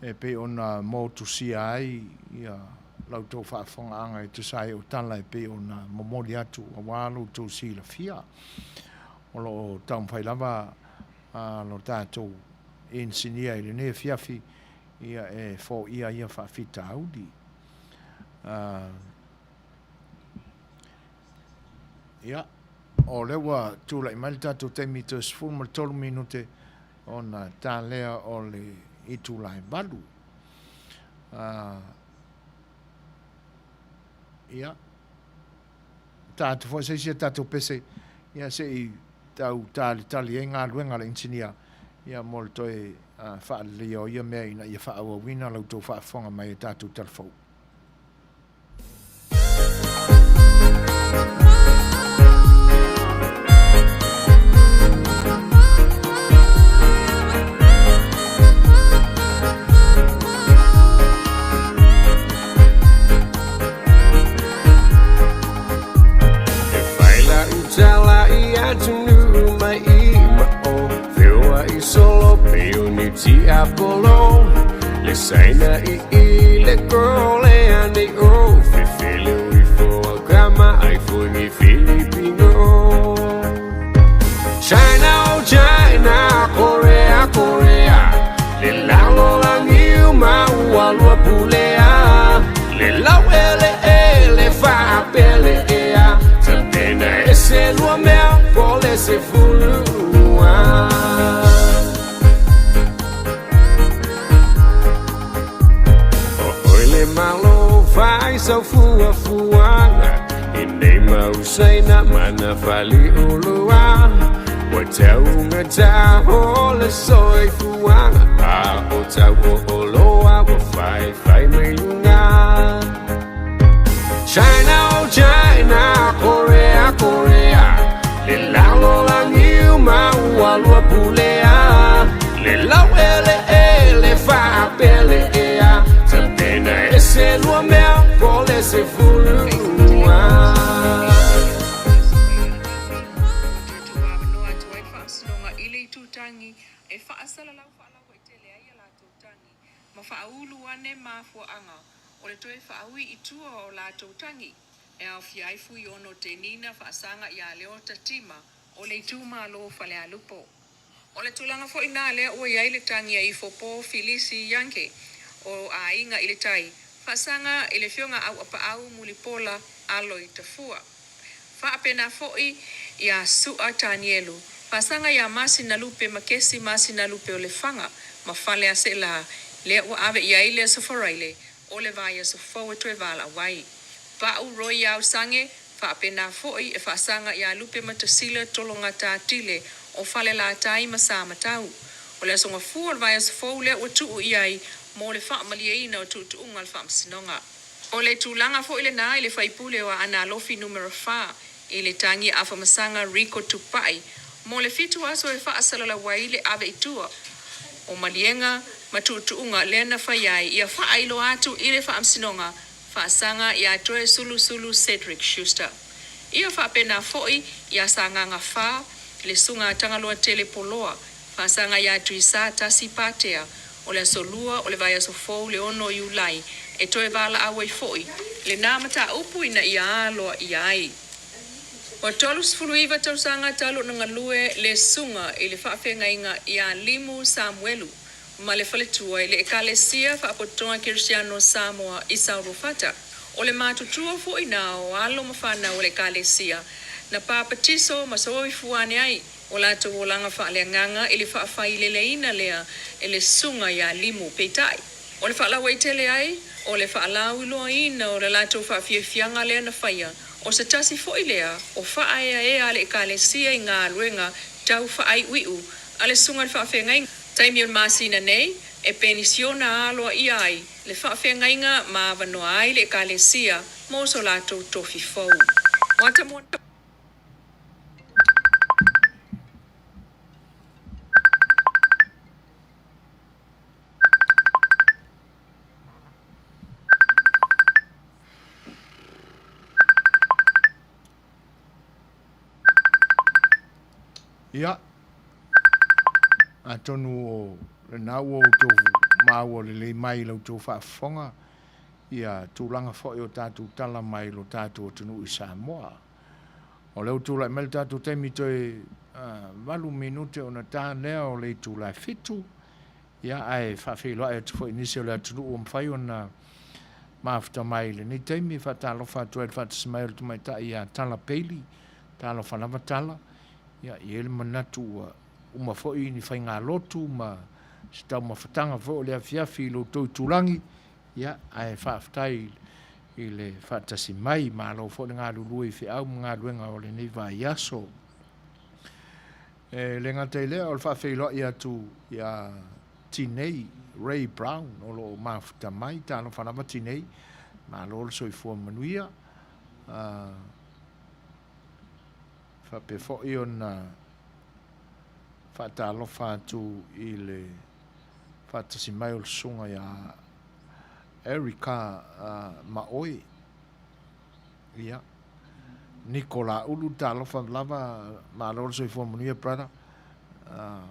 Speaker 1: e pei ona motusia ai ia la outou faafofogaaga e tusa ai o tala e pei ona momoli atu aua lo outou silafia. O lo o taumafai lava lo tatou inisinia i lenei afiafi ia e foia ia faafitauli. Ia, o lea ua tulai mai le tatou taimi toe 13 minute ona ta lea o le itula e 8. Ia, ta atu foi se isi a tatou pese, ia se i tau talitali ai galuega a le inisinia, ia mo le toe faaleleia o ia mea ina ia faaauauina la outou faafofoga mai e tatou talafou.
Speaker 8: E fai lau tala i atunuu mai i mao Feoai solo pei o ni tiapolo Le Saina i i le Kolea nei o Fefele o ifo au kama ai foi ni Filipino China oh China Korea Korea Le lalolagi uma ua lua pulea Le lau ele ele faapele ea Tapena ese lua mea po le sefulu ua O oe le Malo fai sau fuafuaga I nei mau Saina ma na faleoloa Ua taugata o le soifuaga A o tau o oloa ua faifai mai luga China oh China Korea Korea Le lalolagi uma ua lua pulea Le lau eleele faapele ea Tapena ese lua mea po le sefulua.
Speaker 7: Ua avanoa atu ai le Faamasinoga i le itutagi e faasalalau faalauaitele ai a latou tagi ma faaulu ane mafuaaga o le toe faaui i tua o latou tagi e aofia ai Fuiono Tenina faasaga ia Leota Tima o le itumalo o Falealupo. O le tulaga foi na lea ua i ai le tagi a Ifopo Filisi Yanke o Aiga i le Tai, faasaga i le Afioga Auapaau Mulipola Aloi Tafua. Faapena foi ia Su'a Tanielu, faasaga ia Masinalupe ma Kesi Masinalupe o Lefaga ma Faleaseela, lea ua ave i ai le Aso Faraile o le vaiaso fou e toe valaau ai. Pa'u Roy Au Sange, faapena foi e faasaga ia Lupe Matasila Tologata Tile o Falelatai ma Samatau. O le Aso Gafua o le vaiaso fou lea ua tuu i ai mo le faamalieina o tuutuuga a le Faamasinoga. O le tulaga foi lenā i le faipule o Aana Alofi Numera 4 i le tagi Afamasaga Rico Tupai mo le 7 aso e faasalalau ai le ave i tua o maliega ma tuutuuga lea na fai ai ia faailoa atu i le Faamasinoga faasaga ia Toesulusulu Cedric Schuster. Ia faapena foi ia Sagaga 4 le Susuga Tagaloatele Poloa faasaga ia Tuisa Tasi Patea o le aso Lua o le vaiaso fou le 6 o Iulai e toe valaau ai foi lenā mataupu ina ia aloaia ai. Ua 39 tausaga talu ona galue le susuga i le faafeagaiga ia Limu Samuelu ma le faletua i le Ekalesia Faapotopotoga Kerisiano o Samoa i Saurufata. O le matutua foi na o alo ma fanau a le Ekalesia na papatiso ma soifua ane ai o latou olaga faaleagaga i le faafaileleina lea e le susuga ia Limu. Peitai, o le faalauaitele ai o le faalauiloaina o le latou faafiafiaga lea na faia, o se tasi foi lea o faaeaea a le Ekalesia i galuega tau faaiuiu a le susuga i le faafeagaiga. Taimi o le masina nei, E penisiona aloaia ai le faafeagaiga ma avanoa ai le Ekalesia mo so latou tofi fou.
Speaker 1: Ia, atonu o lena ua outou maua lelei mai i la outou faafofoga ia tulaga foi o tatou tala mai lo tatou atunuu i Samoa. O lea ua tulai mai le tatou taimi toe 8 minute ona ta lea o le itula e 7. Ia, ae faafeiloai atu foi i nisi o le atunuu ua mafai ona mafuta mai i lenei taimi. E faatalofa atu ai i le faatasi mai o le tamaitai ia Tala Bailey. Talofa lava Tala. Ia, e i ai le manatu ua uma foi ni faigalotu ma se taumafataga foi o le afiafi i lo outou itulagi. Ia, ae faafetai i le faatasi mai. Malo foi le galulue i feau ma galuega o lenei vaiaso. E le gata i lea, o le faafeiloai atu ia Tinei Ray Brown o lo o mafuta mai. Talofa lava Tinei, malo le soifua manuia. Faapea foi ona faatalofa atu i le faatasi mai o le susuga ia Erica Maoe. Ia, Niko Laulu, talofa lava, malo le soifua manuia brother.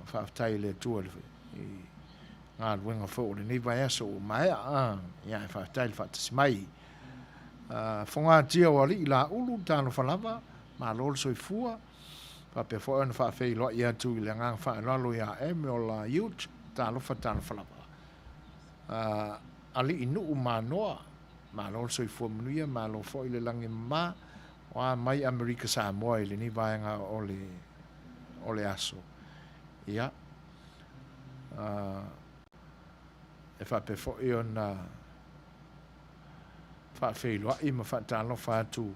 Speaker 1: Faafetai i le Atua i galuega foi o lenei vaiaso ua maea. Ia, ae faafetai i le faatasi mai. Fogatia o Alii Laulu, talofa lava, malo le soifua. Faapea foi ona faafeiloai atu i le agaga faaaloalo ia Emuel Youth, talofa, talofa lava. Alii Nuu Manoa, Malo le soifua manuia, malo foi le lagi e mama, o a mai Amerika Samoa i lenei vaega o le, o le aso. Ia, e faapea foi ona faafeiloai ma faatalofa atu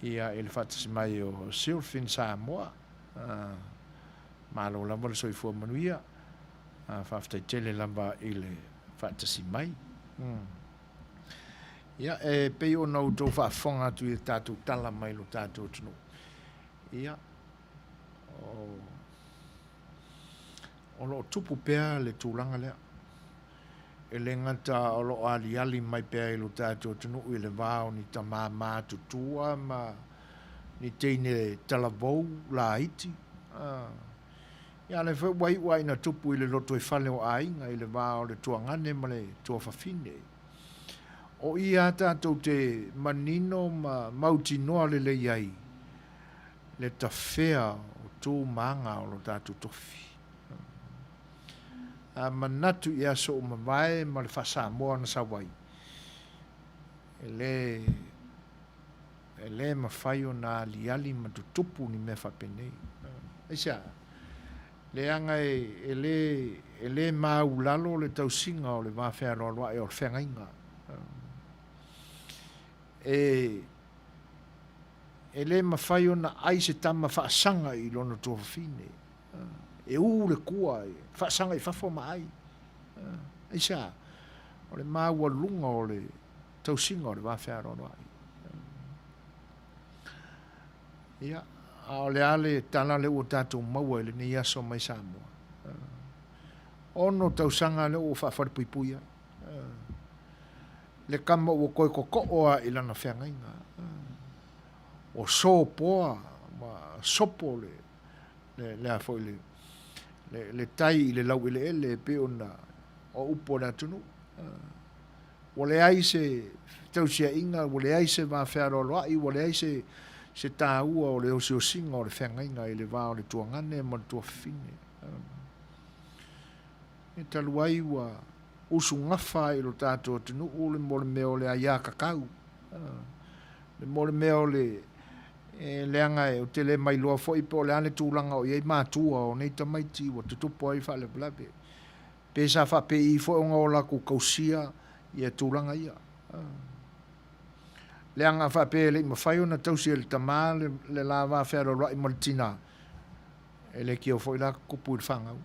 Speaker 1: ia i le faatasi mai o Silfin Samoa. Malo lava le soifua manuia, faafetai tele lava i le faatasi mai. Ia, e pei ona outou faafofoga atu i a tatou tala mai lo tatou atunuu. Ia, o, o lo o tupu pea le tulaga lea. E le gata o lo o aliali mai pea i lo tatou atunuu i le va o ni tamā matutua ma ni teine talavou laiti. Ia, a o lea foi ua iu lava ina tupu i le lotoifale o aiga i le va o le tuagane ma le tuafafine. O i lava tatou te manino ma mautinoa lelei ai le tafea o tu ma aga o lo tatou tofi. A manatu i aso ua mavae ma le faa-Samoa na sau ai, e le, e le mafai ona aliali ma tutupu ni mea faapenei. Aisea? Leaga e, e le, e le maulalo le tausiga o le va fealoaloai o le feagaiga. E, e le mafai ona ai se tama faasaga i lona tuafafine. E u le kua, e faasaga i fafo ma ai. Aisea? O le maualuga o le tausiga o le va fealoaloai. Ia, a o le a le tala lea ua tatou maua i lenei aso mai Samoa? 6 tausaga lea ua faafalepuipui ai. Le tama ua toe totoo lava i lana feagaiga. Ua sopoa ma sopo le, le, le a foi le, le, le tai i le laueleele e pei ona o upu a le atunuu. Ua leai se tausiaiga, ua leai se va fealoaloai, ua leai se, se taua o le osiosiga o le feagaiga i le va o le tuagane ma le tuafafine. E talu ai ua usugafa ai i lo tatou atunuu le mo le mea o le aiatatau, le mo le mea o le, e leaga ou te le mailoa foi po o le a le tulaga o i ai matua o nei tamaiti ua tutupu ai faalavelave. Pe sa faapei foi ona o latou tausia ia tulaga ia. Leaga a faapea e le i mafai ona tausi e le tama le la va fealoaloai ma le tina, e leitio foi la tutupu i le fanau.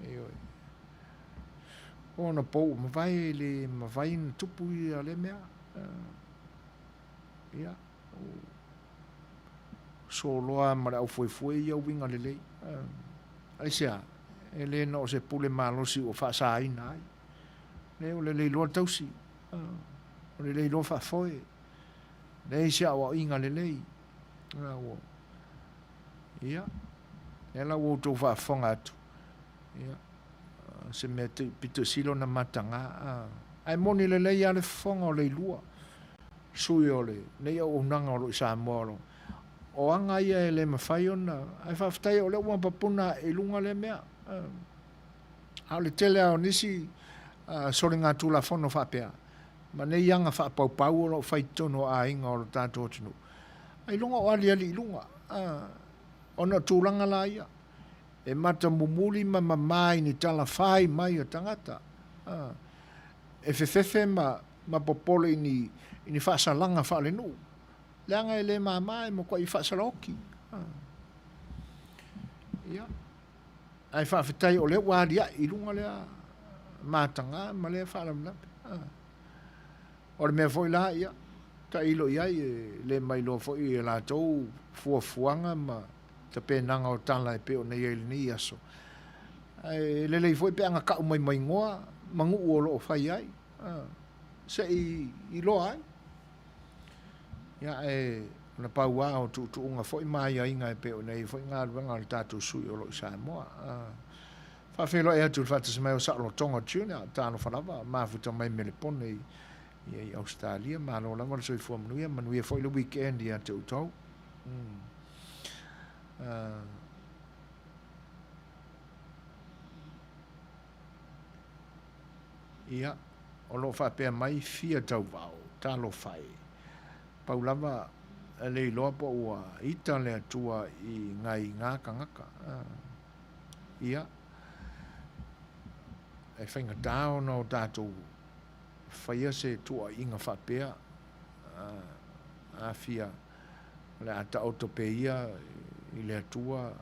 Speaker 1: Ioe. O ona pou ua mavae e le mafai ona tupu ia lea mea. Ia, soloa ma le aufuefue ia uiga lelei. Aisea? E le na o se pule malosi ua faasaina ai. Le o le le iloa tausi, o le le iloa faafoe, leai se aoaoiga lelei. Ia, lea la ua outou faafofoga atu, ia, se mea pito sili ona mataga. Ae moni lelei lava le fofoga o Leilua, sui o lenei auaunaga o lo o i Samoa o lo o aga ia e le mafai ona, ae faafetai o lea ua papuna ae i luga lea mea. A o le tele lava o nisi soligatulafono faapea, ma nei aga faapaupau o lo o fai i totonu o aiga o lo tatou atunuu, ailoga o aliali i luga, ona o tulaga la ia, e matamumuli ma mama i ni tala fai mai a tagata, e fefefe ma popole i ni faasalaga faalenuu, leaga e le mama e matuai faasalaoti. Ia, ae faafetai o lea ua aliae i luga lea mataga ma lea faalavelave. O le mea foi la, ia, tailo i ai, e le mailoa foi e latou fuafuaga ma tapenaga o tala e pei ona i ai i lenei aso. Ae lelei foi pe ana tau mai ma igoa ma nuu o lo o fai ai, se i iloa ai. Ia, ae na pau lava o tuutuuga foi ma aiaiga e pei ona i ai foi galuega a le tatou sui o lo o i Samoa. Faafeiloai atu i le faatasi mai o Saolotoga Junior, talofa lava, mafuta mai Melepone i, i Ausetalia. Malo lava le soifua manuia, manuia foi le weekend ia te outou. Mm. Ia, o lo o faapea mai fia tauvao, talofa e. Pau lava e le iloa po ua ita le Atua i ngai gā tagata. Ia, e faigata ona o tatou faia se tuuaiga faapea, afia o le a taoto pea ia i le Atua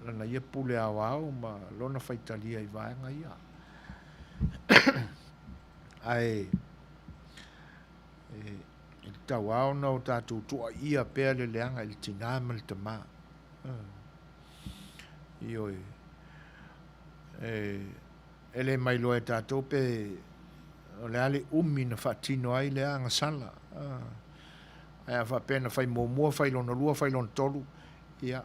Speaker 1: lana ia pule aoao ma lona faitalia i vaega ia. Ae e tatau lava ona o tatou tuuaia pea le leaga i le tinā ma le tamā. Ioe. E le mailoa e tatou pe o le a le umi na faatino ai lea agasala. Ae a faapea na fai muamua, fai lona lua, fai lona tolu, ia,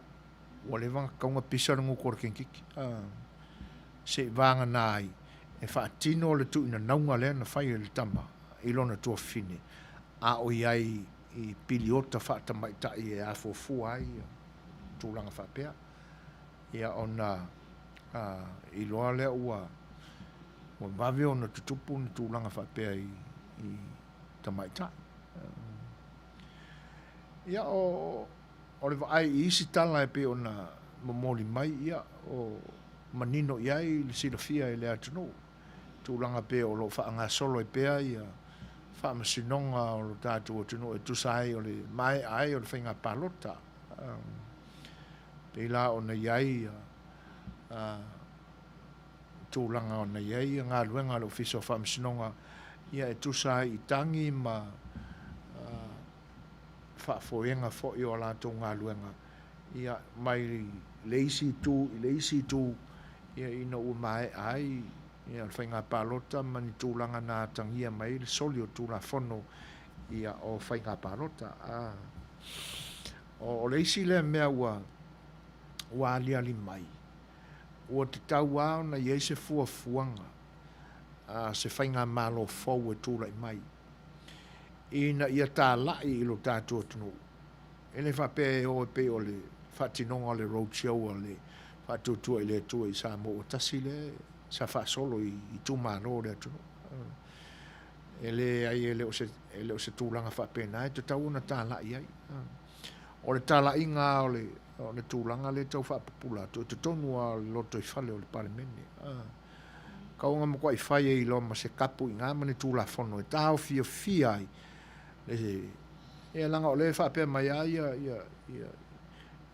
Speaker 1: ua leva ona tatau ona pisa le gutu o le kenkiki. Se i vagana ai e faatino le tuuinanauga lea na fai e le tama i lona tuafafine, a o i ai i piliota faatamaitai e afuafua ai tulaga faapea. Ia ona iloa lea ua vave ona tutupu ni tulaga faapea i tamaitai. Ia o le vaai i isi tala e pei ona momoli mai, ia o manino i ai le silafia e le atunuu, tulaga pei o lo o faagasolo ai pea ia faamasinoga o lo tatou atunuu e tusa ai o le maea ai o le faiga palota. Pei la ona i ai tulaga ona i ai galuega a le Ofisa o Faamasinoga ia e tusa ai i tagi ma faafoega foi o a latou galuega ia mai le isi itu i le isi itu ia ina ua maea ai ia le faiga palota ma ni tulaga na atagia mai ai le soli o Tulafono ia o faiga palota. O le isi lea mea ua ua aliali mai, ua tatau lava ona i ai se fuafuaga a se faigamalo fou e tulai mai ina ia talai i lo tatou atunuu. E le faapea e o e pei o le faatinoga o le road show a le Faatuatua i le Atua i Samoa ua tasi lea sa faasolo i itumalo o le atunuu. E leai e le o se, e le o se tulaga faapena e tatau ona talai ai. O le talaiga lava o le, o le tulaga lea e tau faapupula atu, i totonu lava o le lotoifale o le Palemene. Tau ona matuai fai ai loa ma se tapuiga ma ni Tulafono e taofiofia ai le, ia leaga o lea e faapea mai lava ia, ia, ia,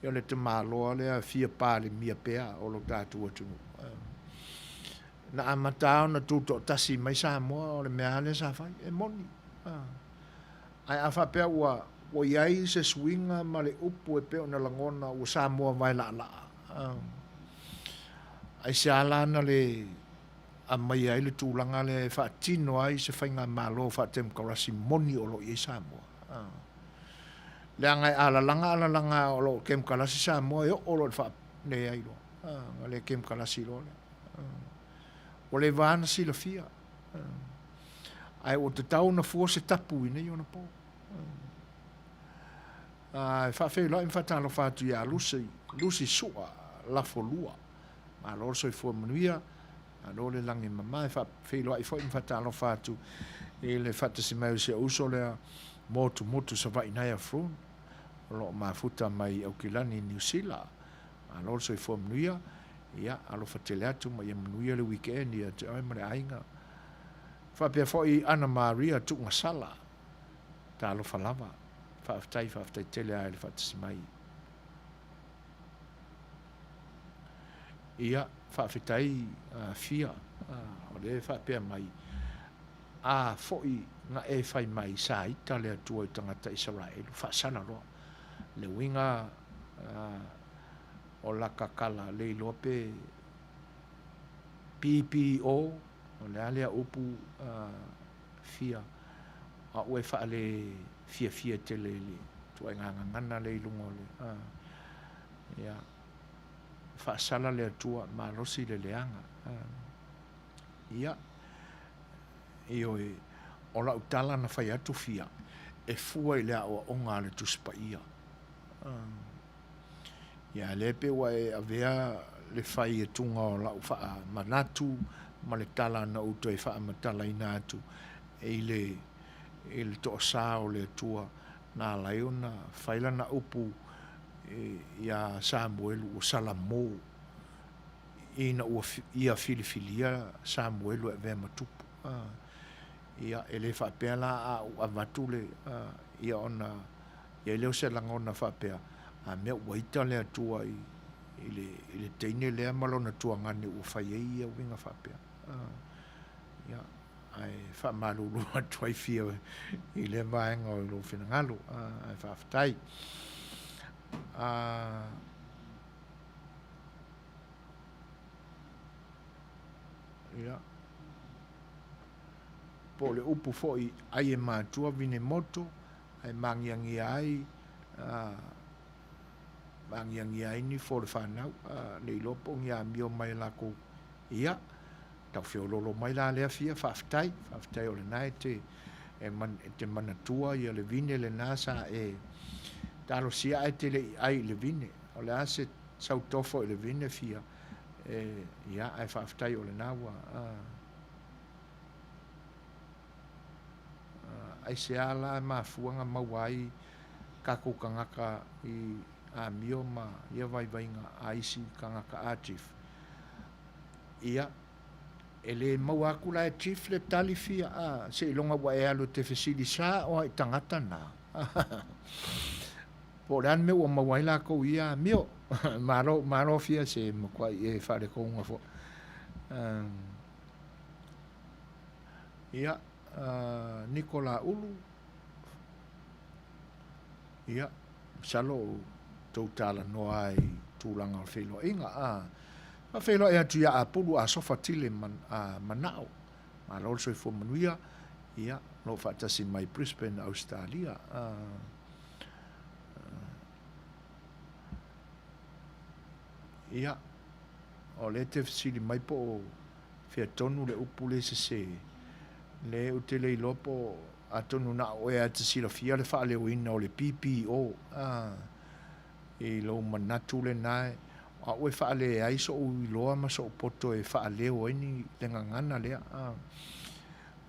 Speaker 1: ia le tamaloa lea fia Palemia pea o lo tatou atunuu. Na amata lava ona tutoatasi mai Samoa o le mea lava lea sa fai, e moni. Ae a faapea ua ua i ai se suiga ma le upu e pei ona lagona ua Samoa vae laalaa, aisea la na le aumaia ai le tulaga lea e faatino ai se faigamalo faatemokarasi moni o lo o i ai Samoa? Leaga e alalaga alalaga o lo o kemokarasi Samoa e oo loa i le faaleai loa, ona le kemokarasi loa lea. Ua leva lava ona silafia, ae ua tatau ona fua se tapu i nei ona po. E faafeiloai ma faatalofa atu ia Lucy, Lucy Sua Lafolua. Malo le soifua manuia, malo le lagi e mama. E faafeiloai foi ma faatalofa atu i le faatasi mai o si ou uso lea Motumotu Savaii Naea Froon, o lo o mafuta mai i Aukilani, Niu Sila. Malo le soifua manuia, ia alofa tele atu ma ia manuia le weekend ia te oe ma le aiga. Faapea foi Ana Maria Tuugasala, talofa lava, faafetai faafetai tele lava i le faatasi mai. Ia, faafetai Fia, o lea e faapea mai, a foi na e fai mai sa ita le Atua i tagata Isaraelu, faasala loa. Le uiga o laka tala le iloa pe PPO, o le a lea upu fia, a'u e faale fiafia tele i le ituaiga gagana lea i luga o le, ia, faasala le Atua, malosi le leaga. Ia, ioe, o lau tala na fai atu fia, e fua i le aoaoga a le Tusi Paia. Ia, lea pei ua e avea le fai atuga o lau faamanatu ma le tala na ou toe faamatalaina atu i le, i le toasa o le Atua na ala ai ona fai lana upu iā Samuelu ua salamo ina ua ia filifilia Samuelu e avea ma tupu. Ia, e le faapea la a ou avatu le, ia ona i ai lea o se lagona faapea, a mea ua ita le Atua i, i le, i le teine lea ma lona tuagane ua fai ai ia uiga faapea. Ia, ae faamalulu atu ai fia i lea vaega o lou finagalo, ae faafetai. Ia, po o le upu foi ai e matua vine moto, ae magiagia ai magiagia ai nifo o le fanau, le iloa po o ni amio mai a lakou. Ia, tau feololo mai la lea fia, faafetai, faafetai o lena e te e te manatua ia le vine lena sa e talosia ae te le i ai i le vine. O le a se sau tofo i le vine fia, e, ia, ae faafetai o lena ua, Aisea la e mafua na maua ai tatou tagata i amio ma ia vaivaiga a isi tagata a Chief? Ia, e le maua atu la e Chief le tali fia, a, seiloga ua e alu e te fesili sao lava i tagata na. Po o le a le mea ua maua ai latou i ia amio. Malo, malo fia se matuai e faaletouga foi. Ia, Nikola Ulu, ia, masalo o tou talanoa ai i tulaga o le feiloaiga. A, faafeiloai atu ia Apulu Asofa Tile man, a, Manao. Malo le soifua manuia, ia, o lo o faatasi mai Brisbane, Ausetalia. A, ia, o lea e te fesili mai po o fea tonu le upu lea sese, le ou te le iloa po o, atonu na o oe lava e te silafia le faaleoina o le PPO, a, i lou manatu lena, o au e faaleai so'u iloa ma so'u poto e faaleo ai ni le gagana lea, a.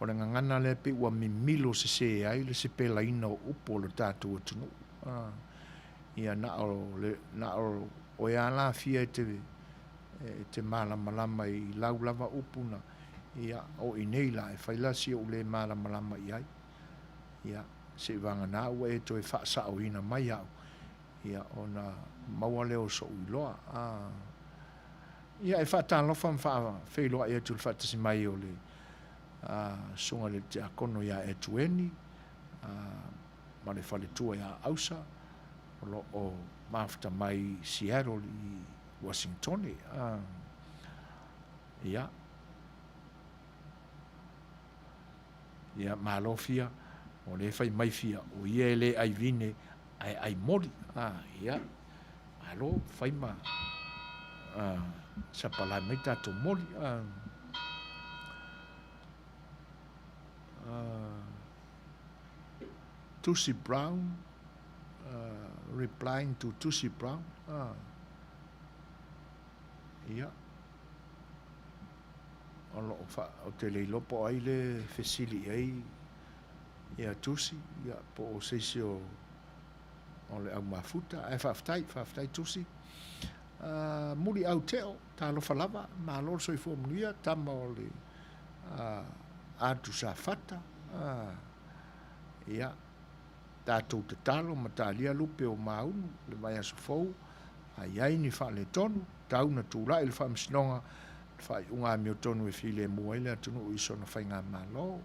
Speaker 1: O le gagana lea pei ua mimilo sese ai le sepelaina o upu o le tatou atunuu, a. Ia na o le, na o oe lava la fia e te e te malamalama i lau lava upu na, ia, o i nei la, e fai la si ou le malamalama i ai. Ia, seivagana ua e toe faasaoina mai au, ia, ona maua lea o so'u iloa. A, Ia, e faatalofa ma faafeiloai atu i le faatasi mai o le Susuga i le Tiakono ia Etueni ma le faletua ia Ausa, o lo o mafuta mai i Seattle i Uasingitone. Ia, ia malo fia, o lea e fai mai fia, o ia e le ai vine, ae ai moli. Ia, malo, fai ma sapalai mai tatou moli. Tusi Brown, replying to Tusi Brown. Ia. O lo o fa, ou te le iloa po o ai le fesili i ai ia Tusi, ia, po o se isi o, o le au mafuta. Ae faafetai, faafetai Tusi. Uh, muli au teo, talofa lava, malo le soifua manuia, tama o le uh, atu safata. Uh, ia, tatou tatalo ma talia lupe o maunu le vaiaso fou, a i ai ni faaletonu, tau na tulai le Faamasinoga le faaiuga amiotonu e filemu ai le atunuu i sona faigamalo.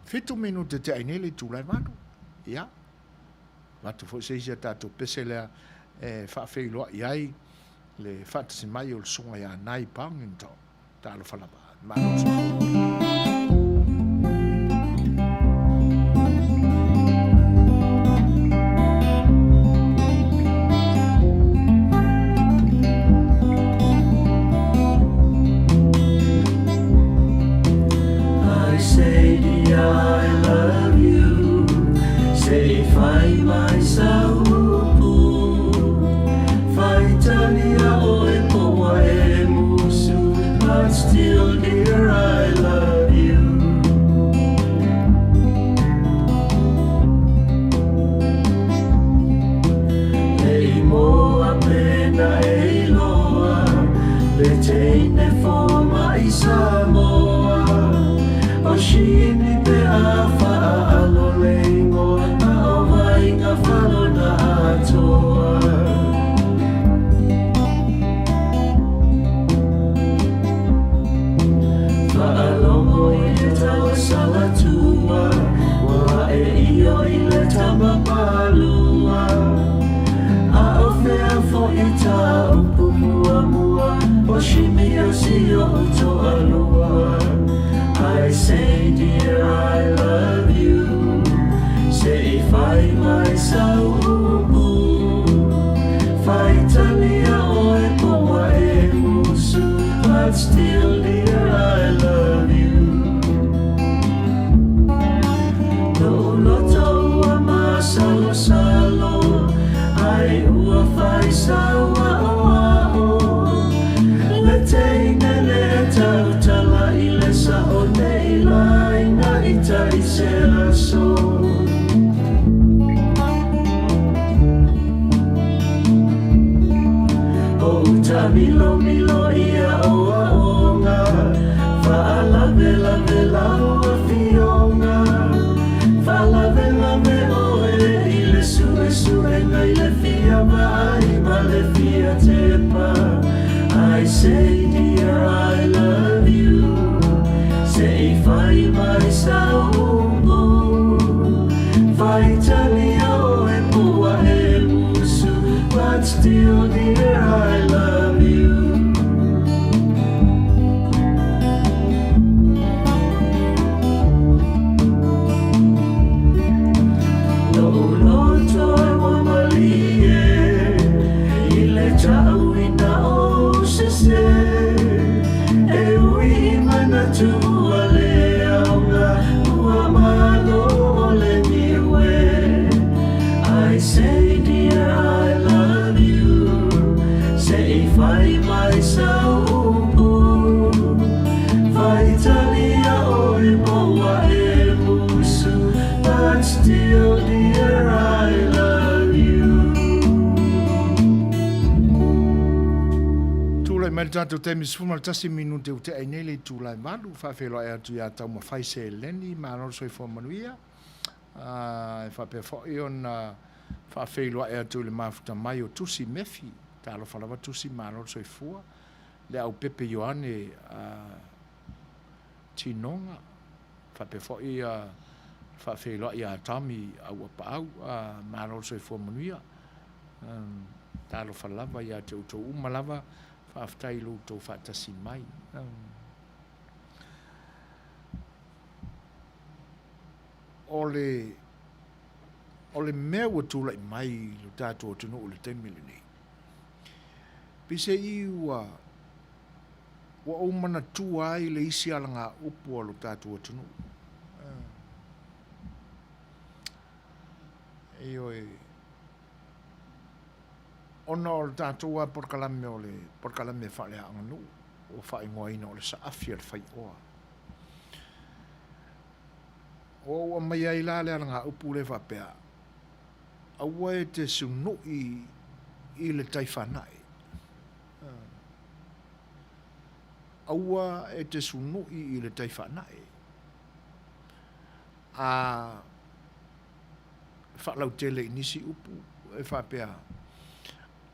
Speaker 1: Fitu minute te ai nei le itula e valu. Ia, avatu foi se isi a tatou pese lea e faafeiloai ai le faatasi mai o le susuga ia Nai Paungington. Talofa lava. Malo le soifua.
Speaker 9: I say dear I love you Se i fai mai sa upu Faitalia oe po ua e musu But still dear I love you Le i moa pena e iloa Le teine fo mai Samoa O shimi pe a faaalo le ingoa A o vainga falo na atoa Faalogo i le tau salatua Ua e io i le tama palua A o fea foi ta upu muamua O shimi o si o toalua I say dear I love you Se i fai mai sa upu Faitalia oe po ua e musu But still dear I love you Lou loto ua masalosalo Ai ua fai sau aʻoaʻo Le teine le tautala i le sao nei laina i tai se aso O uta milomilo ia o aoga Faalavelave lau afioga Faalavelave oe i le suesuega i le fia vaai ma le fia tepa I say dear I love you Se i fai mai sa upu Faitalia oe po ua e musu But still dear I love you Lou loto e ua malie I le taʻuina o sese E ui i manatu ua le aoga Ua malo o le niue I say dear I love you Se i fai mai sa upu Faitalia oe po ua e musu But still dear I love you.
Speaker 1: Tulai mai le tatou taimi 11 minute ua tea ai nei le itula e valu. Faafeiloai atu ia Taumafai Seleni, malo le soifua manuia. E faapea foi ona faafeiloai atu i le mafuta mai o Tusi Mefi. Talofa lava Tusi, malo le soifua. Le Aupepe Ioane Tinoga, faapea foi le faafeiloai ia Tommy Auapaau, malo le soifua manuia. Talofa lava ia te outou uma lava, faafetai i lo outou faatasi mai. O le, o le mea ua tulai mai i lo tatou atunuu i le taimi lenei, peiseai ua Ua ou manatua ai le isi alagaupu a lo tatou atunuu. Ioe. Ona o le tatou lava polokalame o le polokalame faaleaganuu ua faaigoaina o le saafi a le faioa. Ua ou aumaia ai la le alagaupu lea faapea, aua e te sunui i le tai fanae. Aua e te sunui i le tai faanae, a faalautele i nisi upu e faapea,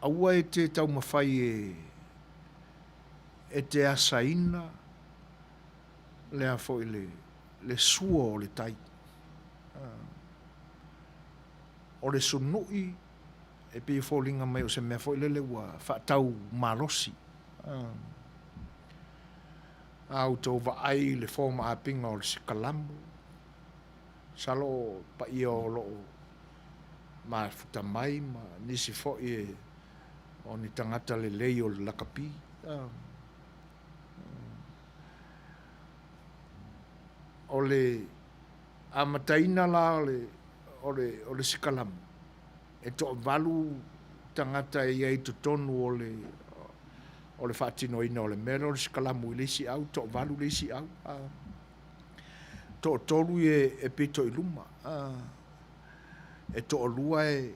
Speaker 1: aua e te taumafai e e te asaina lea foi le le sua o le tai. O le sunui E pei e foliga mai o se mea foi lele ua faatau malosi. A outou vaai i le fomaapiga o le sikalamu, masalo o paia o lo o mafuta mai ma nisi foi o ni tagata lelei o le lakapi. O le amataina la o le sikalamu, e toavalu tagata e i ai i totonu o le o le faatinoina o le mea lea o le sikalamu i le isi au, toavalu le isi au, a. Toatolu e e pito i luma, a. E toalua e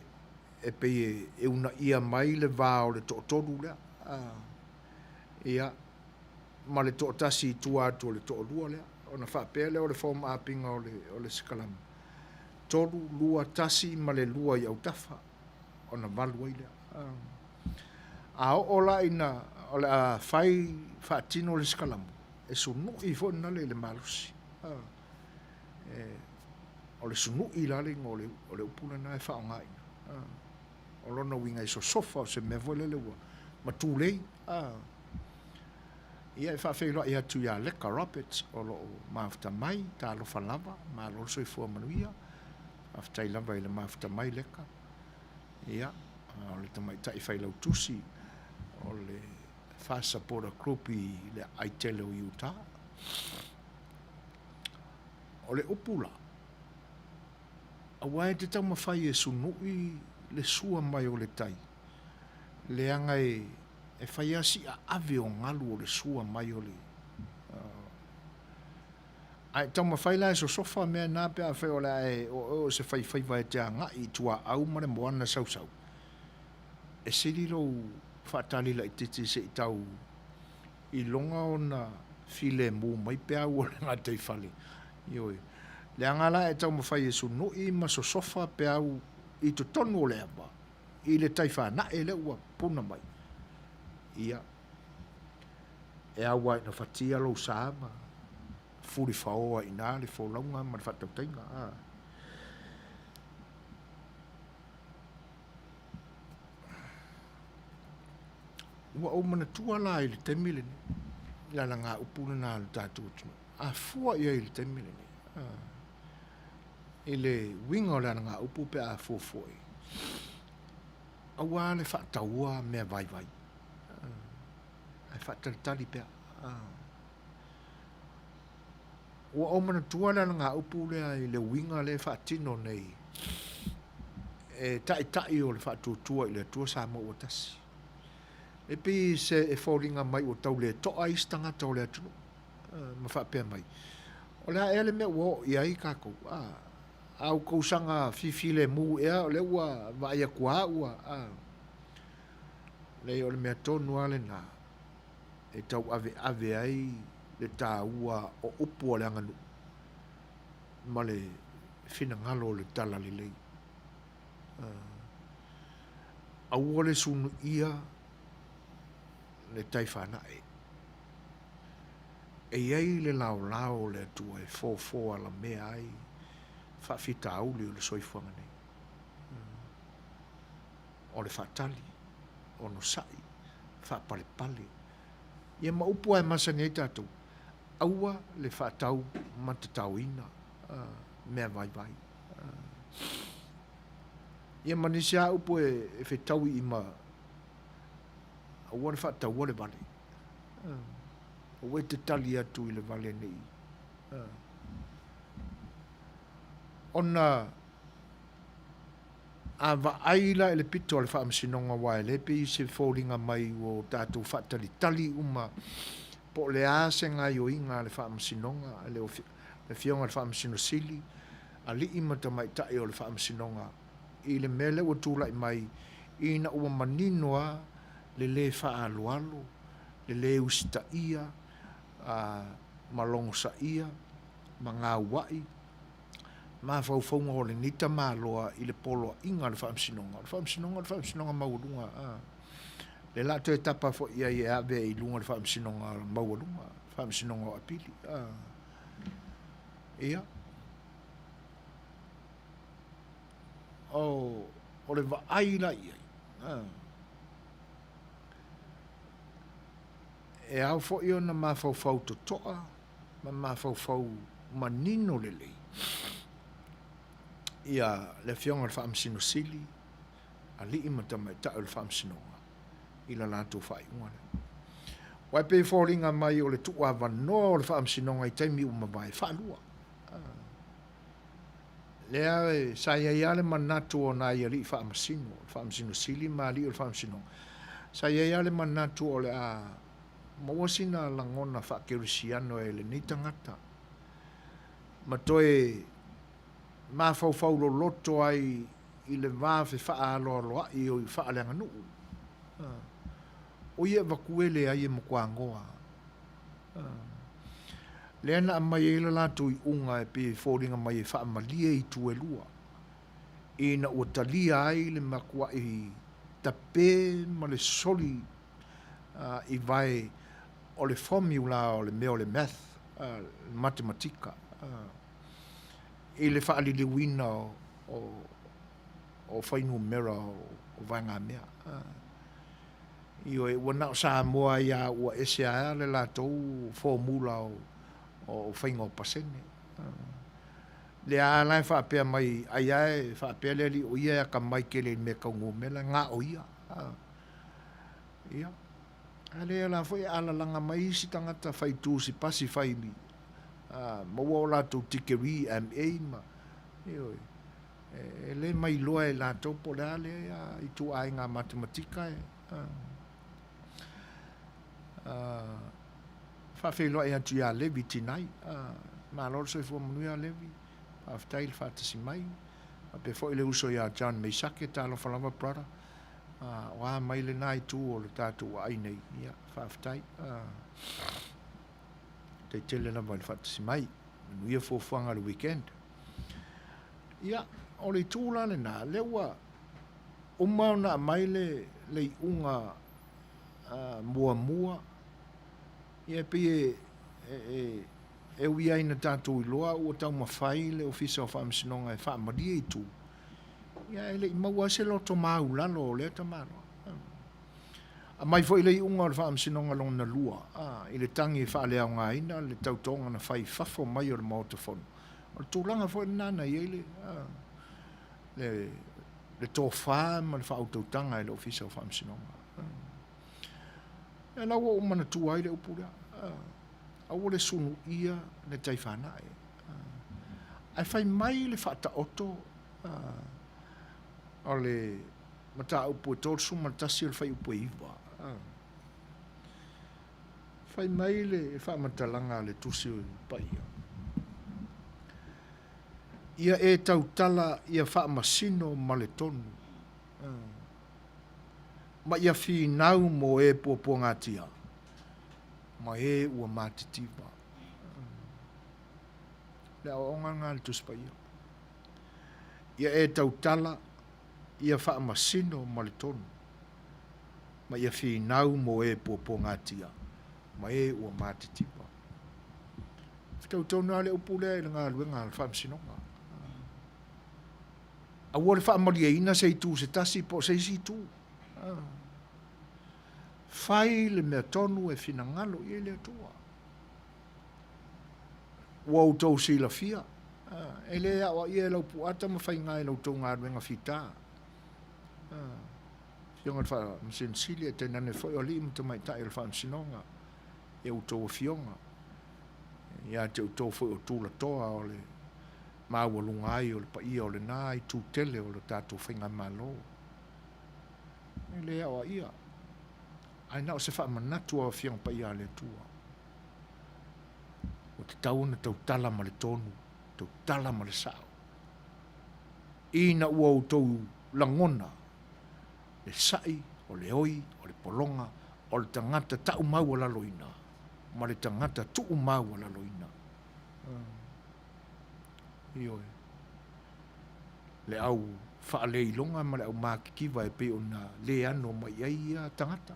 Speaker 1: e pei e uunaia mai le va o le toatolu lea, a. Ia, ma le toatasi i tua atu o le toalua lea. Ona faapea lea o le form up ina o le sikalamu, 3, 2, 1 ma le 2 i autafa ona valu ai lea. A oo la ina o le a fai faatino le sikalamu, e sunui foi lena i le malosi. O le sunui la le igoa o le upu lena e faaaogaina. O lona uiga e sosofa o se mea foi lele ua matulei. Ia e faafeiloai atu ia Leka Roberts o lo o mafuta mai, talofa lava, malo le soifua manuia. Faafetai lava i le mafuta mai Leka. Ia, o le tamaitai failautusi o le Fast Supporter Group i le aai tele o Utah. O le upu la, aua e te taumafai e sunui le sua mai o le tai, leaga e E fai lava si aave o galu o le sua mai o le. Ae taumafai la e sosofa mea na pe afai o le a e o oe o se faifaiva e te agai i tuaau ma le moana sausau. E sili lou faatali laitiiti se i tau iloga ona filemu mai peau o le gataifale. Ioe. Leaga la e taumafai e sunui ma sosofa peau i totonu o le ava. i le tai fanae lea ua puna mai, ia, e au lava ina fatia lou sa ma fulifaoa i ina le folauga ma le faatautaiga. A. Ua ou manatua la i le taimi lenei, le alagaupu lena a le tatou atunuu. A fua i ai i le taimi lenei, a. i le uiga o le alagaupu pe a fuafua i ai, aua le faataua mea vaivai, ae faatalitali pea. Ua ou manatua le alagaupu lea i le uiga lea e faatino nei e Taitai o le Faatuatua i le Atua Samoa ua Tasi. E pei se e foliga mai ua tau le toa isi tagata o le atunuu. ma faapea mai, O le a ea le mea ua oo i ai tatou? A, a outou saga fifilemu ea o lea ua vaai atu lava ua, a. Leai, o le mea tonu lava lena e tauaveave ai le taua o upu a le aganuu ma le finagalo o le talalelei. A, aua le sunuia le tai fanae. E i ai le laolao o le Atua e fofo alamea ai faafitauli o le soifuaga nei. O le faatali, onosai, faapalepale, ia ma upu lava e masani ai tatou, aua le faatau matataoina mea vaivai. Ia ma nisi lava upu e fetaui ma aua le faataua le vale. Aua e te tali atu i le vale nei. Ona a vaai la i le pito a le Faamasinoga aua e le pei se foliga mai ua o tatou faatalitali uma po o le a se gaioiga a le Faamasinoga, le Afioga i le Faamasino Sili, alii ma tamaitai o le Faamasinoga i le mea lea ua tulai mai ina ua manino lava le lē faaaloalo, le lē usitaia ma logosaia ma gaua'i mafaufauga o lenei tamaloa i le poloaiga a le Faamasinoga. O le Faamasinoga o le Faamasinoga maualuga a. Lea la a toe tapa foi i ai e ave i luga le Faamasinoga maualuga, Faamasinoga o Apili a. Ia. O, o le vaai la i ai, a, e ao foi ona mafaufau totoa ma mafaufau manino lelei ia le Afioga i le Faamasino Sili, alii ma tamaitai o le Faamasinoga i la latou faaiuga lea. Aua e pei e foliga mai o le tuuavanoa o le Faamasinoga i taimi ua mavae, e faalua. Lea sa i ai lava le manatu o nai alii faamasino, o le Faamasino Sili ma alii o le Faamasinoga, sa i ai lava le manatu o le a maua sina lagona faakerisiano e lenei tagata ma toe mafaufau loloto ai i le va fefaaloaloa'i o i faaleaganuu. O ia e avatu e leai e matua goa. Lea na aumai ai le latou iuga e pei e foliga mai e faamalie itu e lua, ina ua talia ai le matua'i tape ma le soli i vae o le formula o le mea o le math, le matematika, i le faaliliuina o fuainumera o vaegamea. Ioe, ua na o Samoa ai lava ua ese lava le latou formula o faiga o pasene. Lea lava la e faapea mai, ai lava e faapea le alii o ia e atamai tele i mea tau numera, na o ia. Ia, a lea la foi e alalaga mai isi tagata fai tusipasi fai maua o latou tikeri MA ma, ioe, e le mailoa e latou po o le a lea ituaiga matematika e faafeiloai atu ia Levi Tinai. Malo le soifua manuia Levi, faafetai le faatasi mai. Faapea foi le uso ia John Meisake, talofa lava brother. O a mai lena itu o le tatou aai nei, ia faafetai. Faafetai tele lava i le faatasi mai. Manuia fuafuaga o le weekend. Ia, o le itu la lena, lea ua uma ona aumai le, le iuga muamua, ia e pei e, e, e, e ui ai ina tatou iloa ua taumafai le Ofisa o Faamasinoga e faamalie itu, ia e le i maua ai se loto maulalo o lea tamaloa. Aumai foi le iuga o le Faamasinoga lona lua, i le tagi e faaleaogaina le tautoga na fai i fafo mai o le Maota Fono. O le tulaga foi lena na i ai le, le, le tofa ma le faautautaga e le Ofisa o Faamasinoga. Ia la ua ou manatua ai le upu lea, aua le sunuia le tai fanae. Ae fai mai le faataoto o le mataupu e 31 o le fuaiupu e 9. Fai mai le faamatalaga a le Tusi Paia, Ia e tautala ia faamasino ma le tonu, ma ia finau mo e puapuagatia ma e ua matitiva. Le aoaoga lena a le Tusi Paia. Ia e tautala ia faamasino ma le tonu, ma ia finau mo e puapuagatia ma e ua matitiva. Fetau tonu lava le upu lea i le galuega a le Faamasinoga. Aua le faamalieina se itu se tasi po o se isi itu. Fai le mea tonu e finagalo i ai le Atua. Ua outou silafia, e le aoaia e lau puata ma faiga i la outou galuega fita. Afioga i le Faamasino Sili, ae tainane foi o alii ma tamaitai o le Faamasinoga, i a outou afioga, ia te outou foi o tulatoa o le maualuga ai o le paia o lena itu tele o le tatou faigamalo. E le aoaia, ae na o se faamanatu o Afioga Paia a le Atua. Ua tatau ona tautala ma le tonu, tautala ma le sao. Ina ua outou lagona le sa'i, o le oi, o le pologa, o le tagata ta'u maualaloina ma le tagata tu'u maualaloina. Ioe. Le au faaleiloga ma le au matitiva e pei ona le ano mai i ai ia tagata.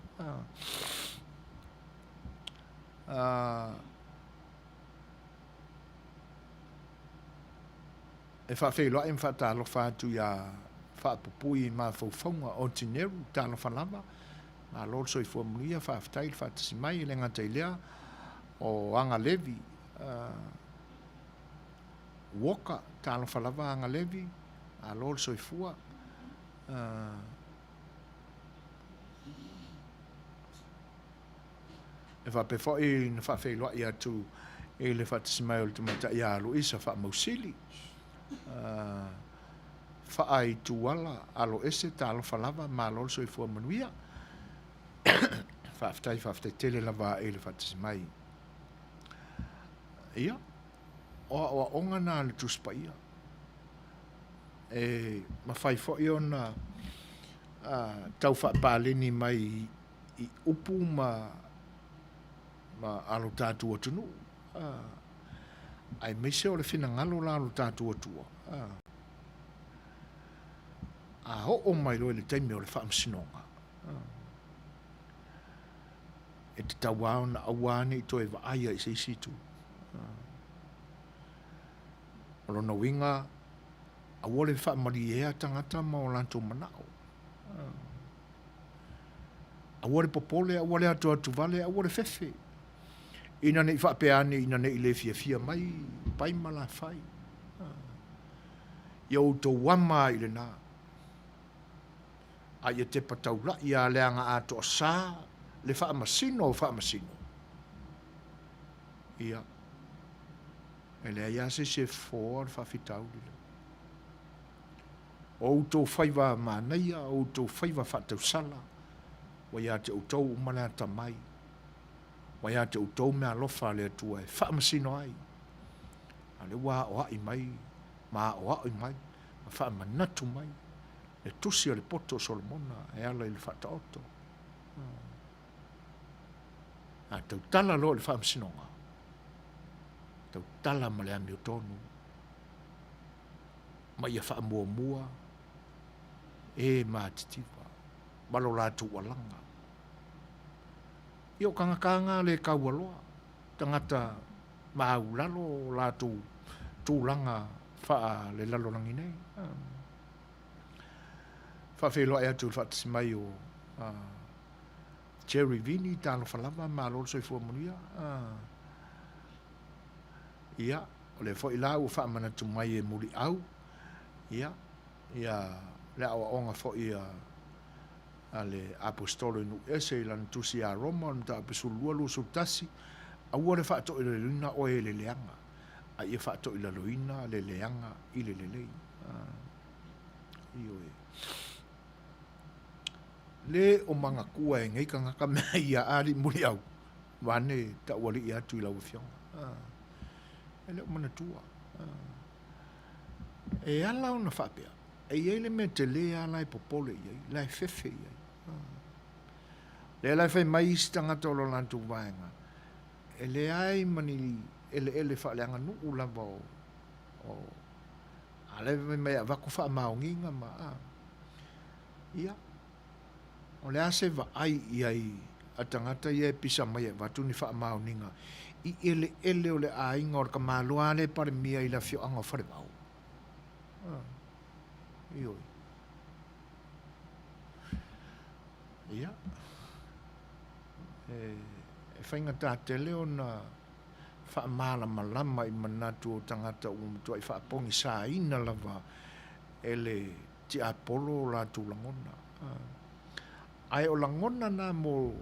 Speaker 1: E faafeiloai ma faatalofa atu iā Faapupui i mafaufauga o Tineru, talofa lava, malo le soifua manuia, faafetai le faatasi mai, e le gata i lea, o Aga Levi Walker, talofa lava Aga Levi, malo le soifua. E faapea foi ona faafeiloai atu i le faatasi mai o le tamaitai ia Luisa Faamausili, Faaituala Aloese, talofa lava, malo le soifua manuia. Faafetai, faafetai tele lava i le faatasi mai. Ia, o aoaoga na a le Tusi Paia. E mafai foi ona tau faapaleni mai i upu ma ma a lo tatou atunuu, aemaise o le finagalo la o lo tatou Atua, a oo mai loa i le taimi o le faamasinoga, e tatau lava ona aua ne i toe vaaia i se isi itu. O lona uiga, aua le faamaliea tagata ma o latou manao. Aua le popole, aua le atuatuvale, aua le fefe, ina ne i faapea ane ina ne i le fiafia mai pai ma lafai. Ia outou ama ai i lena, a ia tepa taula'i a leaga atoa sa le faamasino o faamasino. Ia, e leai lava se isi e fofoa le faafitauli lea. O outou faiva manaia, o outou faiva faatausala, ua ia te outou uma le atamai, ua ia te outou meaalofa a le Atua e faamasino ai, a o lea ua aoai mai ma aoaoi mai ma faamanatu mai le tusi a le poto o Solomona e ala i le Faataoto. A tautala loa i le faamasinoga, tautala ma le amiotonu. ma ia faamuamua e matitiva ma lo latou alaga. Ia o tagata na le taualoa, tagata maulalo o latou tulaga faale-lalolagi nei. Faafeiloai atu i le faatasi mai o Jerry Vini, talofa lava, malo le soifua manuia. Ia, o lea foi la ua faamanatu mai e Muliau, ia, ia le aoaoga foi a, a le Aposetolo i nuu ese i lana tusi ia Roma o le mataupu 12, 21, Aua le faatoilaloina oe e le leaga, a ia faatoilaloina le leaga i le lelei. Ioe. Le o manatua e nei tagata mea ia alii Muliau, Vaeane taualii atu i lau Afioga. E le o manatua. E ala ona faapea, e i ai le mea tele lava la e popole i ai, la e fefe i ai. Lea la e fai mai isi tagata o lo latou vaega, e leai ma ni eleele faaleaganuu lava o, o a lea fai mai e avatu faamaoniga ma, a. Ia, O le a se vaai i ai a tagata ia e pisa mai e avatu ni faamaoniga i eleele o le aiga o le tamaloa lea e Palemia i le afioaga o Falevao. Ioe. Ia, e faigata tele ona faamalamalama i manatu o tagata ua matuai faapogisaina lava e le tiapolo o latou lagona. Ae o lagona na mo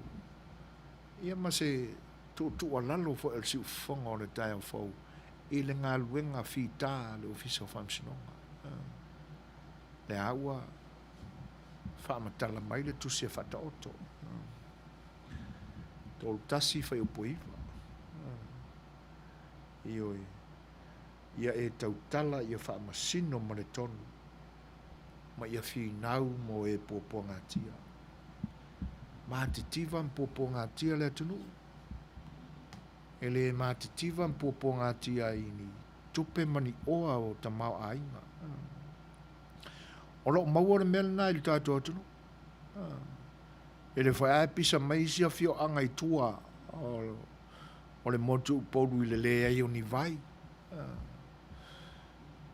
Speaker 1: ia ma se tuutuualalo foi a le siufofoga o le taeao fou i le galuega fita a le Ofisa o Faamasinoga. Lea ua faamatala mai le tusi a Faataoto. 31 fuaiupu 9. Ioe, ia e tautala ia faamasino ma le tonu, ma ia finau mo e puapuagatia. Matitiva ma puapuagatia le atunuu. E le matitiva ma puapuagatia i ni tupe ma ni oa o tamaoaiga. O lo o maua le mea lena i le tatou atunuu. E le foi lava e pisa mai isi afioaga i tua o le motu i Upolu i le leai o ni vai.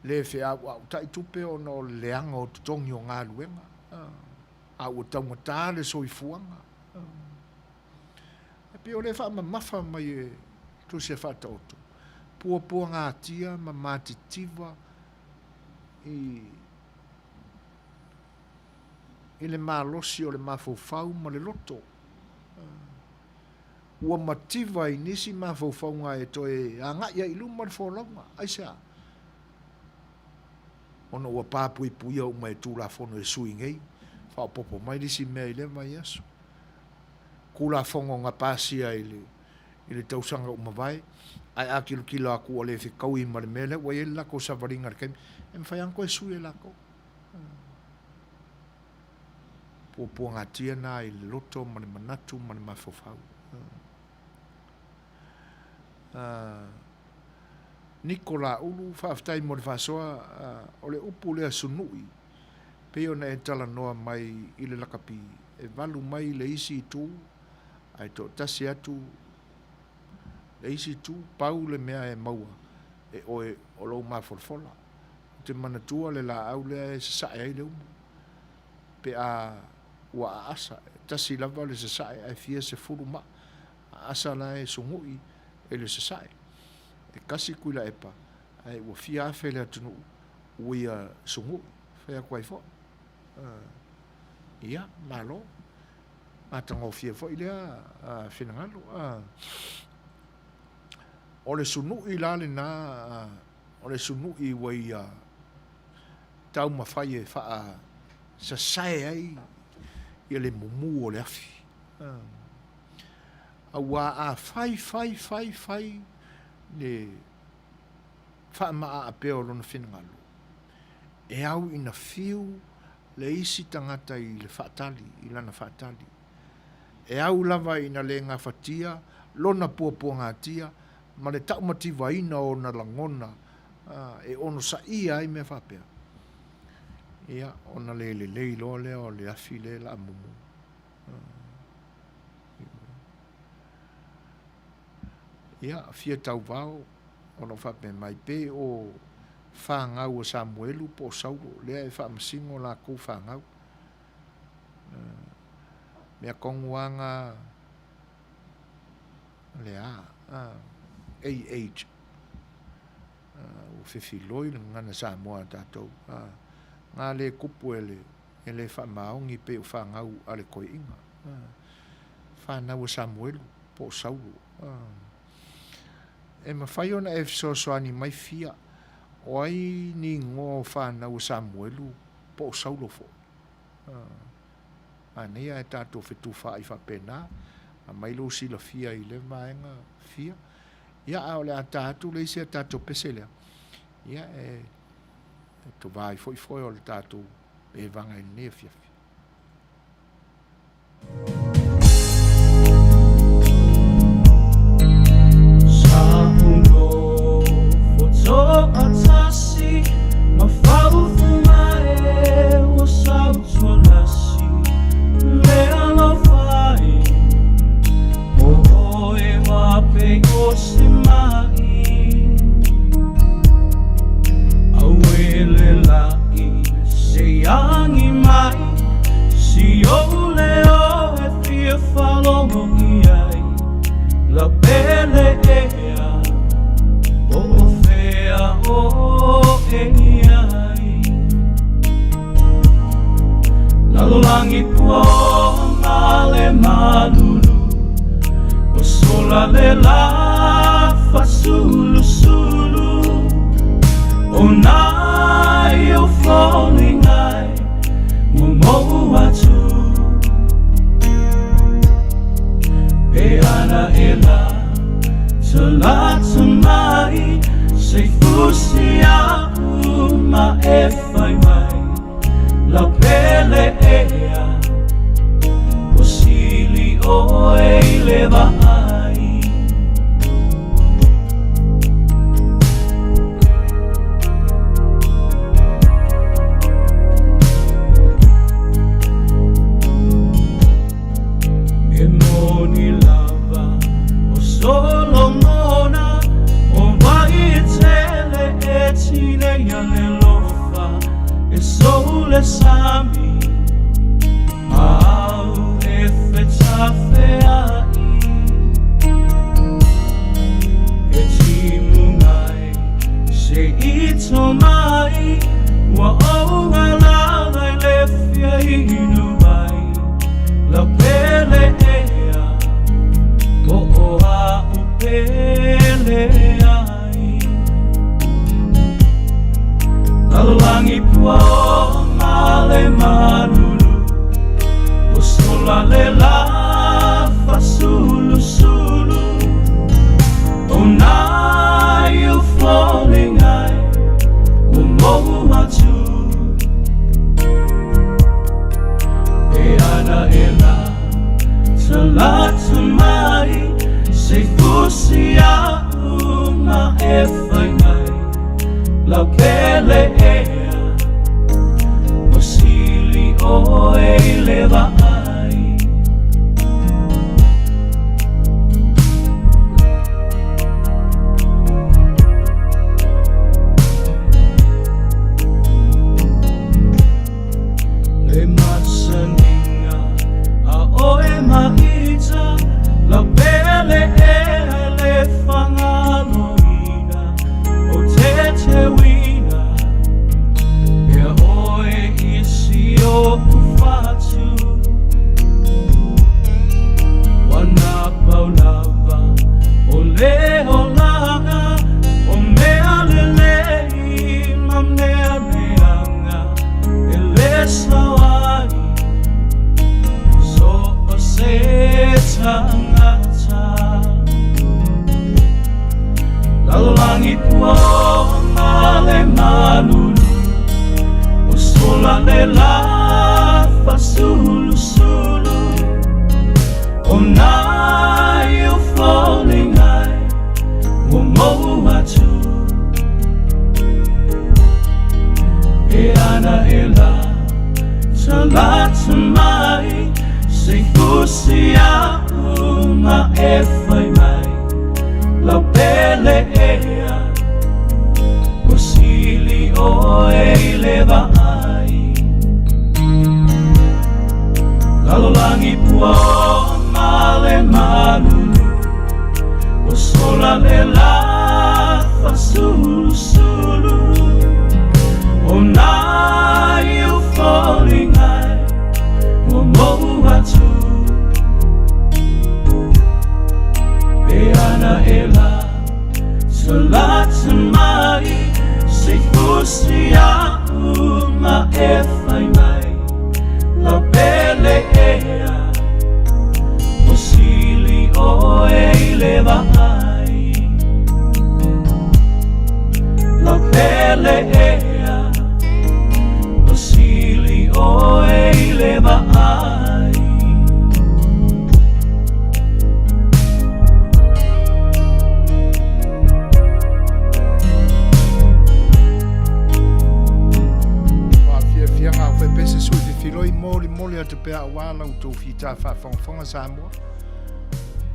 Speaker 1: Le feauautai tupe ona o le leaga o totogi o galuega, a ua taugata le soifuaga. E pei o lea e faamamafa mai e Tusi a Faataoto, puapuagatia ma matitiva i i le malosi o le mafaufau ma le loto. Ua mativa i nisi mafaufauga e toe agai ai i luma le folauga. Aisea? Ona ua papuipuia uma e Tulafono e sui nei, faaopoopo mai le isi mea i lea vaiaso. Tulafono na pasia i le i le tausaga ua mavae, ae a tilotilo atu ua le fetaui ma le mea lea ua i ai le latou savaliga i le taimi, e mafai lava ona toe sui e latou. Puapuagatia na i le loto ma le manatu ma le mafaufau. Niko Laulu, faafetai mo le faasoa, o le upu lea sunui, pei ona e talanoa mai i le lakapi, e valu mai le isi itu, ae toatasi atu le isi itu, pau le mea e maua e oe o lou mafolafola. Ou te manatua le laau lea e sasae ai le umu pe a ua aasa, e tasi lava le sasae ae fia sefulu maa aasa la e sugui e le sasae. E kasi Tuilaepa ae ua fia afe le atunuu ua ia sugui, fai atu ai foi. Ia, malo. Matagofie foi lea finagalo. O le sunui la lena, o le sunui ua ia taumafai e faasasae ai ia le mumu o le afi. Aua a fai fai fai fai le faamaaa pea o lona finagalo, e au ina fiu le isi tagata i le faatali, i lana faatali. E au lava ina le gafatia lona puapuagatia ma le taumativaina o ona lagona e onosaia ai mea faapea, ia, ona le lelei loa lea o le afi lea o le a mumu. Ia, fia tauvao o lo o faapea mai, pe o fanau a Samuelu po o Saulo, lea e faamasino latou fanau. Mea tonu lava na le a, AH, ua fefiloi le gagana Samoa a tatou, na le tupu e le E le faamaoni pei o fanau a le toeaina, fanau a Samuelu po o Saulo. E mafai ona e fesoasoani mai fia, o ai ni igoa o fanau a Samuelu po o Saulo foi? Manaia ae tatou fetufaai faapena, aumai lou silafia i lea vaega fia. Ia, a o le a ta atu le isi a tatou pese lea, ia e tovā ai foi foe o le tatou evaga i lenei afiafi.
Speaker 9: lou leo e fia faalogo i ai, Lau pele ea, po o fea oe i ai. Lalolagi puaoa ma le malulu, Ua sola le lā fasulusulu, ʻO nai ou foliga e ua mou atu. Pe ana e la talata mai, Se i fusi aʻu ma e fai mai, Lau pele ea, ua sili ʻoe i le vaai. E moni lava ʻo Solomona, ʻO wai e tele e tineia le alofa, E sou le sami ma au e fetafeaʻi. E timuga e se i tō mai, Ua ou alaala i le fia inu ai, Lau pele ea, po o aʻu pele ai. Lalolagi puaoa ma le malulu, Ua sola le lā fasulusulu, ʻO nai ou foliga e ua mou atu. Pe ana e la talata mai, Se i fusi aʻu ma e fai mai, Lau pele ea, ua sili ʻoe i le vaai. Le masaniga a ʻoe ma ita, Lau pele ea e le fagaloina, O teteuina pea ʻoe i si oʻu fatu. Ua napau lava o le olaga, O mea lelei ma mea leaga e le sao ai so o se tagata. Lalolagi puaoa ma le malulu, Ua sola le lā fasulusulu, ʻO nai ou foliga e ua mou atu. Pe ana e la talata mai, Se i fusi aʻu ma e fai mai, Lau pele ea, ua sili ʻoe i le vaai. Lalolagi puaoa ma le malulu, Ua sola le lā fasulusulu, ʻO nai ou foliga e ua mou atu. Pe ana e la talata mai, Se i fusi aʻu ma e fai mai, Lau pele ea, ua sili ʻoe i le vaai. Lau pele ea, ua sili ʻoe i le vaai.
Speaker 1: Faafiafiaga au faipese sui fefiloi molimoli atu pea aua la outou fita faafogafoga Samoa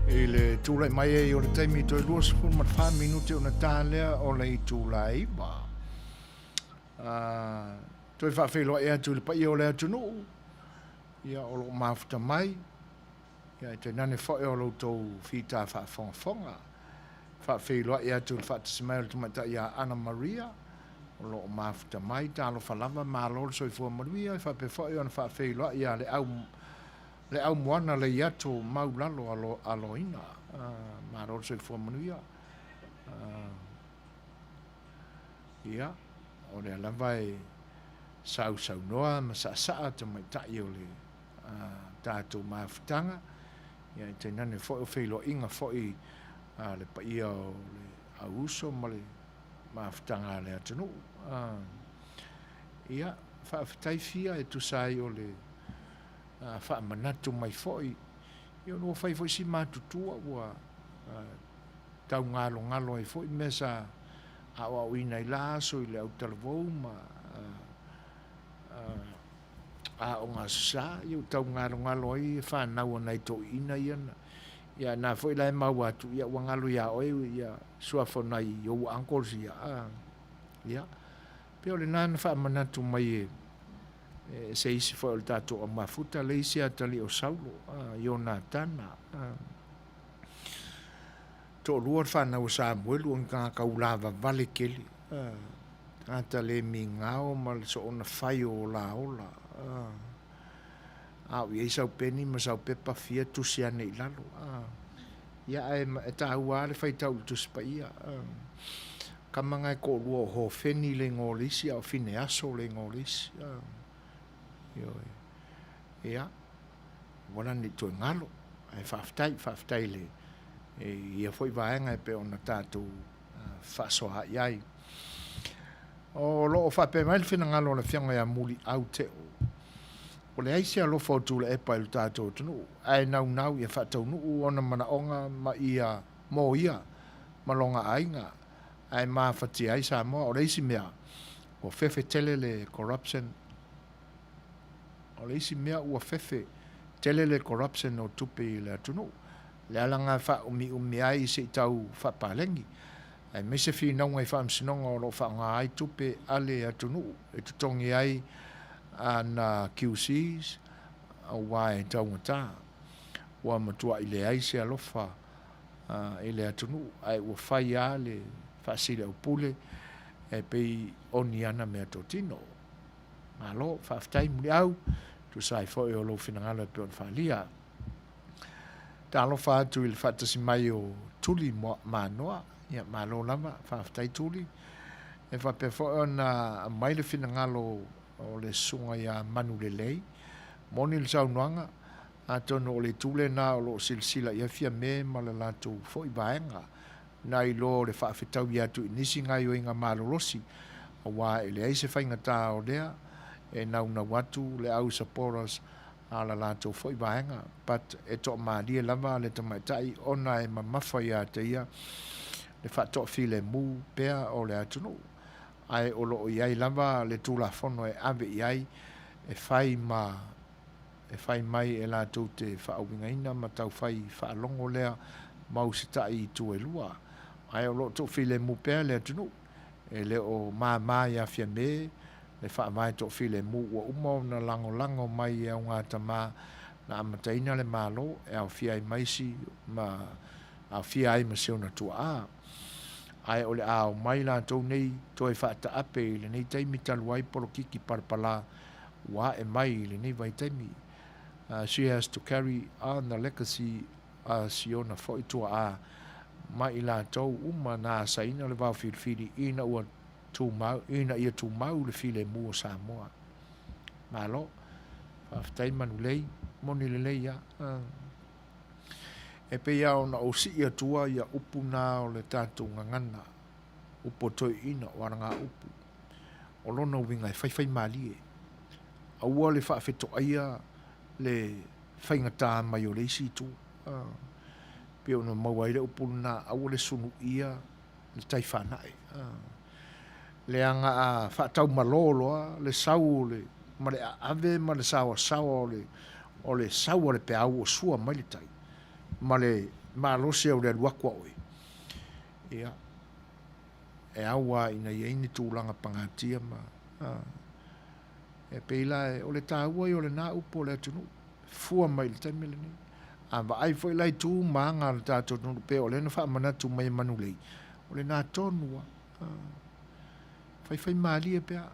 Speaker 1: i le tulai mai ai o le taimi toe 24 minute ona ta lea o le itula e 9. Toe faafeiloai atu i le paia o le atunuu. Ia, o lo o mafuta mai, ia, e tainane foi o lo outou fita faafogafoga. Faafeiloai atu i le faatasi mai o le tamaitai ia Ana Maria, o lo o mafuta mai, talofa lava, malo le soifua manuia, e faapea foi ona faafeiloai ia le au, le au moana Leiato Maulalo alo, Aloina, malo le soifua manuia. Ia, o lea lava e sausaunoa ma saasaa tamaitai o le tatou mafutaga, ia e tainane foi o feiloaiga foi a le paia o le au uso ma le mafutaga a le atunuu. Ia, faafetai fia e tusa ai o le faamanatu mai foi, ia ua fai foi si matutua ua taugalogalo ai foi mea sa aoaoina i la aso i le autalavou ma aoga aso sa, ia ua taugalogalo ai fanau a nai toeaiina ia na, ia na foi la e maua atu, ia ua galo ia oe ia suafa o nai ou uncles ia, ia, pei o lena na faamanatu mai e e se isi foi o le tatou aumafuta, le isi atalii o Saulo, Ionatana. Toalua le fanau a Samuelu o ni tagata ulavavale tele, tagata le migao ma le soona fai o olaola. A oo i ai sau peni ma sau pepa fia tusi ane i lalo. Ia ae e taua lava le faitau i le Tusi Paia. Tama na e toalua o Hofeni le igoa o le isi a o Fineaso le igoa o le isi. Ioe. Ia, aua la ne i toe galo. Ae faafetai, faafetai i le i ia foi vaega e pei ona tatou fefaasoaai ai. O lo o faapea mai le finagalo o le Afioga ia Muliau Teo, ua leai se alofa o Tuilaepa i lo tatou atunuu, ae naunau ia faataunuu ona manaoga ma ia mo ia ma lona aiga, ae mafatia ai Samoa. O le isi mea, ua fefe tele le corruption O le isi mea ua fefe tele le corruption o tupe i le atunuu. Le ala na faaumiumi ai se i tau faapaleni, aemaise finauga i faamasinoga o lo o faaaoga ai tupe a le atunuu e totogi ai ana QCs aua e taugata. Ua matuai leai se alofa i le atunuu ae ua fai lava le faasiliaupule e pei o ni ana meatotino. Malo, faafetai Muliau, tusa ai foi o lou finagalo e pei ona faaalia. Talofa atu i le faatasi mai o Tuli Manoa, ia malo lava, faafetai Tuli. E faapea foi ona aumai le finagalo o le susuga ia Manulelei, moni le saunoaga, atonu o le itu lena o lo o silasila i ai Fiame ma le latou foi vaega. nai lo le faafetaui atu i nisi gaoioiga malolosi, aua e leai se faigata o lea e naunau atu le au supporters a la latou foi vaega but e toamalie lava le tamaitai ona e mamafa ia te ia le faatoafilemu pea o le atunuu ae o lo o i ai lava le tulafono e ave i ai e fai ma e fai mai e latou te faauigaina ma taufai faalogo lea mau sita'i i itu e lua. Ae o lo o toafilemu pea le atunuu. E le o māmā ia Fiame le faavae toafilemu ua uma ona lagolago mai e augatama na amataina le Malo e aofia ai ma isi ma aofia ai ma si ona tuaa. Ae o le a omai latou nei toe faataape i lenei taimi talu ai polokiki palapala ua ae mai i lenei vaitaimi. She has to carry on the legacy a si ona foi tuaa ma i latou uma na asaina le vao filifili ina ua tumau, ina ia tumau le filemu o Samoa. Malo. Faafetai Manulei. Moni lelei lava. E pei lava ona ou sii atua ia upu na o le tatou gagana, upu a toeaiina, o alagaupu. O lona uiga e faifaimalie. Aua le faafetoaia le faigata mai o le isi itu. E pei ona maua ai le upu lena, aua le sunuia le tai fanae. Leaga a faataumalo loa le sau o le, ma le aave ma le saoasaoa o le, o le sau a le peau ua sua mai le tai, ma le malosi o le alu atu a oe, ia, e ao lava ina i ai ni tulaga pagatia ma, a. E pei la o le taua ia o lena upu o le atunuu, fua mai i le taimi lenei. A vaai foi la i tu ma aga a le tatou atunuu pei o lea na faamanatu mai e Manulei, o lena tonu lava. Faifaimalie pea,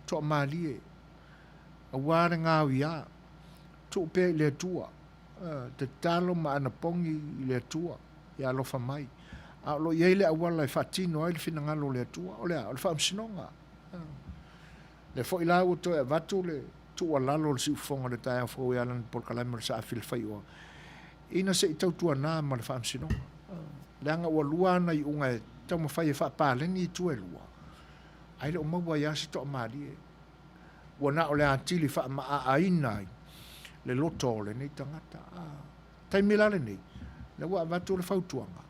Speaker 1: toamalie, aua le gaoiā, tuu pea i le Atua, tatalo ma anapogi i le Atua ia alofa mai. A o lo o i ai le auala e faatino ai le finagalo o le Atua, o le a? O le faamasinoga. Lea foi la ua toe avatu le tuualalo a le siufofoga i le taeao fou e ala i le polokalame o le Saafi le Faioa, ina se i tautuana ma le faamasinoga, leaga ua lua ana iuga e taumafai e faapaleni itu e lua, ae le o maua ai lava se toamalie. Ua na o le atili faamaaaina ai le loto o lenei tagata. Taimi la lenei, lea ua avatu le fautuaga,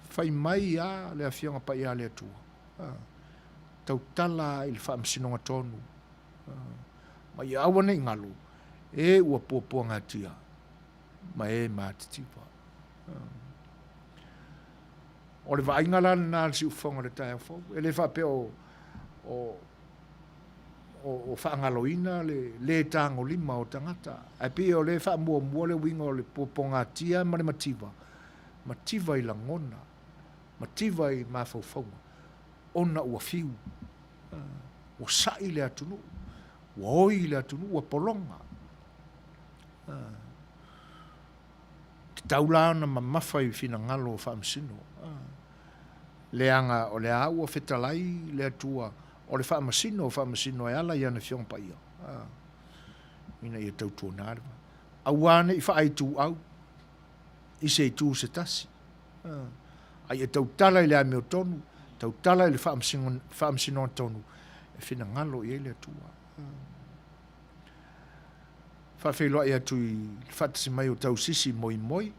Speaker 1: fai mai lava le Afioga Paia a le Atua, tautala i le faamasinoga tonu, ma ia aua ne i galo e ua puapuagatia ma e matitiva. O le vaaiga la lena a le siufofoga o le taeao fou, e le faapea o, o, o, o faagaloina le lē tagolima o tagata, ae pei o lea e faamuamua le uiga o le puapuagatia ma le mativa, mativa i lagona, mativa i mafaufauga, ona ua fiu, ua sa'i le atunuu, ua oi le atunuu, ua pologa. Tatau la ona mamafa i finagalo o Faamasino, leaga o lea ua fetalai le Atua o le Faamasino o Faamasino e ala i ana Afioga Paia, ina ia tautuana le va. Aua ne i faaituau i se itu se tasi, a ia tautala i le amiotonu, tautala i le faamasinoga tonu e finagalo i ai le Atua. Faafeiloai atu i le faatasi mai o Tausisi Moimoi,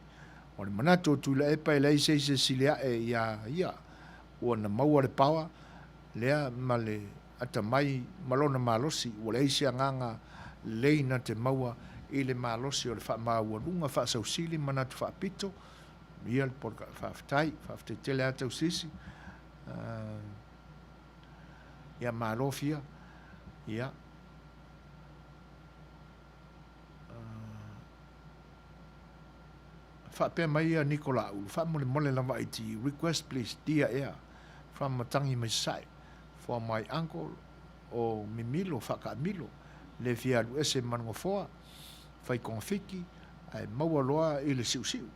Speaker 1: o le manatu o Tuilaepa e leai se isi e sili ae iā ia, ua na maua le paoa lea ma le atamai ma lona malosi, ua leai se agaga lelei na te maua i le malosi o le faamaualuga faasausili manatu faapito, ia le poloka, faafetai, faafetai tele lava Tausisi, ia malo fia, ia. Faapea mai ia Nikolaulu, faamolemole lava IT, request please dear air from Matangi mai Sasae for my uncle o Mimilo Faakaamilo le fia alu ese ma le nofoa fai kongafiki ae maua loa i le siusiu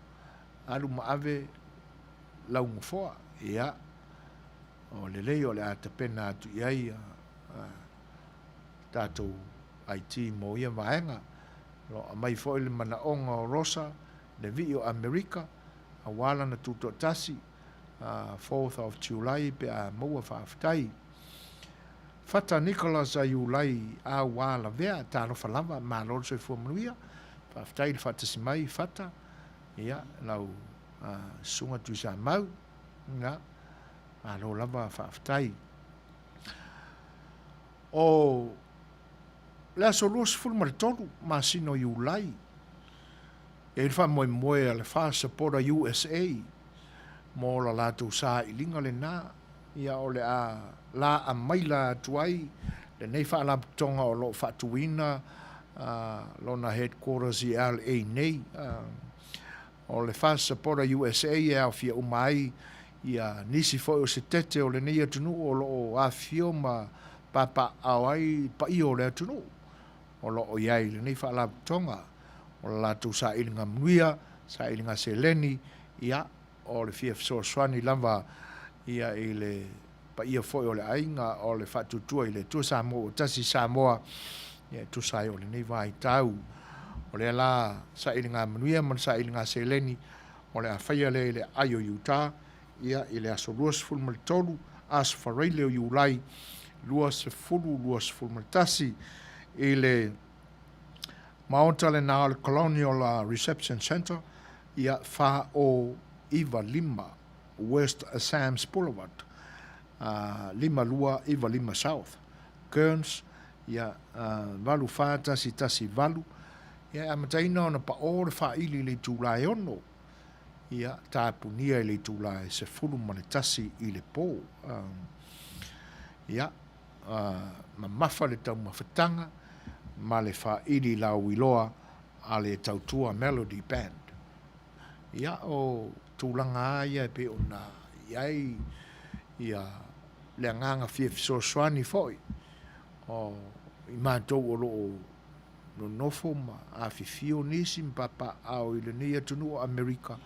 Speaker 1: alu ma ave lau nofoa ia o lelei o le a tapena atu i ai tatou IT mo ia vaega. O lo o aumai foi le manaoga o Rosa, le vii o Amerika, aua lana tutoatasi, Fourth of July pe a maua faafetai. Fata Nicholas a Iulai a ua lavea, talofa lava, malo le soifua manuia. Faafetai le faatasi mai Fata, ia lau susuga Tuisamau, ia malo lava faafetai. O le aso 23 masina o Iulai, e i ai le faamoemoe a le FAST Supporter USA mo la latou sailiga lena, ia o le a laa maila atu ai lenei faalapotopotoga o lo o faatuina lona headquarters i LA nei. O le FAST Supporter USA e aofia uma ai ia nisi foi o se tete o lenei atunuu o lo o afifio ma papaaao ai paia o le atunuu o lo o i ai i lenei faalapotopotoga. O le latou sailiga manuia, sailiga seleni, ia, o le fia fesoasoani lava ia i le paia foi o le aiga o le Faatuatua i le Atua Samoa ua tasi Samoa, ia e tusa ai o lenei vaitau. O lea la sailiga manuia ma le sailiga seleni o le a faia lea i le aai o Utah, ia i le aso 23 aso Faraile o Iulai 2021 i le maota lena o le Colonial Reception Centre, ia 4095 West Sams Boulevard, 5295 South, Kearns, ia 84118, ia e amataina ona paʻō le faili i le itula e 6, ia tapunia i le itula e 11 i le pō. Ia, mamafa le taumafataga. ma le faaili lauiloa a le Tautua Melody Band. Ia, o tulaga lava ia e pei ona i ai ia le agaga fia fesoasoani foi o i matou o lo o nonofo ma afifio nisi ma papaaao i lenei atunuu o Amerika,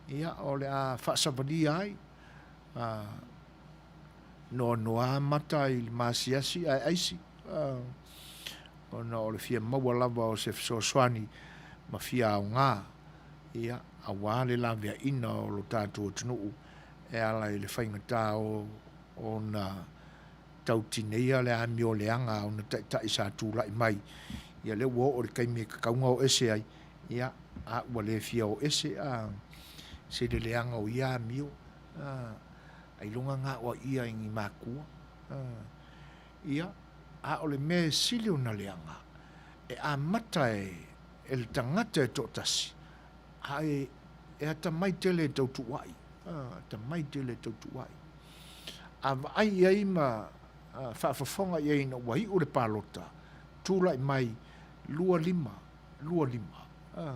Speaker 1: ia, o le a faasavalia ai a noanoa mata i le maasiasi ae aisi, ona o le fia maua lava o se fesoasoani ma fia aoga, ia, aua le laveaiina o lo tatou atunuu e ala i le faigata ona tau tineia le amio leaga a ona taitai sa tulai mai, ia lea ua oo i le taimi e tatau ona o ese ai, ia, a ua le fia o ese, a, se le leaga o ia amio, a, ailoga na o ia i ni makua, a, ia, a o le mea e sili ona leaga, e amata e, e le tagata e toatasi, a e, e atamai tele e tautuuai, a, atamai tele e tautuuai. A vaai i ai ma faafofoga i ai ina ua iu le palota, tulai mai 25, 25. A.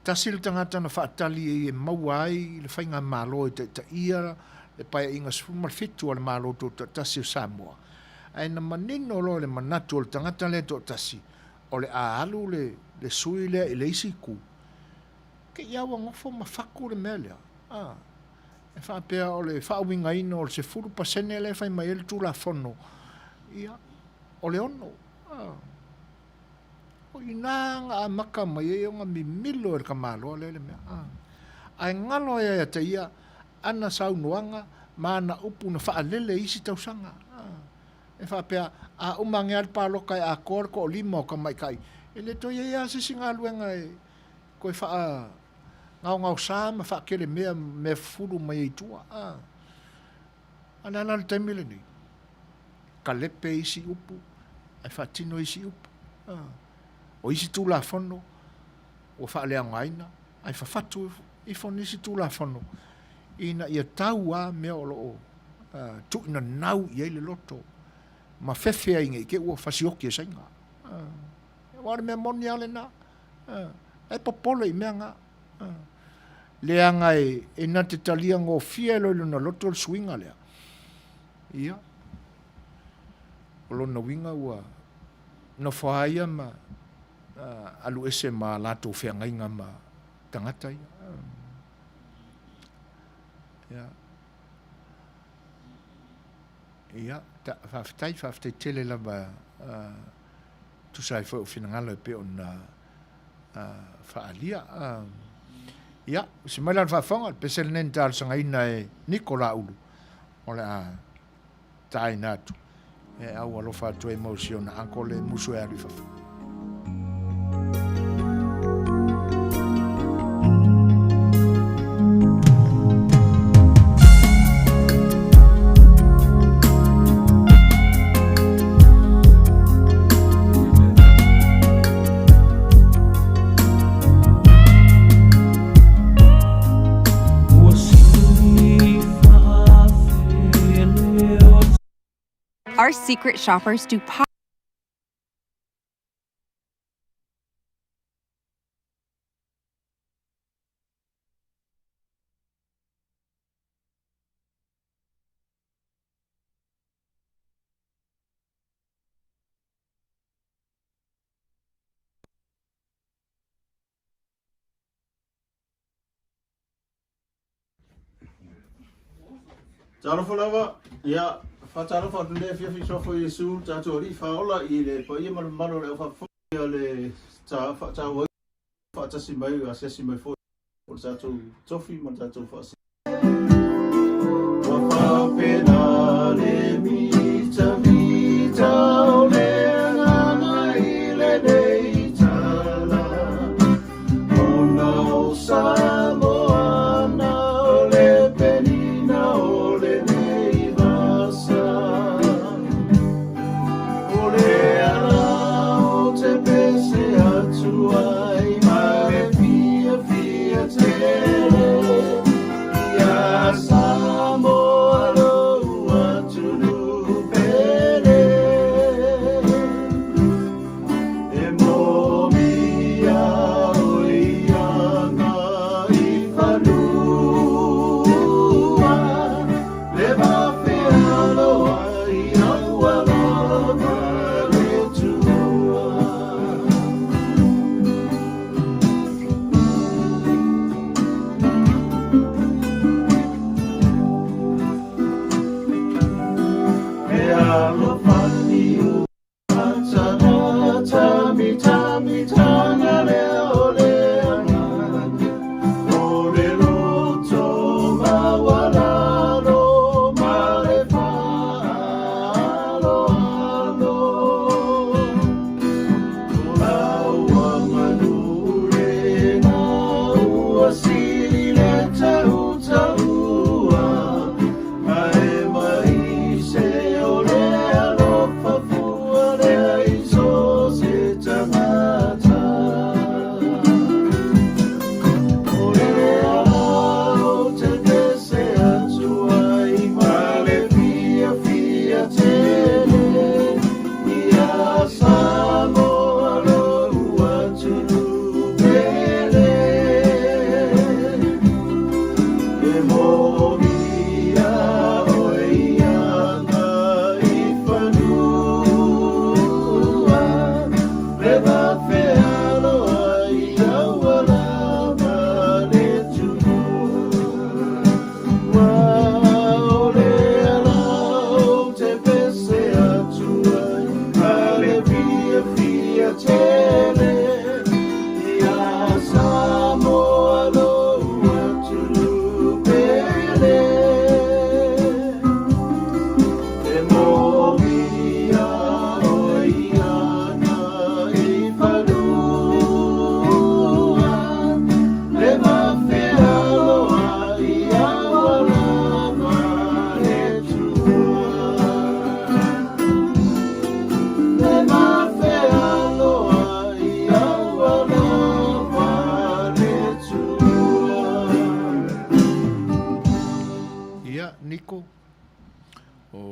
Speaker 1: Tasi le tagata na faatali ai e maua ai le faigamalo e taitaia le Paeaiga 17 a le Malo Tutoatasi o Samoa, ae na manino loa i le manatu o le tagata lea e toatasi, o le a alu le le sui lea i le isi itu. Te i a ua nofo ma fatu le mea lea. A. E faapea o le faauigaina o le 10% lea e fai mai ai le Tulafono, ia, o le 6. A. O i ina na amata mai ai ona mimilo e le tamaloa lea le mea. Ae galo ai ia te ia ana saunoaga ma ana upu na faalele i isi tausaga. E faapea, a uma ane lava le palota e atoa le toalima o tamaitai, e le toe i ai lava se isi galuega e toe faagaogaosa ma faatelemea mea fufulu mai ai i tua. A o le a la le taimi lenei? Kalepe isi upu ae faatino isi upu. O isi Tulafono ua faaleaogaina ae fafatu ifo nisi Tulafono ina ia tau lava mea o lo o tuuinanau i ai le loto ma fefe ai ne i te i ua fasioki e Saina. Aua o le mea moni lava lena. E popole i mea na. Leaga e na te talia gofie loa i lona loto le suiga lea. Ia, o lona uiga ua nofo lava ia ma alu ese ma a latou feagaiga ma tagata ia. Ia, ia ta, faafetai, faafetai tele lava tusa ai foi o finagalo e pei ona faaalia. Ia, usi mai la le faafofoga, le pese lenei na talosagaina e Niko Laulu, o le a taina atu e au alofa atu ai mo si ona uncle e musu e alu i fafo.
Speaker 10: Our secret shoppers do pop.
Speaker 11: Talofa lava, ia, faatalofa atu lenei afiafi i suafa o Iesu, le tatou Alii Faaola i le paia ma le mamalu o le aufaafofoga le faatauaina faatasi mai, asiasi mai foi o le tatou tofi ma le tatou faasinomaga. Ua faapena le mitamita o le agaga i lenei tala, ona o Samoana o le penina o lenei vasa. O le ala o te pese atu ai ma le fiafia tele.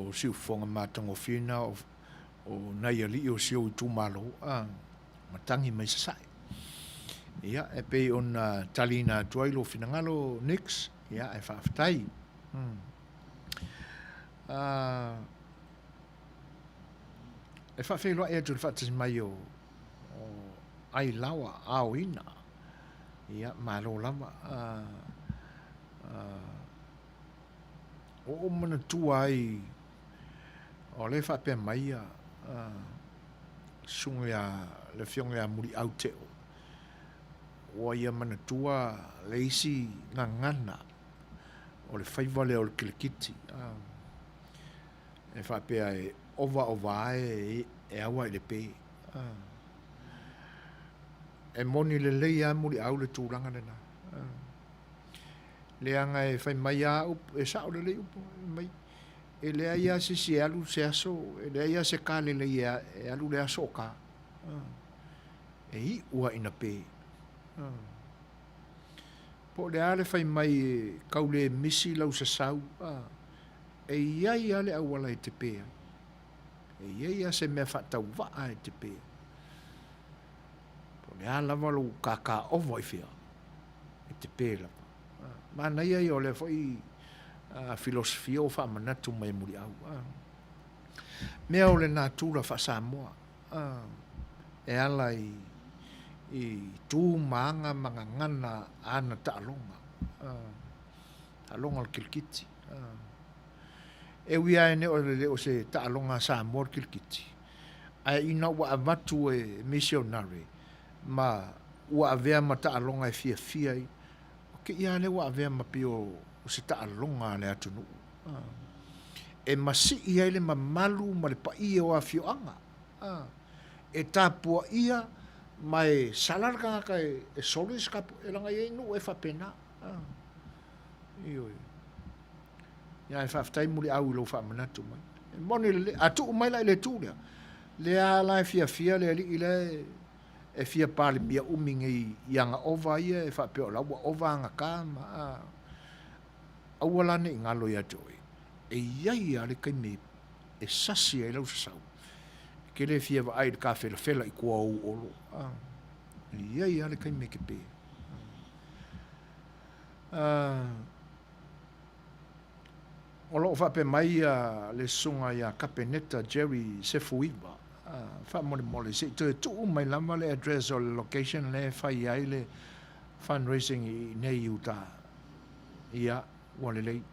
Speaker 1: O siufofoga matagofie na o nai alii o si ou itumalo, a, matagi mai sasae. Ia, e pei ona taliina atu ai lou finagalo, Nix, ia, ae faafetai. E faafeiloai atu i le faatasi mai o Ailaoa Aoina, ia, malo lava. Ua ou manatua ai, o lea e faapea mai ia susuga ia, le Afioga ia Muliau Teo, ua ia manatua le isi gagana o le faiva lea o le kilikiti. E faapea e ovaova ae e aua i le pe. E moni lelei lava Muliau le tulaga lena. Leaga e fai mai lava upu, e sao lelei upu, fai mai, e leai lava se isi e alu se aso, e leai lava se ka lelei e alu le aso o ka. E iu lava ina pe. Po o le a le fai mai e kau le misi lau sasau, e i ai lava le auala e te pe ai. E i ai lava se mea faatauvaa e te pe ai. Po o le a lava lou kākāʻowa i fea, e te pē lava. Manaia ia o lea foi filosofia ua faamanatu mai e Muliau. Mea o le natura faa-Samoa e ala i tu ma aga ma gagana a ana taaloga, taaloga o le kilikiti. E ui lava e le o se taaloga a Samoa le kilikiti, ae ina ua avatu e misionare ma ua avea ma taaloga e fiafia ai, o kēia lava lea ua avea ma pei o se taaloga a le atunuu e masii ai le mamalu ma le paia o afioaga, e tapuaia ma e sala le tagata e solo i se kapu, e leaga e i ai nuu e faapena. Ioe. Ia ae faafetai Muliau i lou faamanatu mai. E moni lelei, a tuu mai la i le itu lea, lea la e fiafia le alii lea e fia palemia umi nei i aga ova ia e faapea o la ua ova aga ka ma a, aua la ne i galo ia te oe, e i ai lava le taimi e sasi ai lau sasau, e te le fia vaai i le tafelafela i tua o ou olo, a, e i ai lava le taimi e te pe. A, O lo o faapea mai le Susuga ia Kapeneta Jerry Sefuiva, Faamolemole, se i toe tuu mai lava le address o le location lea e fai ai le fundraising i inei i uta. Ia, ua lelei.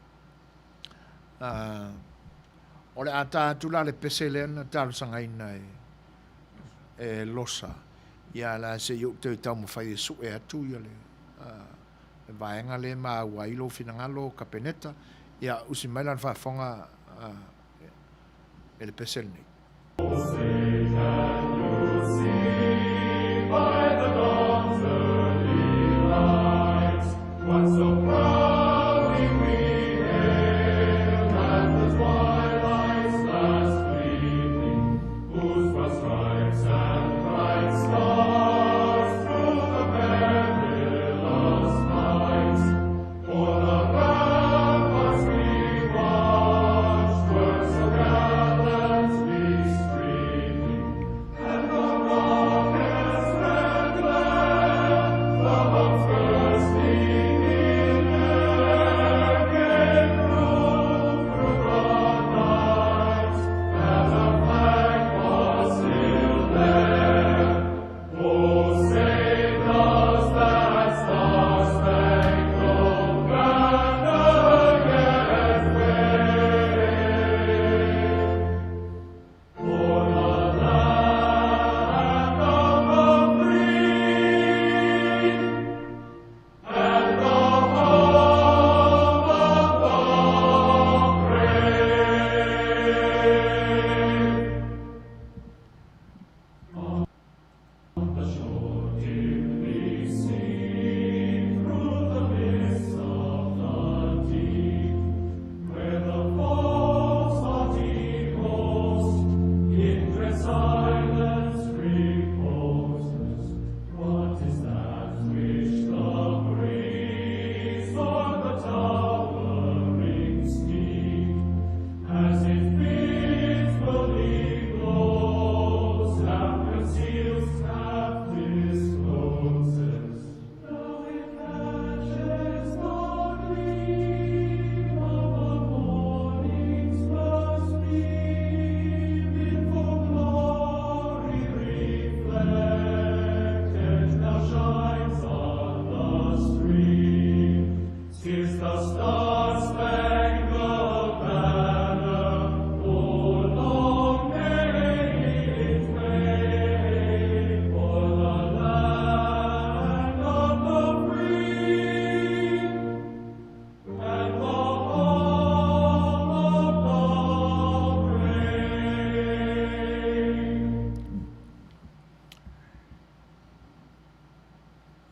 Speaker 1: O le a ta atu la le pese lea na talosagaina e Losa, ia la se i ou toe taumafai e sue atu ia le le vaega lea e maua ai lou finagalo Kapeneta, ia usi mai la le faafofoga e le pese lenei.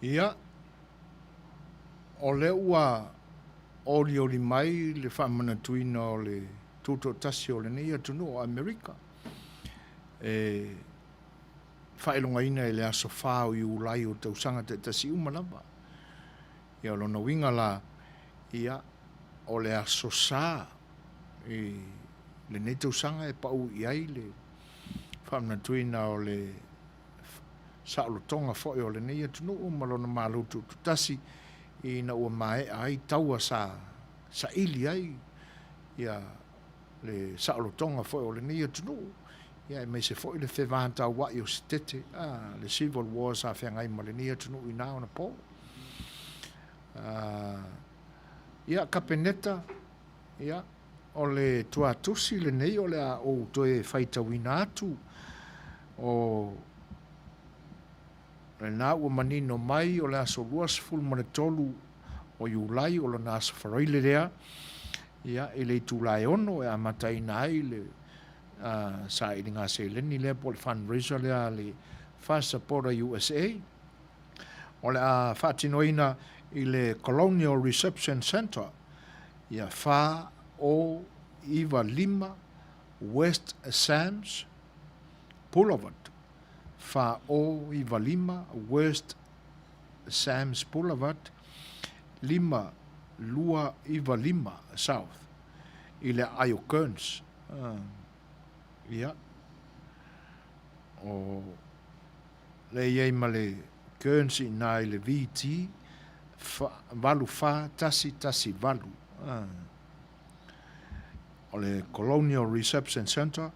Speaker 1: Ia, o lea ua olioli mai le faamanatuina o le tutoatasi o lenei atunuu o Amerika e faailogaina i le aso 4 o Iulai o tausaga taitasi uma lava. Ia, o lona uiga la, ia, o le aso Sa i lenei tausaga e pau i ai le faamanatuina o le saolotoga foi o lenei atunuu ma lona Malo Tutoatasi ina ua maea ai taua sa saili ai ia le saolotoga foi o lenei atunuu, ia aemaise foi le fevataua'i o Setete, a, le Civil War sa feagai ma lenei atunuu i na ona po. Ia, Kapeneta, ia, o le tuatusi lenei o le a ou toe faitauina atu, o lena ua manino mai o le aso 23 o Iulai o lona aso Faraile lea, ia, i le itula e 6 e amataina ai le sailiga seleni lea po o le fundraiser lea a le First Supporter USA. O le a faatinoina i le Colonial Reception Centre, ia 4095 West Sams Boulevard, 4095 West Sams Boulevard, 5295 South, i le aai o Kearns. Ia, o lea e i ai ma le Kearns i ina i le VT 84118. O le Colonial Reception Centre,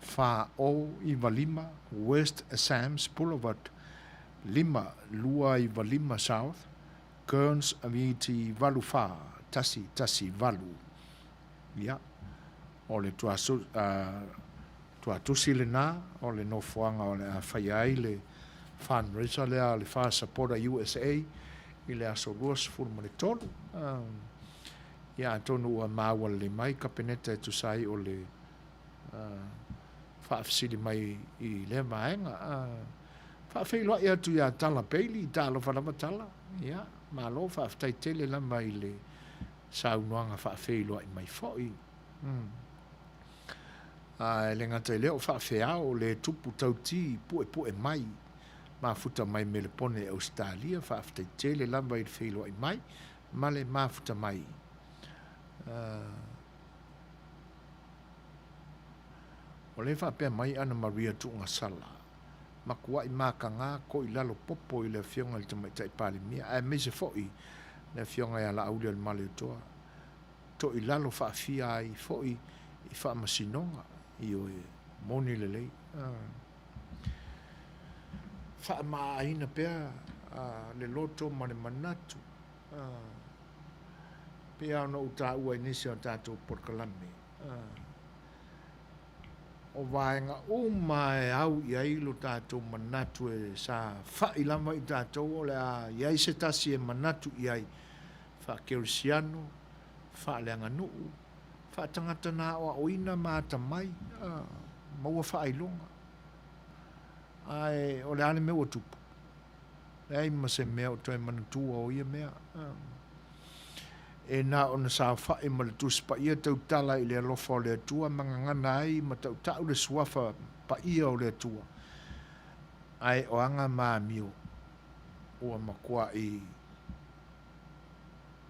Speaker 1: 4095 West Sams Boulevard, 5295 South, Kearns VT 84118. Ia, o le tuatusi lena o le nofoaga o le a faia ai le fundraiser lea a le Far Supporter USA i le aso 23. Ia, atonu ua maua lelei mai Kapeneta e tusa ai o le faafesili mai i lea vaega. Faafeiloai atu ia Tala Bailey, talofa lava Tala. Ia, malo faafetai tele lava i le saunoaga faafeiloai mai foi. A e le gata i lea o faafeao le tupu tauti puepue mai mafuta mai Melepone i Ausetalia, faafetai tele lava i le feiloai mai ma le mafuta mai. O lea e faapea mai Ana Maria Tuugasala, Makuaʻi makaga ko i lalo popo i le Afioga i le Tamaitai Palemia aemaise foi le Afioga ia Laauli-o-le-Malietoa, to i lalo faafia ai foi i faamasinoga, ioe, moni lelei. Faamaaina pea le loto ma le manatu, pei lava ona ou taua i nisi o tatou polokalame. O vaega uma e au i ai lo tatou manatu e safa'i lava i tatou o le a i ai se tasi e manatu i ai faa-kerisiano, faaleaganuu, faatagata na aoaoina ma atamai, maua faailoga. Ae o le a le mea ua tupu? Leai ma se mea o toe manatua o ia mea. E na ona saofai ma le Tusi Paia tautala i le alofa o le Atua ma gagana ai ma tautau le Suafa Paia o le Atua. Ae o aga ma amio ua matuai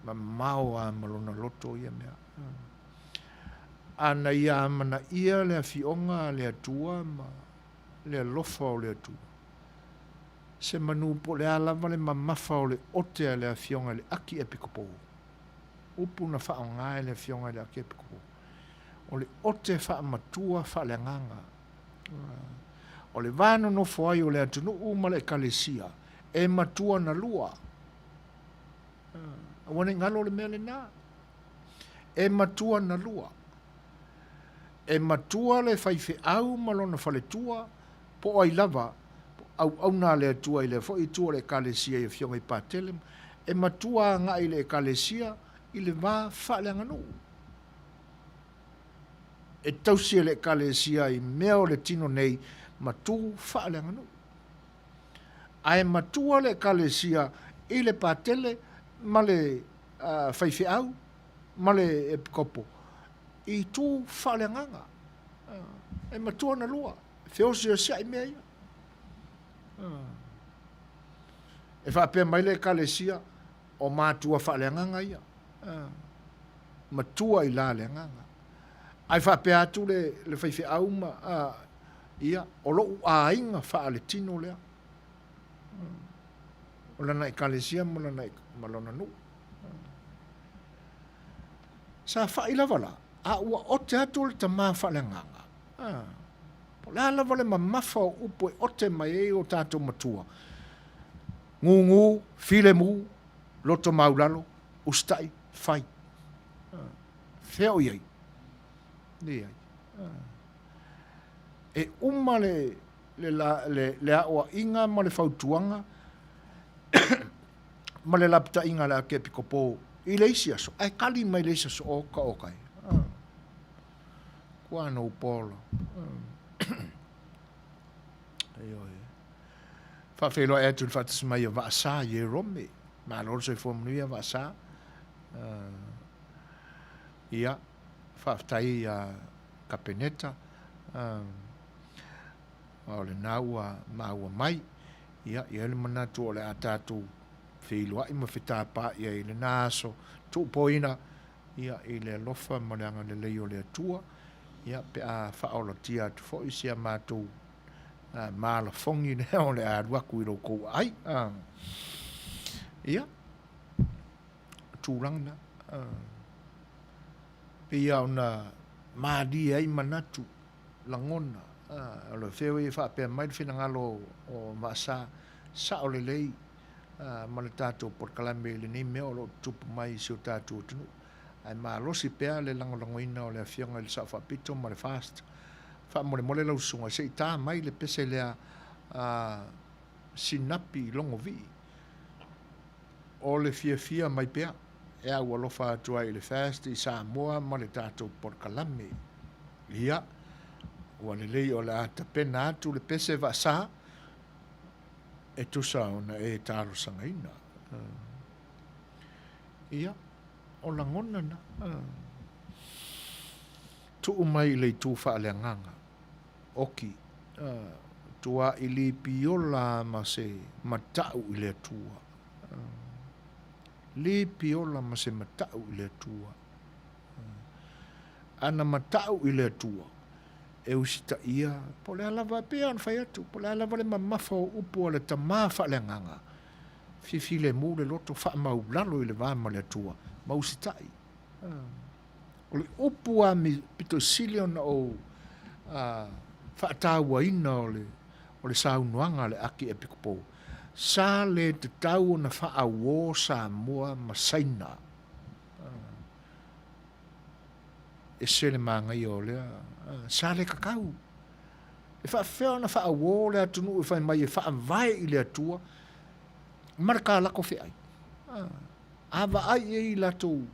Speaker 1: mamao lava ma lona loto ia mea. A na ia amanaia le afioga a le Atua ma le alofa o le Atua, se manu po o le a lava le mamafa o le ote a le Afioga i le Akiepikopo, upu na faaaoga e le Afioga i le Akiepikopo, o le ote faamatua faaleagaga. O le va nonofo ai o le atunuu ma le Ekalesia, e matua na lua. Aua ne i galo le mea lena. E matua na lua. E matua le faifeau ma lona faletua, po o ai lava, po o auauna a le Atua i lea foi itu o le Ekalesia i Afioga i Patele, e matua agai i le Ekalesia i le va faaleaganuu. E tausi e le Ekalesia i mea o le tino nei ma tu faaleaganuu. Ae matua le Ekalesia i le Patele ma le faifeau ma le Epikopo i itu faaleagaga. E matua ona lua, feoseoseai mea ia. E faapea mai le Ekalesia, o matua faaleagaga ia. Matua i la le agaga. Ae faapea atu le, le faifeau ma, ia, o lou aiga faaletino lea. O lana ekalesia ma lana, ma lona nuu. Sa fai lava la, a ua ote atu le tama faaleagaga. Po o le a lava le mamafa o upu e ote mai ai o tatou matua. Gugu, filemu, loto maulalo, usitai, fai. Fea o i ai? Leai. E uma le, le, le, le aoaiga ma le fautuaga ma le lapataiga a le Arkiepikopo i le isi aso, ae kali mai le isi aso, oka oka e. Kua no polo. Ioe. Faafeiloai atu i le faatasi mai o Vaasa Ierome. Malo le soifua manuia Vaasa. Ia, faafetai ia Kapeneta. O lena ua maua mai. Ia, i ai le manatu o le a tatou feiloai ma fetapaai ai i lena aso tuupoina, ia, i le alofa ma le agalelei o le Atua, ia, pe a faaolatia atu foi si a matou malafogi lea o le a alu atu i lo outou aai. Ia, o tulaga na. Pei lava ona malie ai manatu, lagona, o le fea e faapea mai le finagalo o Vaasa, sao lelei ma le tatou polokalame i lenei mea o lo o tutupu mai i si o tatou atunuu. Ae malosi pea le lagolagoina o le Afioga i le Sao Faapito ma le FAST. Faamolemole lau susuga se i ta mai le pese lea a Sinapi i Logovii. O le fiafia mai pea e aualofa atu ai i le FAST i Samoa ma le tatou polokalame. Ia, ua lelei o le a tapena atu le pese vaasa e tusa ona e talosagaina. Ia, o lagona na. Tuu mai i le itu faaleagaga, oki, tua'i lipiola ma se mata'u i le Atua. Lipiola ma se mata'u i le Atua. Ana mata'u i le Atua, e usitaia, po o le a lava, e pei lava ona fai atu, po o le a lava le mamafa o upu a le Tama faaleagaga, fifilemu le loto, faamaulalo i le va ma le Atua, ma usitai. O le upu lava pito sili ona ou faatauaina o le, o le saunoaga a le Akiepikopo, sa le tatau ona faaauo Samoa ma Saina. Ese le manaia o lea, sa le tatau. E faafefea ona faaauo le atunuu e fai mai e faavae i le Atua ma le kalako feai. A vaai i ai i latou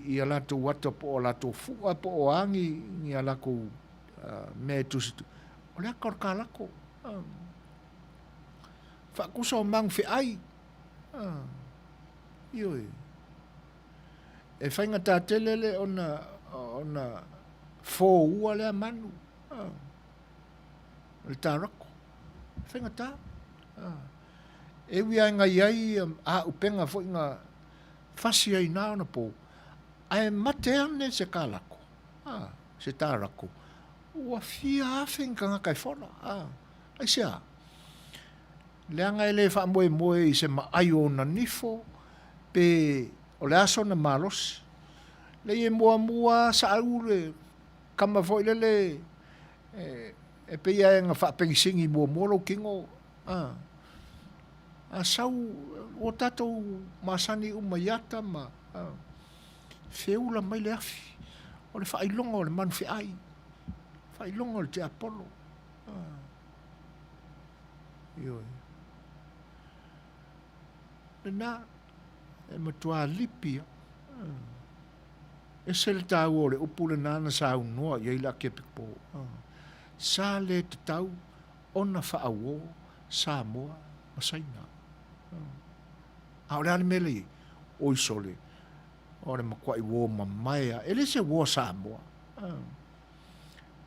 Speaker 1: i a latou ata po o latou fua po o a ni ni a lakou mea e tusi o le ata o le kalako. Faatusa o manu feai. Ioe. E faigata tele le ona ona foua lea manu. O le tarako. E faigata. E ui lava ina i ai auupega foi na fasi ai na ona po, ae mate ane se kalako, se tarako, ua fia afe ni tagata e fola. Aisea? Leaga e le faamoemoe i se maai o ona nifo pe o le a sona malosi. Leai e muamua lava saau le kama foi lele e pei lava ina faapegisini muamua lou tino, a. A sau, ua tatou masani uma i ata ma, a, feula mai le afi, o le faailoga o le manufeai, faailoga o le tiapolo. A. Ioe. Lena, e matua lipi lava. Ese le taua o le upu lena na saunoa i ai le Akiepikopo. Sa le tatau ona faauo Samoa ma Saina. A o le a le mea lea i ai? Oi sole, o le matuai uo mamae lava. E le se uo a Samoa.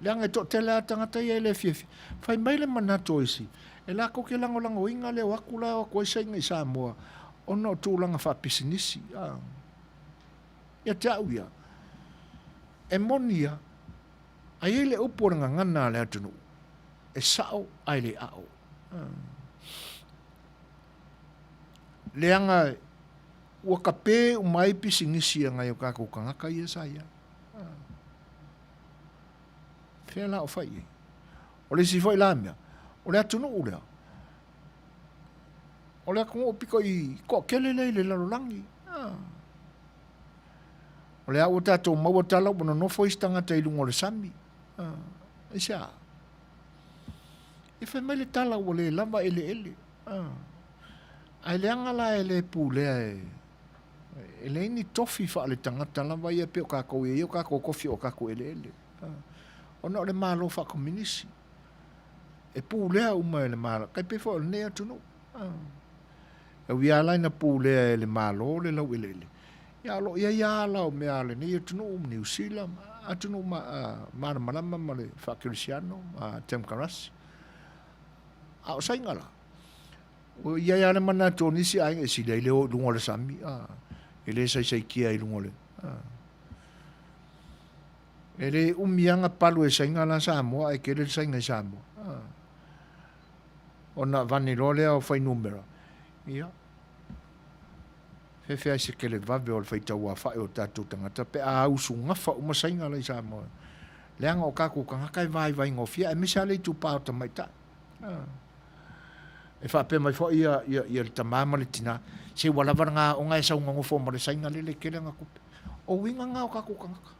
Speaker 1: Leaga e toatele lava tagata ia e le fiafia. Fai mai le manatu o isi, e latou te lagolagoina le o atu la e o atu ai Saina i Samoa ona o tulaga faapisinisi. Ia te au ia, e moni ia, a i ai le upu o le gagana a le atunuu, e sao ae le ao. Leaga ua kape uma ai pisinisi a nai o tatou tagata ia sa i ai. Fea la o fai i ai? O le isi foi la mea, o le atunuu lea, o le atunuu pito i toatele lea i le lalolagi. O lea ua tatou maua tala ua nonofo isi tagata i luga o le sami. Aisea? E fai mai le tala ua le lava eleele. Ae leaga la e le pulea e e leai ni tofi faaletagata lava ia pei o tatou e i ai o tatou tofi o tatou eleele. Ona o le Malo faakominisi e pulea uma e le Malo, tai pei foi o lenei atunuu. E ui lava la ina pulea e le Malo le laueleele, ia o lo o i ai lava ala o mea a lenei atunuu, Niu Sila, atunuu malamalama ma le faakerisiano ma temokarasi. A o Saina la, ua i ai lava le manatu o nisi aiga e sili ai le o i luga o le sami, a, e le saisaitia i luga o le, a. E le umi lava na palu e Saina la Samoa ae tele le Saina i Samoa. A. Ona avane loa lea o fuainumera, ia, fefe ai se televave o le faitauafa'i o tatou tagata pe a usugafa uma Saina la i Samoa. Leaga o tatou tagata e vaivaigofie aemaise lava le itupa o tamaitai. E faapea mai foi ia, ia, ia le tamā ma le tinā, se ua lava lena aoga e sau nonofo ma le Saina lele e tele ana tupe. O uiga na o tatou tagata.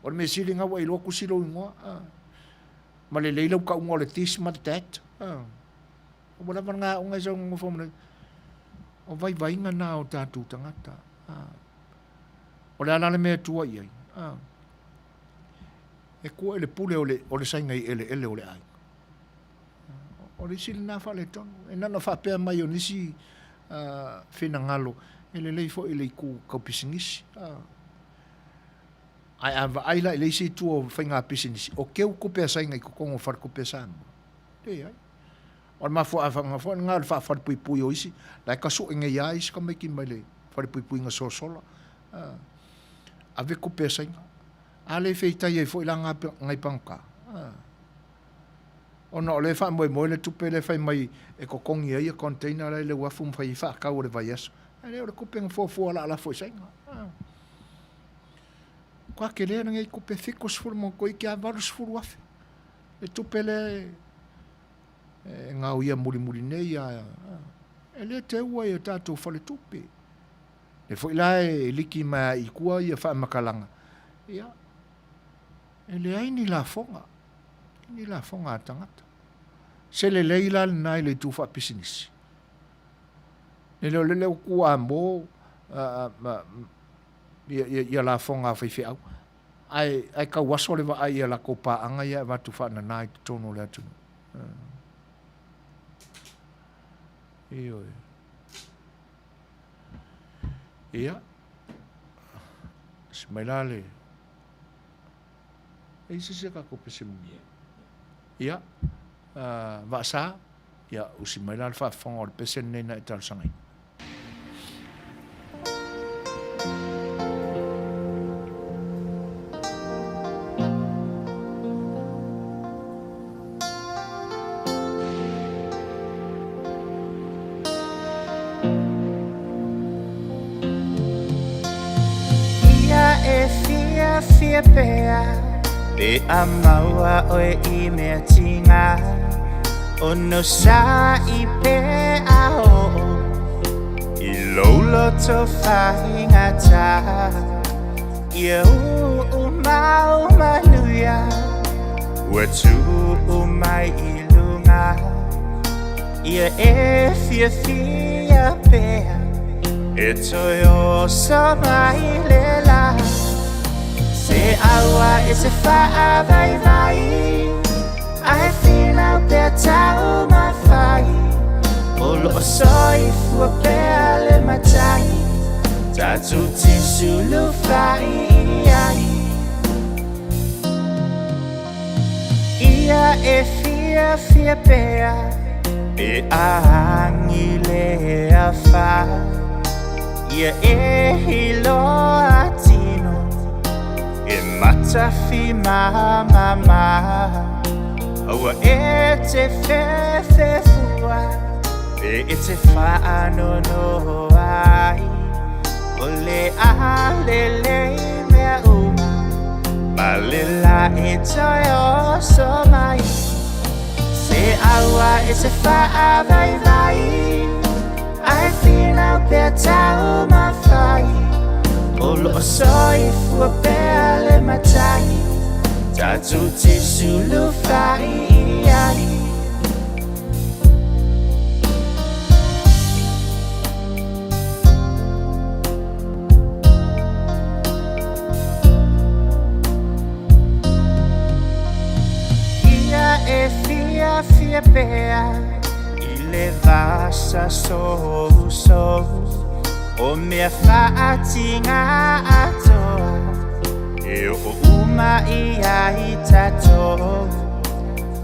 Speaker 1: O le mea sili na ua e iloa tusi lou igoa, ma lelei lau tauga o le this ma le that. Ua lava lena aoga e sau nonofo ma le... O vaivaiga na o tatou tagata. O le a la le mea e tua i ai? E tua i le pule o le, o le saina i eleele o le aiga. O le isi lena faaletonu. E na ona faapea mai o nisi finagalo, e lelei foi i le itu tau pisinisi. Ae a vaai la i le isi itu o faiga pisinisi, o keu tupe a saina i totonu o faletupe a Samoa? Leai. O le mafuaaga foi lena o le faafalepuipui o isi, la e tasue nei lava isi tamaiti mai le falepuipuiga sosola, ave tupe a Saina. A le feitai ai foi la nai pagota? Ona o lea e faamoemoe le tupe lea e fai mai e totogi ai container la i le uafu ma fai ai faatau o le vaiaso. Ae le o le tupe na fuafua o le a lafo i Saina. Matua tele lenei tupe, 70 toeitiiti lava 80,000 le tupe lea e gaoia mulimuli nei a e le teua i a tatou faletupe. Lea foi la e liki mai lava i tua ia faamatalaga, ia, e leai ni lafoga, ni lafoga a tagata. Se lelei la lena i le itu faapisinisi. Nele o lele ua tuuamo ia lafoga a faifeau, ae, ae tau aso le vaai i a latou paaga ia e avatu faanana i totonu o le atunuu. Ioe. Ia, si mai la le... E i se se tatou pese mulimuli. Ia, Vaasa, ia, usi mai la le faafofoga o le pese lenei na e talosagaina.
Speaker 12: Ia e fiafia pea Pe a maua oe i mea tinga Ono sa i pe a oo I lou loto faigata Ia uu mau manuia Ua tuu mai i luga Ia e fiafia pea E toe oso mai le la Se aua e se faavaivai. taumafai O loo soifua pea le Matai Tatou te sulufai i ai. Ia e fiafia pea pe a agi le afa Ia e iloa tino e matafimamama Aua e te fefefua pe e te faanoanoa ai O le a lelei mea uma ma le la e toe oso mai Se aua e te faavaivai Ae finau pea taumafai O loo soifua pea le Matai Tatou te sulufai i ai. Ia e fiafia pea i le va sasousou O mea faatiga atoa e oo uma i ai tatou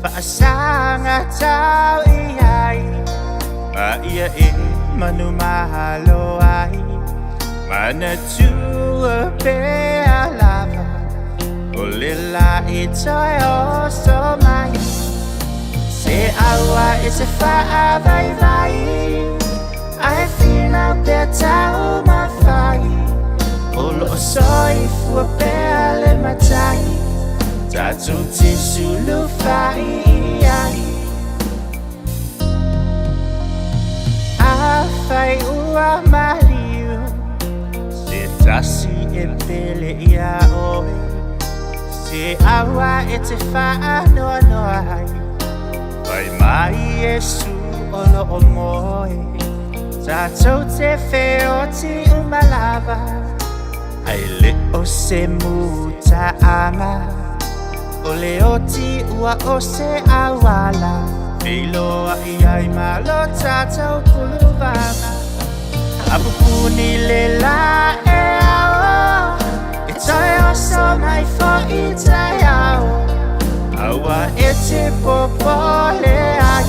Speaker 12: Faasaga tau i ai ma ia e manumalo ai Manatua pea lava o le la e toe oso mai Se aua e te faavaivai Ae finau pea taumafai O loo soifua pea le Matai Tatou te sulufai i ai. Afai ua maliu se tasi e pele iā oe Se aua e te faanoanoa ai Fai mai Iesu o loo moe Tatou te feoti uma lava Ae le o se mutaaga O le oti ua o se auala Feiloai ai ma lo tatou puluvaga A pupuni le la e ao E toe oso mai foʻi taeao Aua e te popole ai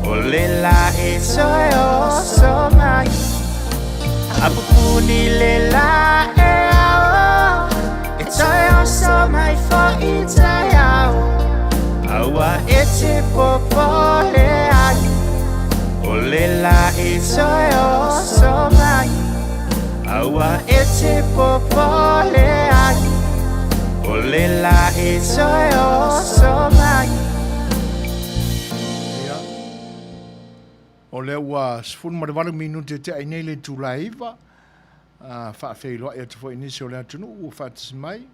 Speaker 12: O le la e toe oso mai A pupuni le la e ao E toe oso mai foʻi taeao Aua e te popole ai O le la e toe oso mai Aua e te popole ai O le la e toe oso mai.
Speaker 1: Ia. O lea ua 18 minute e tea i nei le itula e 9, a faafeiloai atu foi i nisi o le atunuu ua faatasi mai.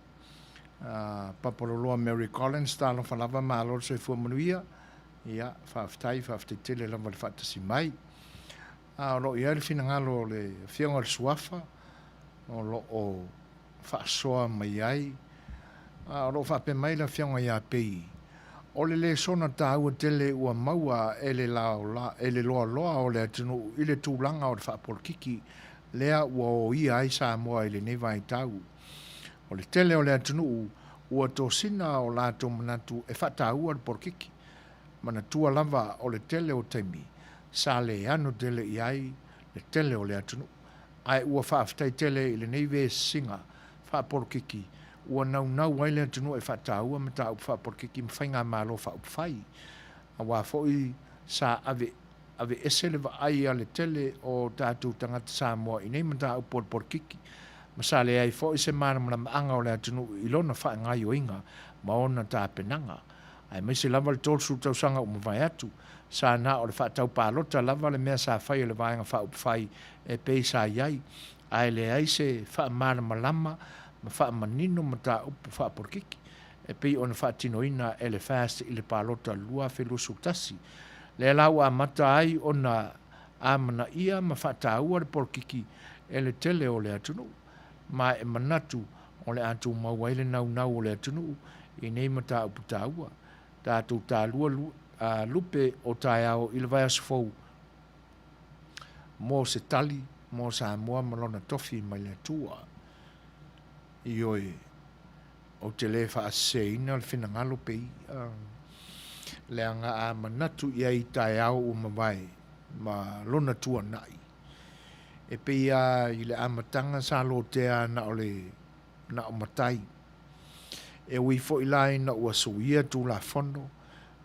Speaker 1: A Papaloloa Mary Collins, talofa lava, malo le soifua manuia. Ia, faafetai, faafetai tele lava le faatasi mai. A o lo o i ai le finagalo o le Afioga i le Suafa, o lo o faasoa mai ai. A o lo o faapea mai le Afioga ia Pei, o le lesona taua tele ua maua e le laola, e le loaloa o le atunuu i le tulaga o le faapolokiki lea ua oia ai Samoa i lenei vaitau. O le tele o le atunuu ua tosina o latou manatu e faataua le polokiki. Manatua lava o le tele o taimi sa le ano tele i ai le tele o le atunuu. Ae ua faafetai tele i lenei vesiga faapolokiki ua naunau ai le atunuu e faataua mataupu faapolokiki ma faigamalo faaupufai. Aua foi sa ave aveese le vaai a le tele o tatou tagata Samoa i nei mataupu o le polokiki, ma sa leai foi se malamalamaaga o le atunuu i lona faagaoioiga ma ona tapenaga. Aemaise lava le 30 tausaga ua mavae atu, sa na o le faatau palota lava le mea sa fai e le Vaega Faaupufai e pei sa i ai, ae leai se faamalamalama ma faamanino mataupu faapolokiki e pei ona faatinoina e le FAST i le palota 2021. Lea la ua amata ai ona amanaia ma faataua le polokiki e le tele o le atunuu, ma e manatu o le a tumau ai le naunau o le atunuu i nei mataupu taua. Tatou talua, lupe o taeao i le vaiaso fou mo se tali mo Samoa ma lona tofi mai le Atua. Ioe, ou te le faaseseina le finagalo pei, leaga a manatu i ai i taeao ua mavae ma lona tuanai, e pei lava i le amataga sa lotea na o le na o matai. E ui foi la ina ua suia Tulafono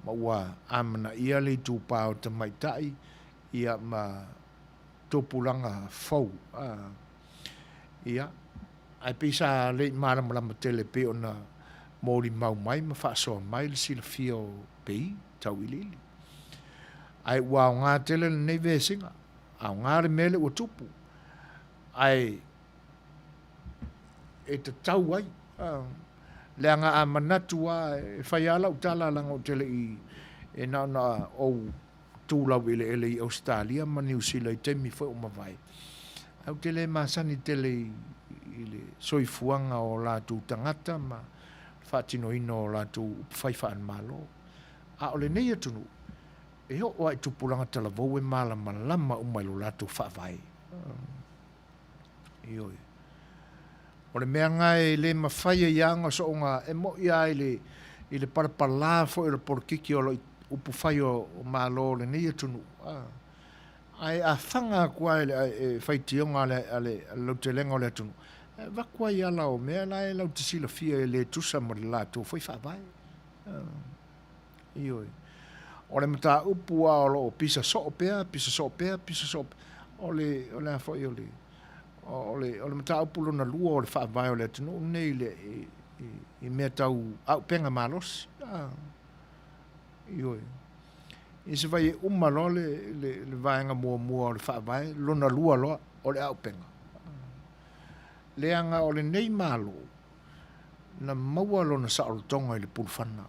Speaker 1: ma ua amanaia le itupa o tamaitai ia ma tupulaga fou, ia, ae pei sa le i malamalama tele pei ona molimau mai ma faasoa mai le silafia o pei tauiliili. Ae ua aoga tele lenei vesiga, aoga le mea lea ua tupu, ae e tatau ai, leaga a manatu lava, e fai lava lau tala leaga ou te le i, e na ona ou tu laueleele i Ausetalia ma Niu Sila i taimi foi ua mavae, ae ou te le masani tele i le soifuaga o latou tagata ma le faatinoina o latou upufai faale-Malo. A o lenei atunuu, e oo lava i tupulaga talavou e malamalama uma i lo latou faavae. Ioe. O le mea lena e le mafai ai lava ona soona, e moni lava i le, i le palapala foi o le polokiki o lo o i upufai o Malo o lenei atunuu, ae a faga atu lava e le faitioga a le lautelega o le atunuu, e avatu lava i ala o mea la e latou te silafia e le tusa ma le latou foi faavae. Ioe. O le mataupu lava o lo o pisa soo pea, pisa soo pea, pisa soo pea, o le, o le a foi, o le, o le, o le mataupu lona lua o le faavae o le atunuu lenei i le, i, i, i mea tau auupega malosi. Ah. Ioe. I se vai e uma loa le, le, le vaega muamua o le faavae, lona lua loa o le auupega. Leaga o lenei Malo, na maua lona saolotoga i le pulufana.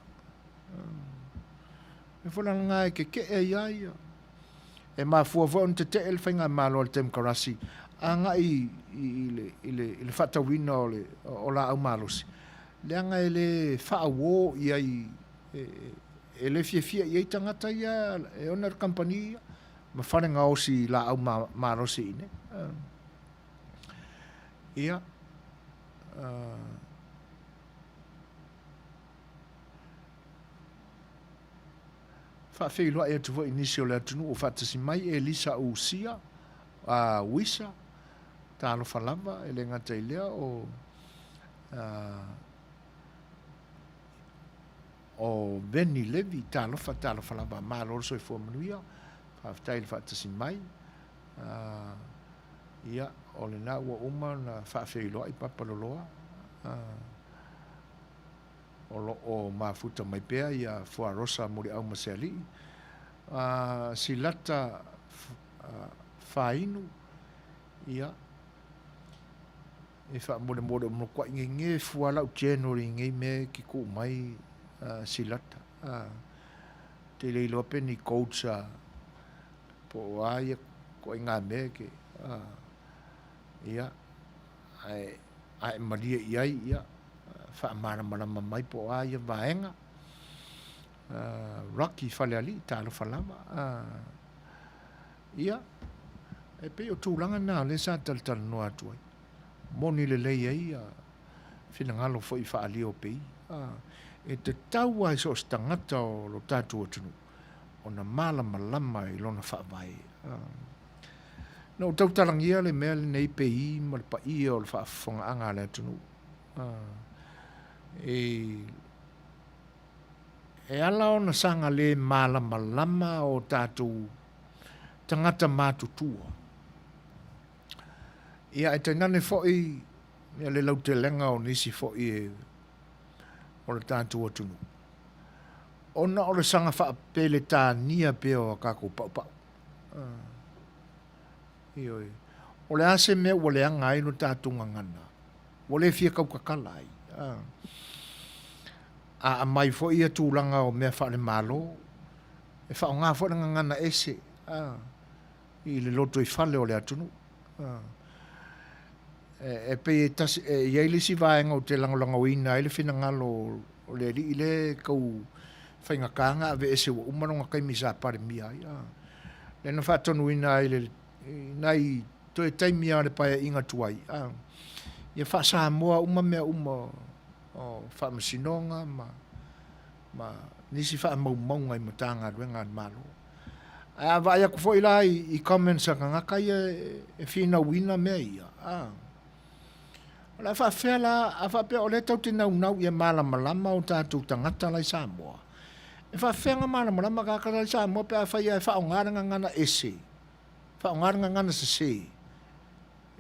Speaker 1: E foi la lena e keke'e ai a ia. E mafua foi ona tete'e le faigamalo a le Temokarasi agai i le, i le, i le faatauina o le, o laau malosi, leaga e le faauo i ai, e, e le fiafia i ai tagata ia e ona le kamupani ia ma fale gaosi laau malosi i inei. Ia, Faafeiloai atu foi i nisi o le atunuu o faatasi mai, Elisa Usia, Uisa, talofa lava, e le gata i lea o, o Veni Levi, talofa, talofa lava, malo le soifua manuia, faafetai le faatasi mai. Ia, o lena ua uma ona faafeiloai Papa Loloa, o lo o mafuta mai pea ia Fuarosa Muliaumasealii, Silata Fainu, ia, e faamolemole o matuai gegefu lava lau January i nei mea e te tuu mai Silata. Ou te le iloa pe ni codes a po o a ia ituaiga mea e te, ia, ae a e malie i ai, ia, faamalamalama mai po o a ia vaega. Rocky Falealii, talofa lava. Ia, e pei o tulaga na o lea sa talatalanoa atu ai. Moni lelei ai ia finagalo foi faaalia o pei. E tatau lava i so o se tagata o lo tatou atunuu ona malamalama i lona faavae. Na ou tautalagia le mea lenei pei ma le paia o le faafofogaaga a le atunuu. E, e ala ona saga le malamalama o tatou tagata matutua. Ia, ae tainane foi ia le lautelega o nisi foi e, o le tatou atunuu, ona o le saga faapeletania pea o a tatou paupau. Ioe. O le a se mea ua leaga ai lo tatou gagana, ua le fia tautatala ai. A aumai foi ia tulaga o mea faale-Malo, e faaaoga foi le gagana ese i le lotoifale o le atunuu. E pei e tasi, e i ai le isi vaega ou te lagolagoina ai le finagalo o le alii lea e tau. faigata ona aveese ua uma lona taimi sa Palemia ai. Lea na faatonuina ai le, nai toe taimi lava o le Paeaiga tuai, ia faa-Samoa uma mea uma o faamasinoga ma, ma nisi faamaumauga i Matagaluega a le Malo. Ae a vaai atu foi la i comments a tagata ia e finauina mea ia, o le a faafefea la, a faapea o lea tatou te naunau ia malamalama o tatou tagata la i Samoa, e faafefea ona malamalama tagata la i Samoa pe afai lava e faaaoga le gagana ese, faaaoga le gagana sese,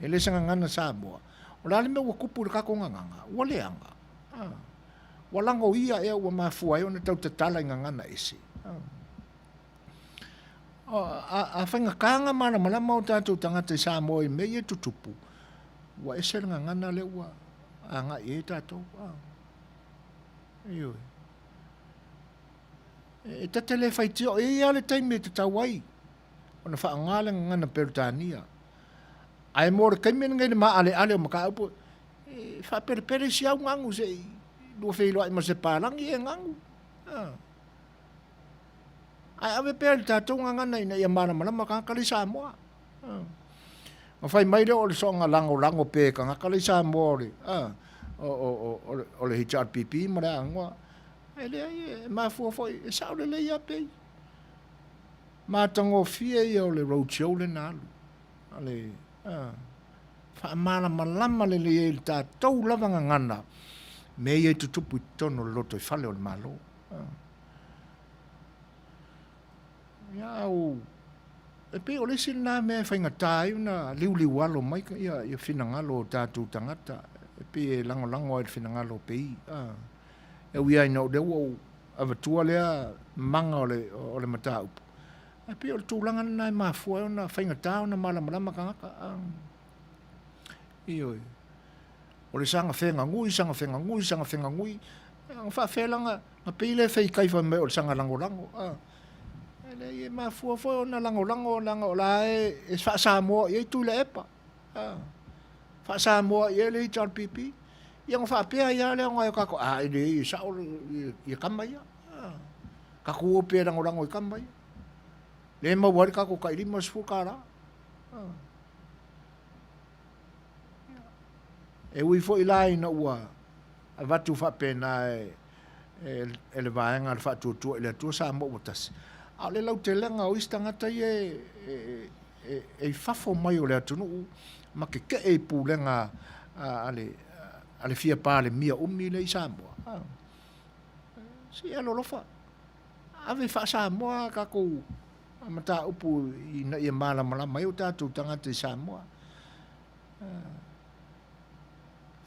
Speaker 1: e le o se gagana Samoa. O le a le mea ua tupu i le tatou gagana? Ua leaga. Ua lagoia ea ua mafua ai ona tau tatala i gagana ese? A faigata ona malamalama o tatou tagata i Samoa i mea ia e tutupu, ua ese le gagana lea ua agai i ai tatou. Ioe. E ta te le faitio, e i ai lava le taimi e tatau ai ona faaaoga le gagana Peretania. Ae mo le taimi lenei i le maaleale o mataupu, e faapelepele si au ganu se i lua feiloai ma se palagi e ganu. Ae ave pea i le tatou gagana ina ia malamalama tagata la i Samoa. Ona fai mai lea o le soona lagolago pea e tagata la i Samoa o le, o le HRPP ma le agoa. E leai, e mafua foi, e sao lelei lava pei. Matagofie ia o le road show lea na alu. A le, faamalamalama lelei ai i le tatou lava gagana mea ia e tutupu i totonu o le lotoifale o le Malo. Ia, au, e pei o le isi lena mea e faigata ai ona liuliualo mai ia, ia finagalo o tatou tagata, e pei e lagolago ai i le finagalo o Pei. E ui lava ina o lea ua ou avatua lea maga o le, o le mataupu, ae pei o le tulaga lena e mafua ai ona faigata ona malamalama tagata. Ioe. O le saga fegagui, saga fegagui, saga fegagui, ona faafefea la ona pei lea e feikai fai mai o le saga lagolago. E leai, e mafua foi ona lagolago leaga o la e faa-Samoa i ai Tuilaepa. Faa-Samoa i ai le HRPP. Ia ona faapea ai lava lea o nai o tatou, a e leai e sao ia tama ia. Tatou o pea e lagolago i tama ia. Lea e maua ai le tatou tai $50. E ui foi la ina ua avatu faapena e e le vaega a le Faatuatua i le Atua Samoa ua tasi, a o le lautelega o isi tagata ia e e i fafo mai o le atunuu ma tetee i pulega a le fia Palemia umi lea i Samoa. Se i alolofa, ave faa-Samoa a tatou mataupu ina ia malamalama ai o tatou tagata i Samoa.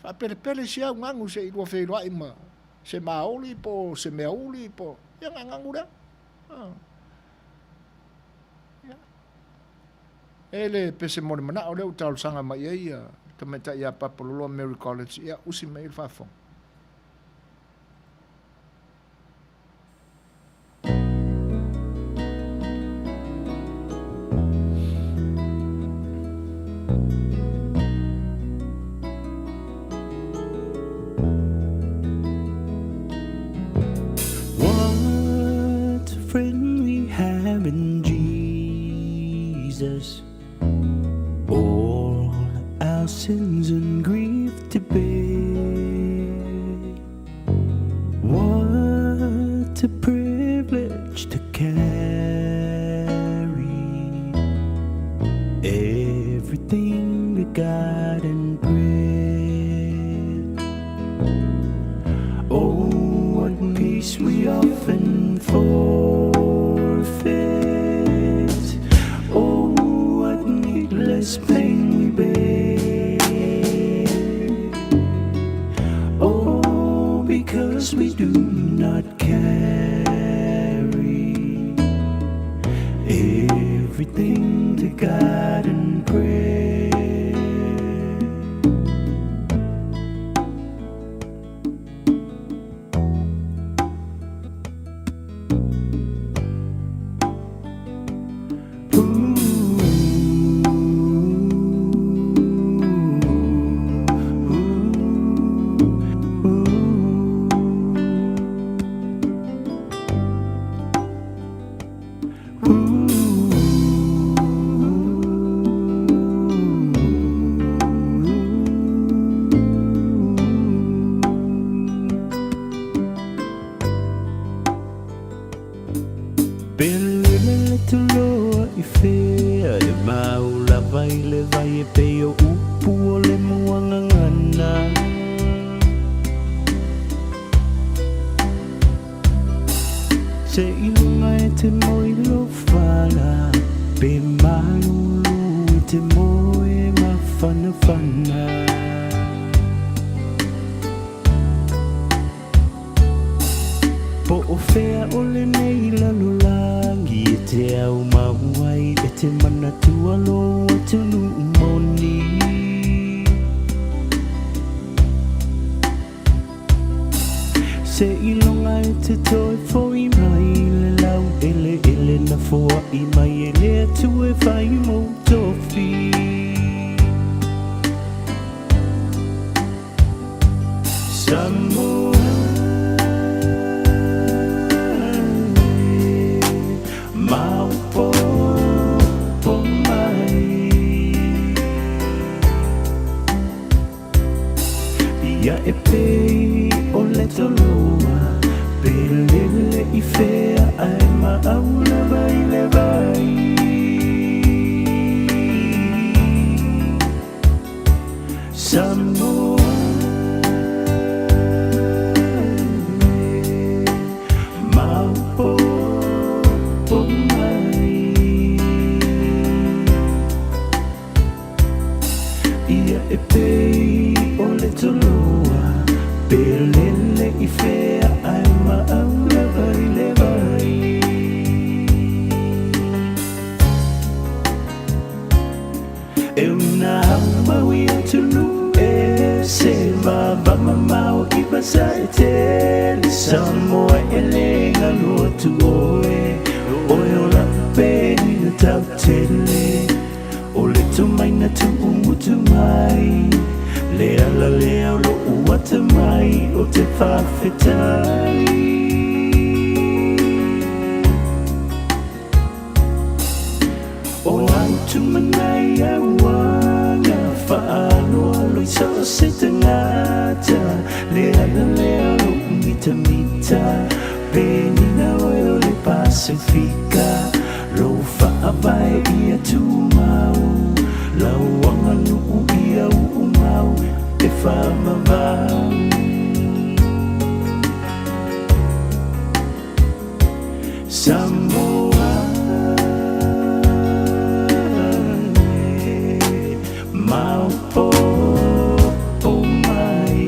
Speaker 1: Faapelepele si au ganu se i lua feiloai ma se maoli po o se meauli po ia na ganu lea. Ia. E le pese mo le manao lea ua talosaga mai ai ia tamaitai ia Papa Loloa Mary Collins, ia usi mai le faafofoga.
Speaker 9: What a friend we have in Jesus. All our sins and grief to bear. What a privilege to carry everything to God in prayer. Oh, what peace we often forfeit. Oh, what needless pain we bear. Oh, because we do not carry everything to God in prayer. Pe lele le tuloa i fea e mau lava i le vai e pei o upu o le muagagana. Se i luga e te moe lo fala pe malulu i te moe mafanafana. Po o fea o lenei lalolagi e te au mau ai e te manatua lou atunuu moni. Se iloga e te toe foi mai le lau eleele na foai mai e le Atua e fai mou tofi. Samoa e, maopoopo mai. Ia e pei o le toloa, pe lele i fea ae maau lava i le vai. Samoa e, maopoopo mai. Ia e pei o le toloa, pe lele i fea ae maau lava i le vai. E una mau i atunuu ese vavamamao i vasa e tele Samoa e le galo atu oe Oe o lau penina tautele O le tomai na tuumutu mai Le ala lea o lou atamai o te faafetai. O au tumanai au aga Whaaloalo i so se tangata Le ala lea o lou mitamita Penina oe o le Pasifika Lou faavae ia tumau Lau aganuu ia uumau E faavavau. Samoa e, maopoopo mai.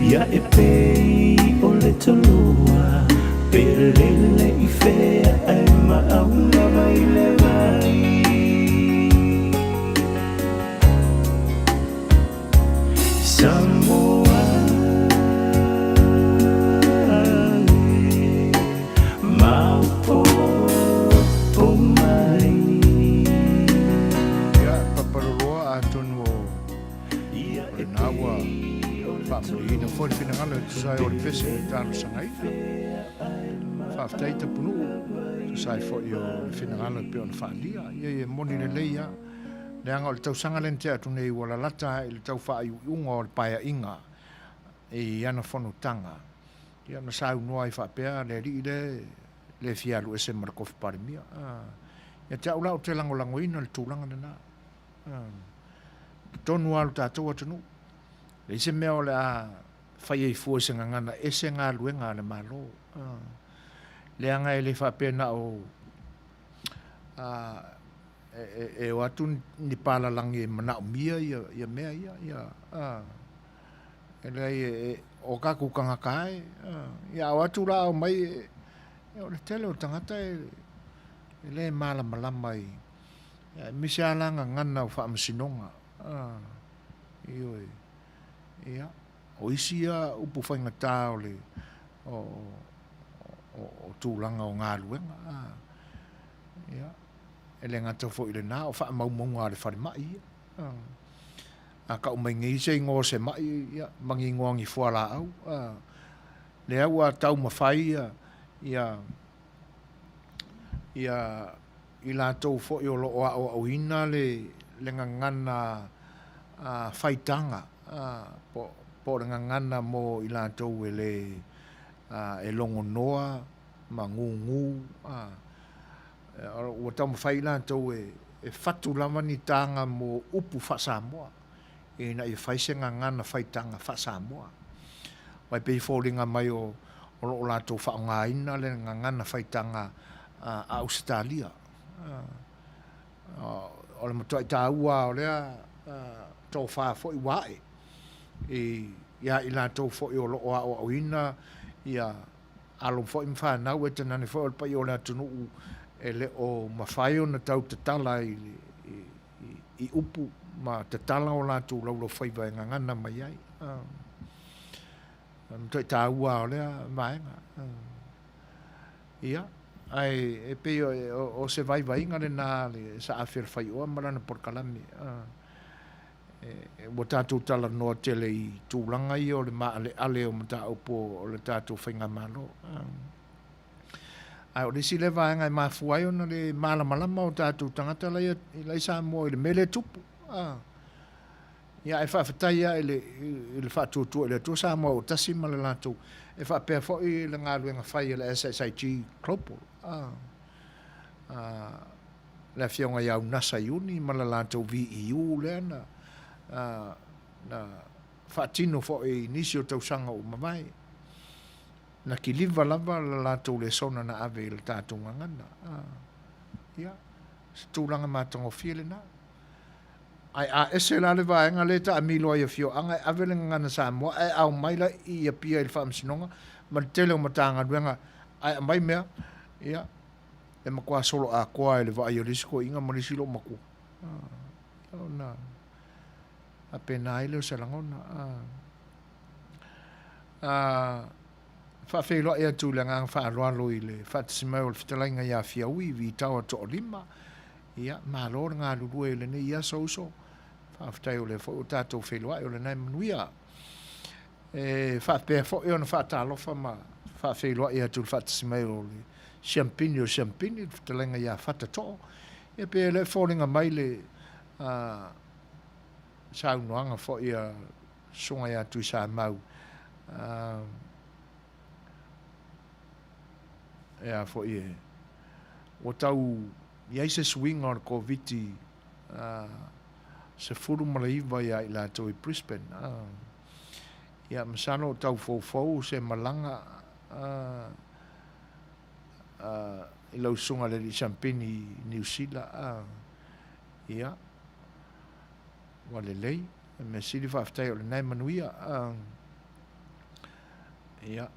Speaker 9: Ia e pei o le toloa, pe lele i fea ae maau lava i le vai. Samoa e, maopoopo mai.
Speaker 1: Ia, Papaloloa, atonu o lena ua faamalieina foi le finagalo e tusa ai o le pese na talosagaina. Faafetai Tapunuu, tusa ai foi o le finagalo e pei ona faaalia. Ia, e moni lelei lava. Leaga o le tausaga lea na tea atu nei ua lalata i le tau faaiuiuga o le paeaiga i ana fonotaga, ia na saunoa ai faapea le alii lea e le fia alu ese ma le kofi Palemia. Ia te au la ou te lagolagoina le tulaga lena. Totonu lava o le tatou atunuu, leai se mea o le a fai ai fua i se gagana ese galuega a le Malo. Leaga e le faapea na o e o atu ni palalagi e manaomia ia mea ia, ia, e leai, o kakou tagata e, ia a o atu la aumai, o le tele o tagata e le malamalama i, aemaise lava la gagana o faamasinoga, ioe, ia, o isi ia upu faigata o le, o tulaga o galuega, Ia, e le gata foi i lena, o faamaumauga a le falemai ia. A tau mai nei se igoa o se mai, ia, ma ni igoa o ni fualaau, lea ua taumafai ia, ia, ia i latou foi o lo o aoaoina le, le gagana faitaga, po, po o le gagana mo i latou e le. e logonoa ma gūgū, ua taumafai i latou e fatu lava ni taga mo upu faa-Samoa ina ia fai se gagana faitaga faa-Samoa. Aua e pei e foliga mai o lo o latou faaaogaina le gagana faitaga a Ausetalia. O le matuai taua lava o lea tofa foi ua ae ia i latou foi o lo o aoaoina ia alo foi ma fanau, e tainane foi o le paia o le atunuu e le o mafai ona tau tatala i upu ma tatala o latou laulaufaiva e gagana mai ai. O le matuai taua lava o lea vaega. Ia, ae e pei o se vaivaiga lena a le Saafi a le Faioa ma lana polokalame. Ua tatou talanoa tele i tulaga ia o le maaleale o mataupu o le tatou faigamalo. Ae o le isi lea vaega e mafua ai ona le malamalama o tatou tagata la i Samoa i le mea lea e tupu. Ia ae faafetai lava i le, i le faatuatua i le Atua Samoa Autasi ma le latou, e faapea foi le galuega fai a le SSIG Global, a, a, le Afioga ia Unasa Iuni ma le latou VEU lea na, a, na faatino foi i nisi o tausaga ua mavae. Na kiliva lava le latou lesona na ave i le tatou gagana. A, ia, se tulaga matagofie lena. Ae a ese la le vaega lea e taamilo ai i afioaga e ave le Gagana Samoa ae aumai la i Apia i le Faamasinoga ma le tele o Matagaluega ae aumai mea, ia, e matua solo atoa i le vaai a le isi toeaina ma le isi loomatua. Ona faapena ai lea o se lagona. Faafeiloai atu i le agaga faaaloalo i le faatasi mai o le fetalaiga ia Fiaui Vitaoa Toalima. Ia, malo le galulue i lenei aso uso. Faafetai o lea foi ua tatou feiloai, o lena e manuia. E faapea foi ona faatalofa ma faafeiloai atu i le faatasi mai o le Siampini o Siampini, le fetalaiga ia Fata Too. Ia pei e le foliga mai le saunoaga foi a Susuga ia Tuisamau, e a foi e, ua tau i ai se suiga o le Koviti 19 ia i latou i Brisbane. Ia, masalo o tau foufou se malaga i lau susuga i le Alii Siampini i Niu Sila. Ia, ua lelei. Mea sili faafetai o lena e manuia. Ia,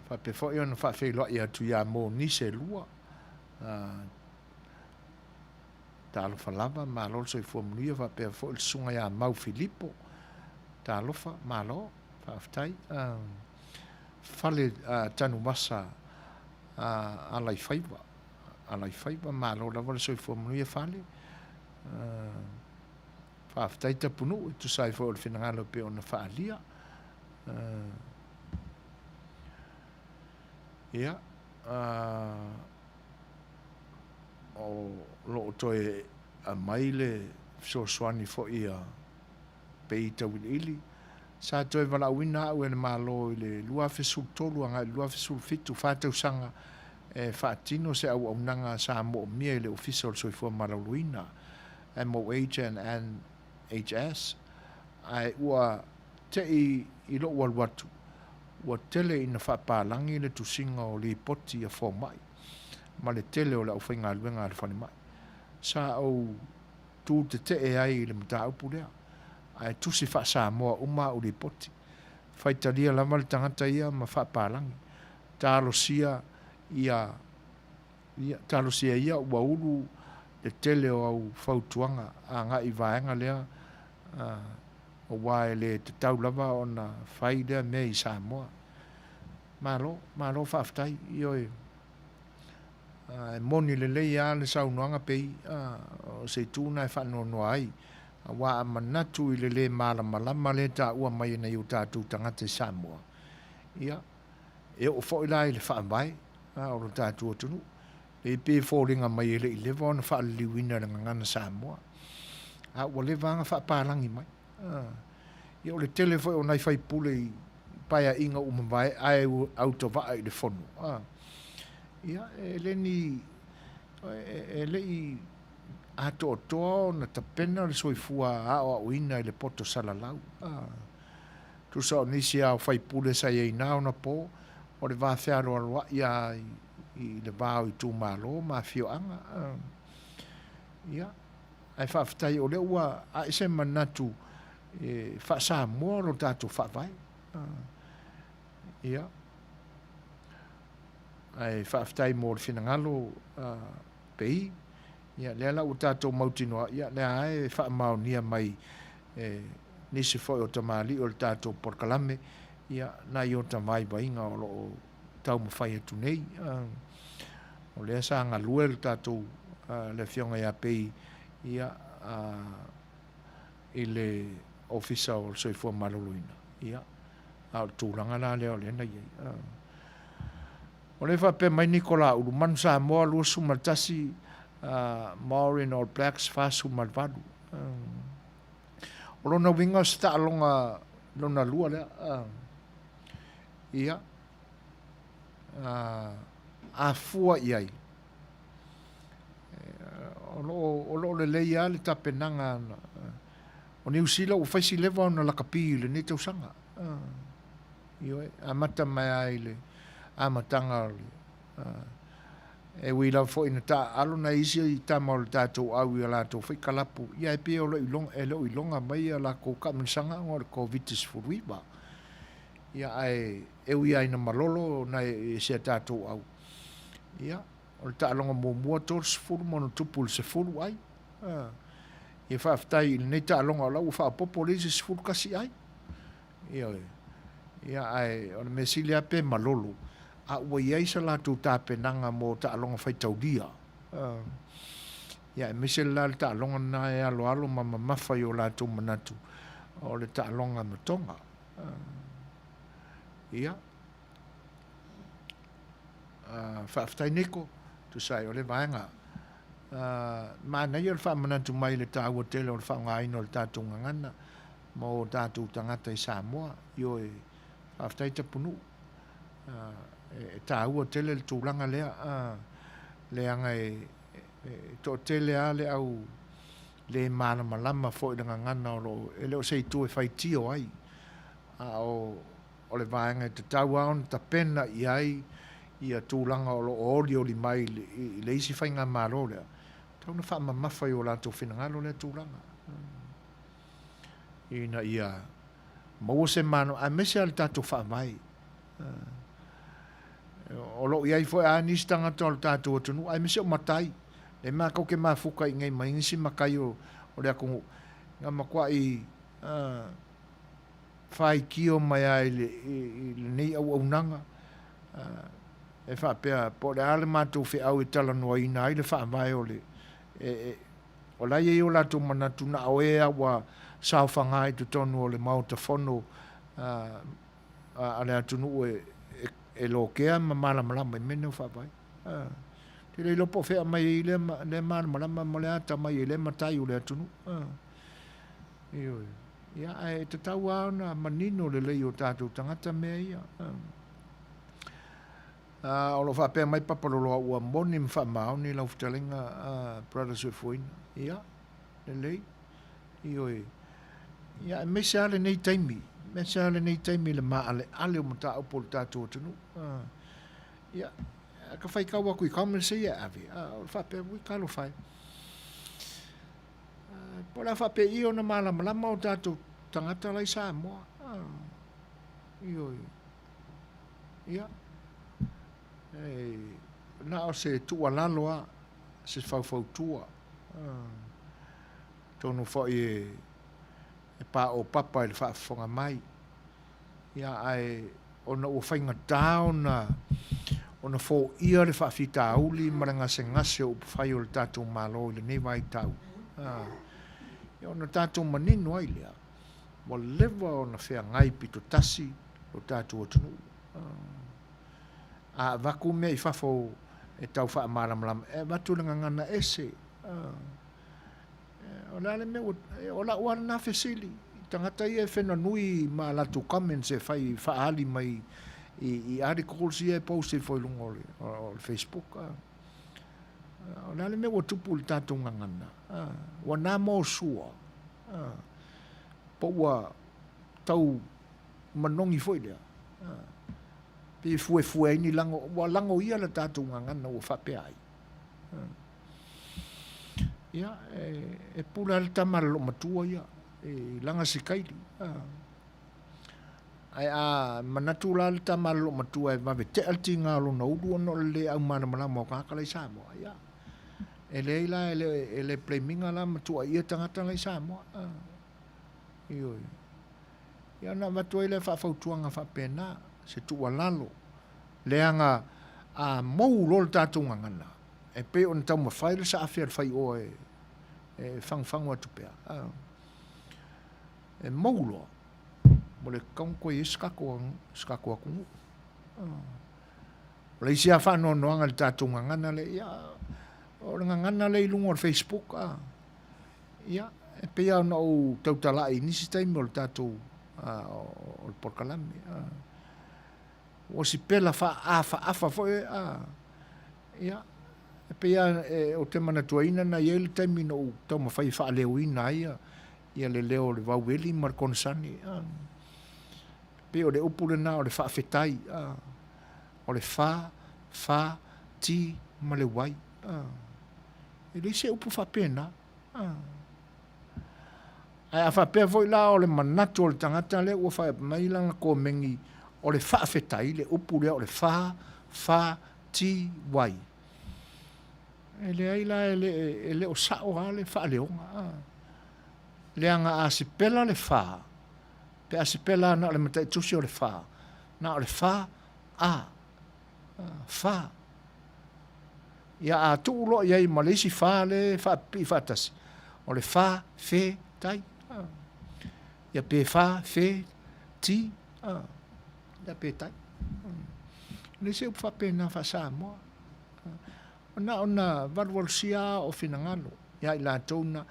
Speaker 1: faapea foi ona faafeiloai atu ia Monise Lua. Talofa lava, malo le soifua manuia, faapea foi le susuga ia Mau Filipo. Talofa, malo, faafetai. Fale Tanuvasa Alaifaiva, Alaifaiva, malo lava le soifua manuia Fale. Faafetai Tapunuu e tusa ai foi o le finagalo e pei ona faaalia. Ia, o lo o toe aumai le fesoasoani foi a Pei Tauiliili. Sa toe valaauina au e le Malo i le 2013 agai i le 2017, fa tausaga, e faatino se auaunaga sa moomia i le Ofisa o le Soifua Maloloina, MOH and NHS, ae ua te i i lou alu atu, ua tele ina faapalagi le tusiga o lipoti a fomai ma le tele o le aufaigaluega a le falemai. Sa ou tu tetee ai i le mataupu lea, ae tusi faa-Samoa uma au lipoti. Faitalia lava le tagata ia ma faapalagi. Talosia ia, ia, talosia ia ua ulu le tele o au fautuaga agai i vaega lea, aua e le tatau lava ona fai lea mea i Samoa. Malo, malo faafetai. Ioe, e moni lelei lava le saunoaga pei o se itu lena e faanoanoa ai, aua a manatu i le le malamalama lea e taua mai e nai o tatou tagata i Samoa, ia, E oo foi la i le faavae o lo tatou atunuu, e pei e foliga mai e le i leva ona faaliliuina e le gagana Samoa, a ua leva lava ona faapalagi mai. Ia o le tele foi o nai faipule i Paeaiga ua mavae ae autovaa i le Fono. Ia, e le ni, e le i atoatoa ona tapena le soifua aoaoina i le poto salalau. Tusa o nisi lava o faipule sa i ai na ona po, o le va fealoaloai lava i le va o itumalo ma afioaga. Ia, ae faafetai o lea ua ae se manatu e faa-Samoa lo tatou faavae. Ia, ae faafetai mo le finagalo Pei. Ia, lea la ua tatou mautinoa, ia, lea lava e faamaonia mai e nisi foi o tamalii o le tatou polokalame, ia, nai ota vaivaiga o lo o taumafai atu nei. O lea sa galue le tatou, le Afioga ia Pei, ia, i le Ofisa o le Soifua Maloloina, ia, a o le tulaga la lea o lea na i ai. O lea e faapea mai Nicola Ulu, Manu Samoa 21, Maori and All Blacks 48. O lona uiga o se taaloga lona lua lea. Ia, a fua i ai, o lo o lelei lava le tapenaga. O Niu Sila ua fai si leva ona lakapi i lenei tausaga. Ioe, amata mai lava i le amataga o le, e ui lava foi ina taaalo nai isi tama o le tatou au i a latou foi kalapu, ia e pei o e le o iloga mai a lakou kaamilosaga ona o le Koviti-19. Ia ae e ui lava ina malolo nai si a tatou au, ia o le taaloga muamua 30 ma ono tupu i le 10 ai. Ia faafetai i lenei taaloga o la ua faaopoopo le isi 11 ai. Ioe. Ia, ae o le mea sili lava pe malolo, a ua i ai sa latou tapenaga mo taaloga faitaulia. Ia, aemaise la le taaloga lena e aloalo ma mamafa i o latou manatu, o le taaloga ma Toga. Ia. Faafetai Niko, tusa ai o le vaega. Manaia le faamanatu mai i le taua tele o le faaaogaina o le tatou gagana ma o tatou tagata i Samoa. Ioe, faafetai Tapunuu. E taua tele le tulaga lea, leaga e toatele lava le au le malamalama foi i le gagana o lo o, e le o se itu e faitio ai, a o o le vaega e tatau lava ona tapena i ai ia tulaga o lo o olioli mai i le isi faigamalo lea, tatau ona faamamafa i o latou finagalo lea tulaga ina ia maua se mano, aemaise lava le tatou faavae. O lo o i ai foi lava nisi tagata o le tatou atunuu, aemaise o matai, lea matou te mafuta i inei ma nisi matai o le atunuu, na matuai faitio mai lava i lenei auaunaga, e faapea, po o le a le matou feau e talanoaina ai le faavae o le... O la e i ai o latou manatu na o e lava ua saofaga i totonu o le Maota Fono a le atunuu e lokea ma malamalama i mea nei o faavae. Ou te le iloa po o fea e aumai ai lea malamalama ma le atamai i lea matai o le atunuu. Ioe. Ia, ae tatau lava ona manino lelei i o tatou tagata mea ia. O lo o faapea mai Papaloloa ua moni ma faamaoni lau fetalaiga Brother Soifuaina. Ia, lelei. Ioe. Ia, aemaise lava lenei taimi, aemaise lava lenei taimi i le maaleale o mataupu o le tatou atunuu. Ia, ka faitau atu i comments ia e ave, o le faapea, ui talofa e. Po o le a faapei ona malamalama o tatou tagata la i Samoa. Ioe. Ia. Na o se tuualalo lava, se faufautua. Atonu foi e paopapa i le faafofoga mai. Ia, ae ona ua faigata ona ona foia le faafitauli ma le gasegase o upufai o le tatou Malo i lenei vaitau, ia ona tatou manino ai lea, ua leva ona feagai pitotasi lo tatou atunuu. A avatu mea i fafo e tau faamalamalama, e avatu i le gagana ese. O le a le mea ua... O lau lava lena fesili. Tagata ia e fenanui ma a latou comments e fai faaali mai i articles ia e post ifo i luga o le Facebook. O le a le mea ua tupu i le tatou gagana? Ua na mo sua po ua tau manogi foi lea pe fuefue ai ni lago, ua lagoia le tatou gagana ua faapea ai. Ia, e pule lava le tama a le loomatua ia i lana sikaili. Ae a manatu la le tama a le loomatua e vave tea le tiga o lona ulu ona o le le aumalamalama o tagata la i Samoa, ia, e leai la, e le blame ina la ma tuuaia tagata la i Samoa. Ioe. Ia ona avatu ai lea faafautuaga faapena, se tuualalo, leaga a mou loa le tatou gagana, e pei ona taumafai le saafi a le faioa e fagufagu atu pea, e mou loa, ua le tatau ona toe i ai se tatou atunuu. O le isi lava faanoanoaga i le tatou gagana lea, ia, o le gagana lea i luga o le Facebook, ia, e pei lava ona ou tautalai i nisi taimi o le tatou o le polokalame. Ua sipela faaafaafa foi, ia, e pei lava ou te manatuaina na i ai le taimi na ou taumafai e faaleoina ai ia le leo o le vaueli ma le konesane. E pei o le upu lena o le faafetai, o le fa, fa, ti ma le wai. E leai se upu faapena. Ae a faapea foi la o le manatu o le tagata lea ua fai mai lana komeni o le faafetai, le upu lea o le fa, fa, ti, wai. E leai la, e le o sao lava le faaleoga. Leaga a sipela le fa, pe a sipela na o le mataitusi o le fa, na o le fa, a, fa. Ia a tuu loa i ai ma le isi fa le faapipii faatasi, o le fa, fe, tai. Ia pe fa, fe, ti, ia pe tai. E leai se upu faapena faa-Samoa. Na ona valuvalusia lava o finagalo ia i latou na.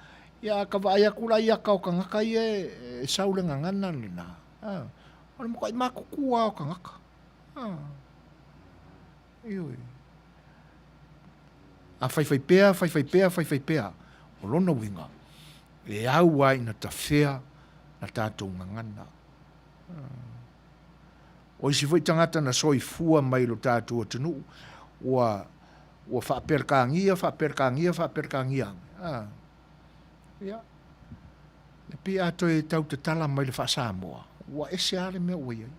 Speaker 1: Ia a ta vaai atu la i ata o tagata ia e sau le gagana lena, o le matuai matutua lava o tagata. Ioe. A faifai pea, faifai pea, faifai pea, o lona uiga, e au lava ina tafea la tatou gagana. O isi foi tagata na soifua mai i lo tatou atunuu, ua ua faa-Peretania, faa-Peretania, faa-Peretania ane, ia, e pei a toe tau tatala mai le faa-Samoa, ua ese lava le mea ua i ai.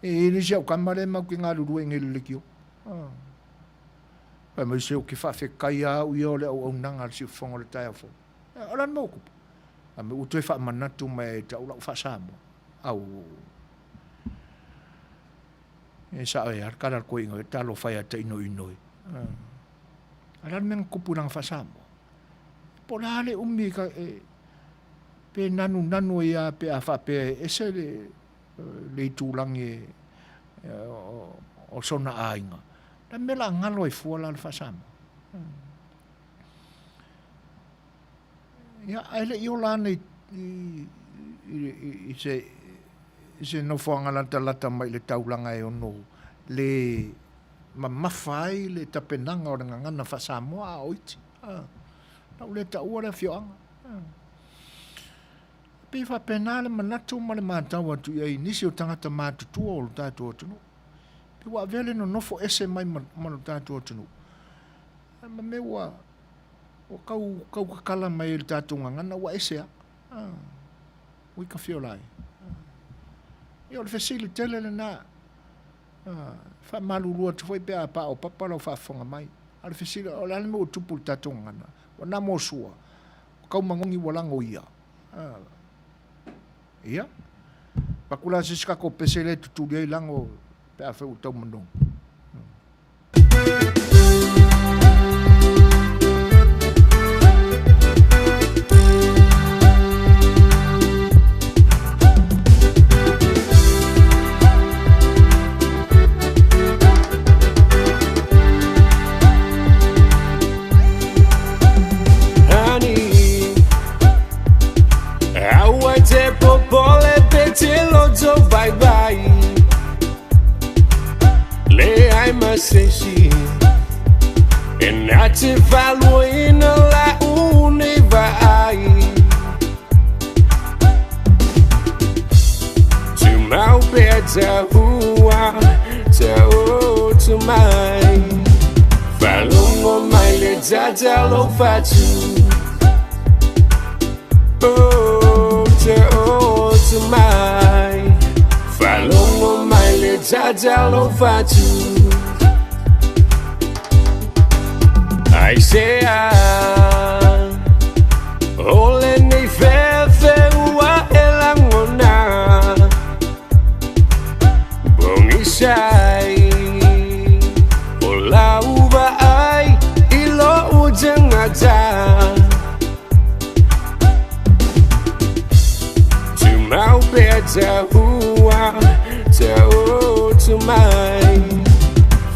Speaker 1: E i ai le isi au tama lea matou te galulue ai nei i le leitio. Fai mai, se ou te faafetai lava au ia o le auaunaga a le Siufofoga o le taeao fou. O le a le mea ua tupu? Fai mai, ua toe faamanatu mai ia te au lau faa-Samoa. Auoo. E sao e a le tala a le toeaina, talofa e ia te inoinoi. A o le a le mea na tupu i lana faa-Samoa? Po o le a le umi e, pe nanunanu ai lava pe a faapea e ese le, le itulagi e, o sona aiga. Le mea la galo ai fua la le faa-Samoa. Ia, ae le i ola ana i, i, i, se, i se nofoaga latalata mai i le taulaga e ono le mamafa ai le tapenaga o le gagana faa-Samoa a o iti. Na ou le taua le afioaga. E pei e faapena le manatu ma le matau atu i ai i nisi o tagata matutua o lo tatou atunuu. Pei ua avea le nonofo ese mai ma, ma lo tatou atunuu. Ma mea ua, ua tau, tau tatala mai e le tatou gagana ua ese lava. Ua ita fiola ai. Ia o le fesili tele lena. Faamalulu atu foi pe a paopapa lau faafofoga mai. A o le fesili, o le a le mea ua tupu i le tatou gagana? Ua na mo sua, ua tau manogi ua lagoia. Ia, avatu la se isi tatou pese lea e tutuli ai lago pe afai ua tau manogi.
Speaker 8: E popole pe te loto vaivai Leai ma se isi E na te faluaina la'u nei vaai Tumau pea taua Taoto mai Faalogo mai le tatalofa atu Oh, taoto mai Faalogo mai le tatalofa atu Aisea O lenei fefe ua e lagona Pogisai O lau vaai i lou tagata Tumau pea taua Taoto mai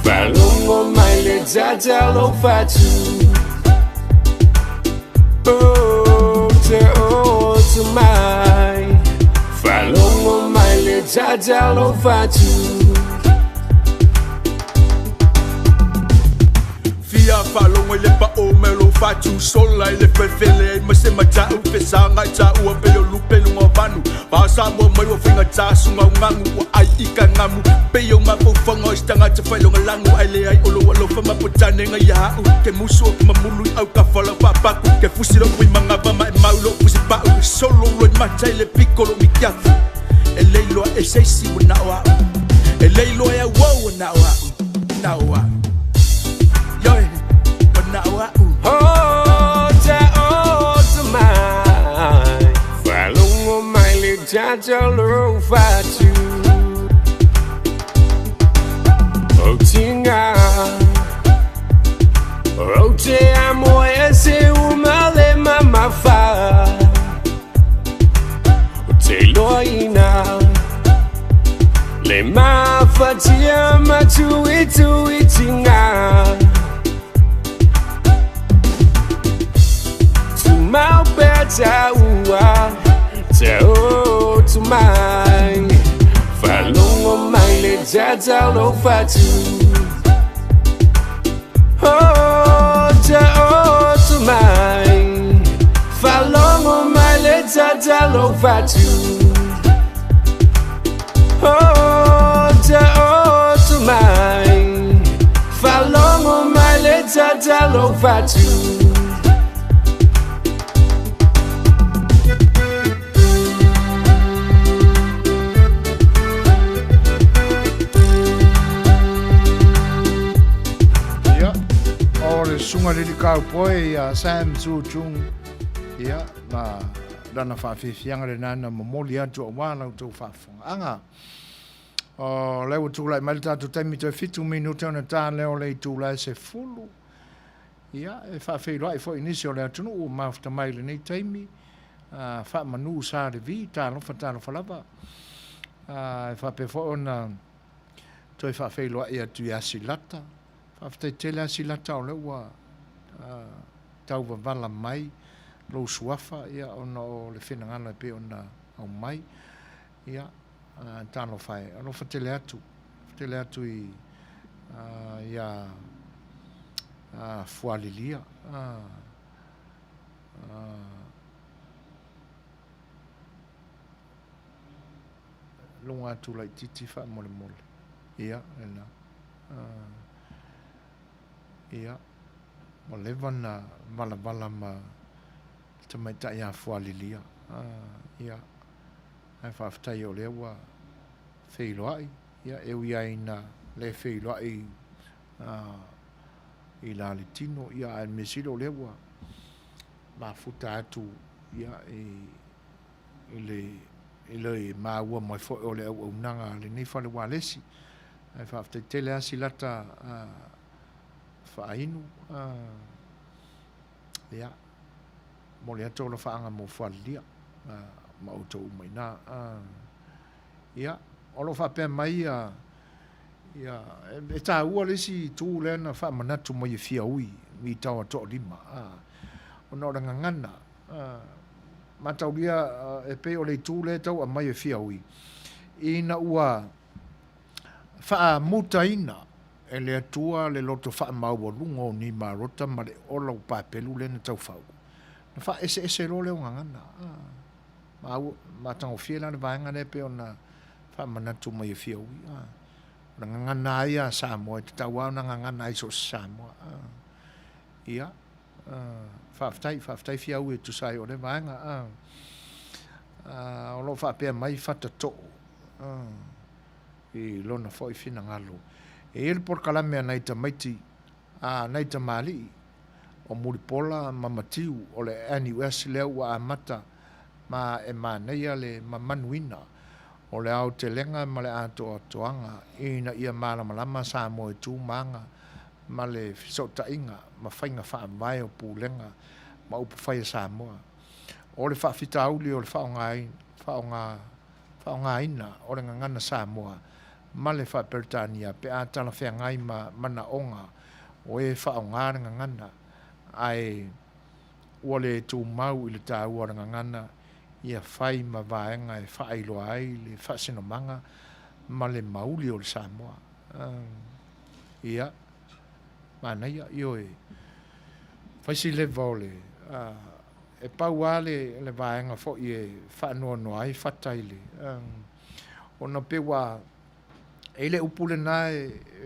Speaker 8: Faalogo mai le tatalofa atu Oh, taoto mai Faalogo mai le tatalofa atu
Speaker 13: Fia faalogo i le pao mai o lou fatu Sola i le felefele ai ma se matau Fesaga i taua pei o lupe i luga o vanu Vao Samoa mai ua faigata Sugaugagu ua ai i kagamu Pei o mafaufauga o se tagata failogalagu Ae leai o lou alofa ma potanega ia a'u Ke musu o ke mamulu i aukafa o lau faapaku Ke fusi lou pui magava ma e mau lou fusi pa'u Ke solo ulo i mata i le piko o lou mikiafu E le iloa e se isi ua na o a'u E le iloa e auau ua na o a'u Na o a'u Ioe ua na o a'u
Speaker 8: Oh, taoto mai Faalogo mai le tatalofa atu Ou tiga Ou te amo ese uma le mamafa Ou te iloaina Le mafatia ma tuituitiga Tumau pea taua Taoto mai Faalogo mai le tatalofa atu Oh, taoto mai Faalogo mai le tatalofa atu Oh, taoto mai Faalogo mai le tatalofa atu
Speaker 1: Ia, o le susuga i le Cowboy ia Sam Tzu Chung, ia, ma lana faafiafiaga lena na momoli atu aua la outou faafofogaaga. O lea ua tulai mai le tatou taimi toe fitu minute ona ta lea o le itula e 10. Ia, e faafeiloai foi i nisi o le atunuu ua mafuta mai i lenei taimi, faamanu sa le vi, talofa talofa lava. E faapea foi ona toe faafeiloai atu ia Silata. Faafetai tele lava Silata o lea ua tau vavala mai lou suafa ia ona o le finagalo e pei ona aumai. Ia, talofa e, alofa tele atu, alofa tele atu i ia Fualilia. Luga atu laititi faamolemole. Ia, lena. Ia, ua leva na valavala ma le tamaitai ia Fualilia. Ia, ae faafetai o lea ua feiloai. Ia, e ui lava ina le feiloai i la le tino, ia, ae o le mea sili o lea ua mafuta atu ia, i le i le maua mai foi o le auaunaga a lenei fale ualesi. Ae faafetai tele lava Silata Faainu, ia, momoli atu alofaaga mo Fualilia ma outou uma i ina. Ia, o lo o faapea mai ia, ia, e taua le isi itu lea na faamanatu mai e Fiaui i Taoatoalima, ona o le gagana. Mataulia e pei o le itu lea e tau aumai e Fiaui, ina ua faamutaina e le Atua le loto faamaualuga o Nimarota ma le ola ua papelu lea na taufau, na faaeseese loa lea o gagana. Maua, matagofie la le vaega lea e pei ona faamanatu mai e Fiaui. O le gagana lava ia a Samoa, e tatau lava ona gagana ai so o se Samoa. Ia, faafetai, faafetai Fiaui e tusa ai o lea vaega. O lo o faapea mai Fata Too i lona foi finagalo. E i ai le polokalame a nai tamaiti, a nai tamalii o Mulipola ma Matiu o le NUS lea ua amata ma e manaia le mamanuina o le aotelega ma le atoatoaga ina ia malamalama Samoa i tu ma aga ma le fesootaiga ma faiga faavae o pulega ma upufai a Samoa. O le faafitauli o le faaaogaina o le gagana Samoa ma le faa-Peretania pe a talafeagai ma manaoga o e faaaoga le gagana, ae ua le tumau i le taua o le gagana ia fai ma vaega e faailoa ai le faasinomaga ma le mauli o le Samoa. Ia, manaia, ioe, fai si leva o le, e pau lava le vaega foi e faanoanoa ai Fata i le, ona pei ua, e i ai le upu lena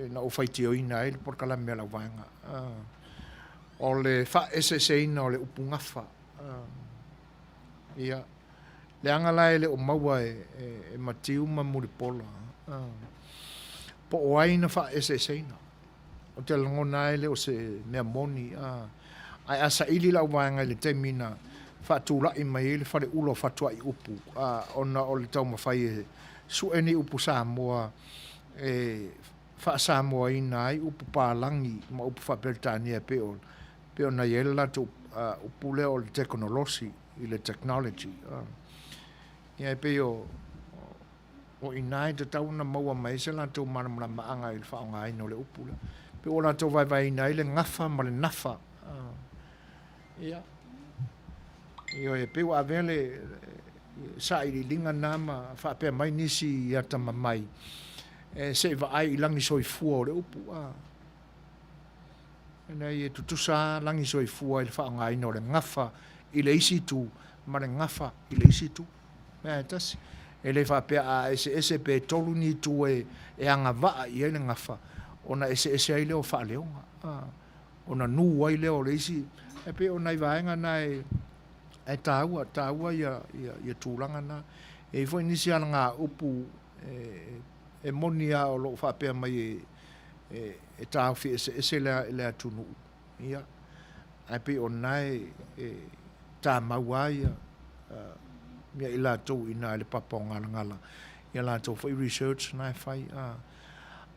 Speaker 1: na ou faitioina ai le polokalame a lau vaega, o le faaeseeseina o le upu gafa. Ia, leaga la e le o maua e Matiu ma Mulipola, po o ai na faaeseeseina. Ou te lagona lava e le o se mea moni, ae a saili lau vaega i le taimi na faatulai mai ai le faleula o fatuaiupu, ona o le taumafai e sue ni upu Samoa e faa-Samoaina ai upu palagi ma upu faa-Peretania e pei ona i ai le latou upu lea o le tekonolosi i le technology. Ia e pei o i ina e tatau ona maua mai ai se latou malamalamaaga i le faaaogaina o le upu lea. E pei ua latou vaevaeina ai le gafa ma le nafa. Ia, ioe, e pei ua avea le sailiiliga na ma faapea mai nisi atamamai e se i vaai i lagi soifua o le upu. Ina ia tutusa lava lagi soifua i le faaaogaina o le gafa i le isi itu ma le gafa i le isi itu. Mea e tasi. E le faapea a eseese pe tolu ni itu e agavaa i ai le gafa ona eseese ai lea o faaleoga, ona nu ai lea o le isi. E pei o nai vaega na e taua, taua ia tulaga na. E i ai foi nisi alagaupu e moni lava o lo o faapea mai e taofi eseese le atunuu, ia, ae pei o lena e tamau lava ia i latou i ina i le papa o Galagala i a latou foi research na e fai.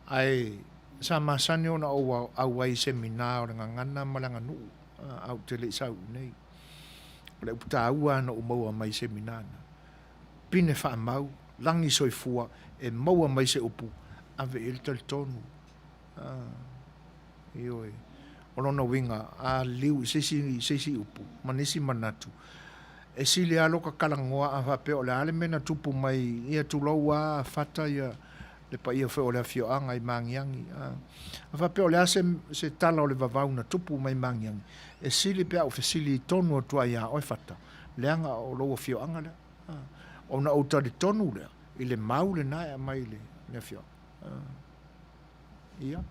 Speaker 1: Ae sa masani ona ou auai i semina o le gagana ma le aganuu ae ou te le i sau i inei. O le upu taua lava na ou maua mai i semina na, pine faamau, lagi soifua, e maua mai se upu, ave i ai le talitonu. Ioe. O lona uiga, a liliu i se isi, se isi upu ma nisi manatu, e sili lava lou talanoa a faapea o le a le mea na tupu mai, ia tulou lava fata ia le paia foi o le afioaga i Magiagi. A faapea o le a se, se tala o le vavau na tupu mai Magiagi, e sili pe a ou fesili tonu atu ai ia oe Fata, leaga o lou afioaga lea. Ona ou talitonu lea i le mau lena e aumai i le afioaga. Ia,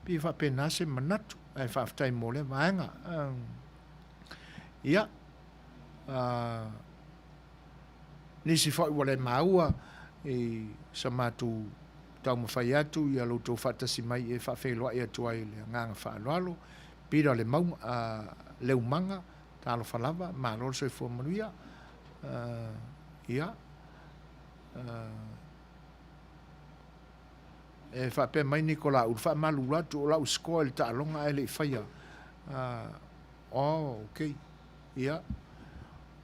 Speaker 1: pei e faapena se manatu, ae faafetai mo lea vaega. Ia, nisi foi ua le maua i sa matou taumafai atu ia lo outou faatasi mai e faafeiloai atu ai i le agaga faaaloalo. Peter Leumaga, talofa lava, malo le soifua manuia. Ia, E faapea mai Nicola Ulu, faamalulu atu o lau score i le taaloga ae le i faia. Oh, ok. Ia,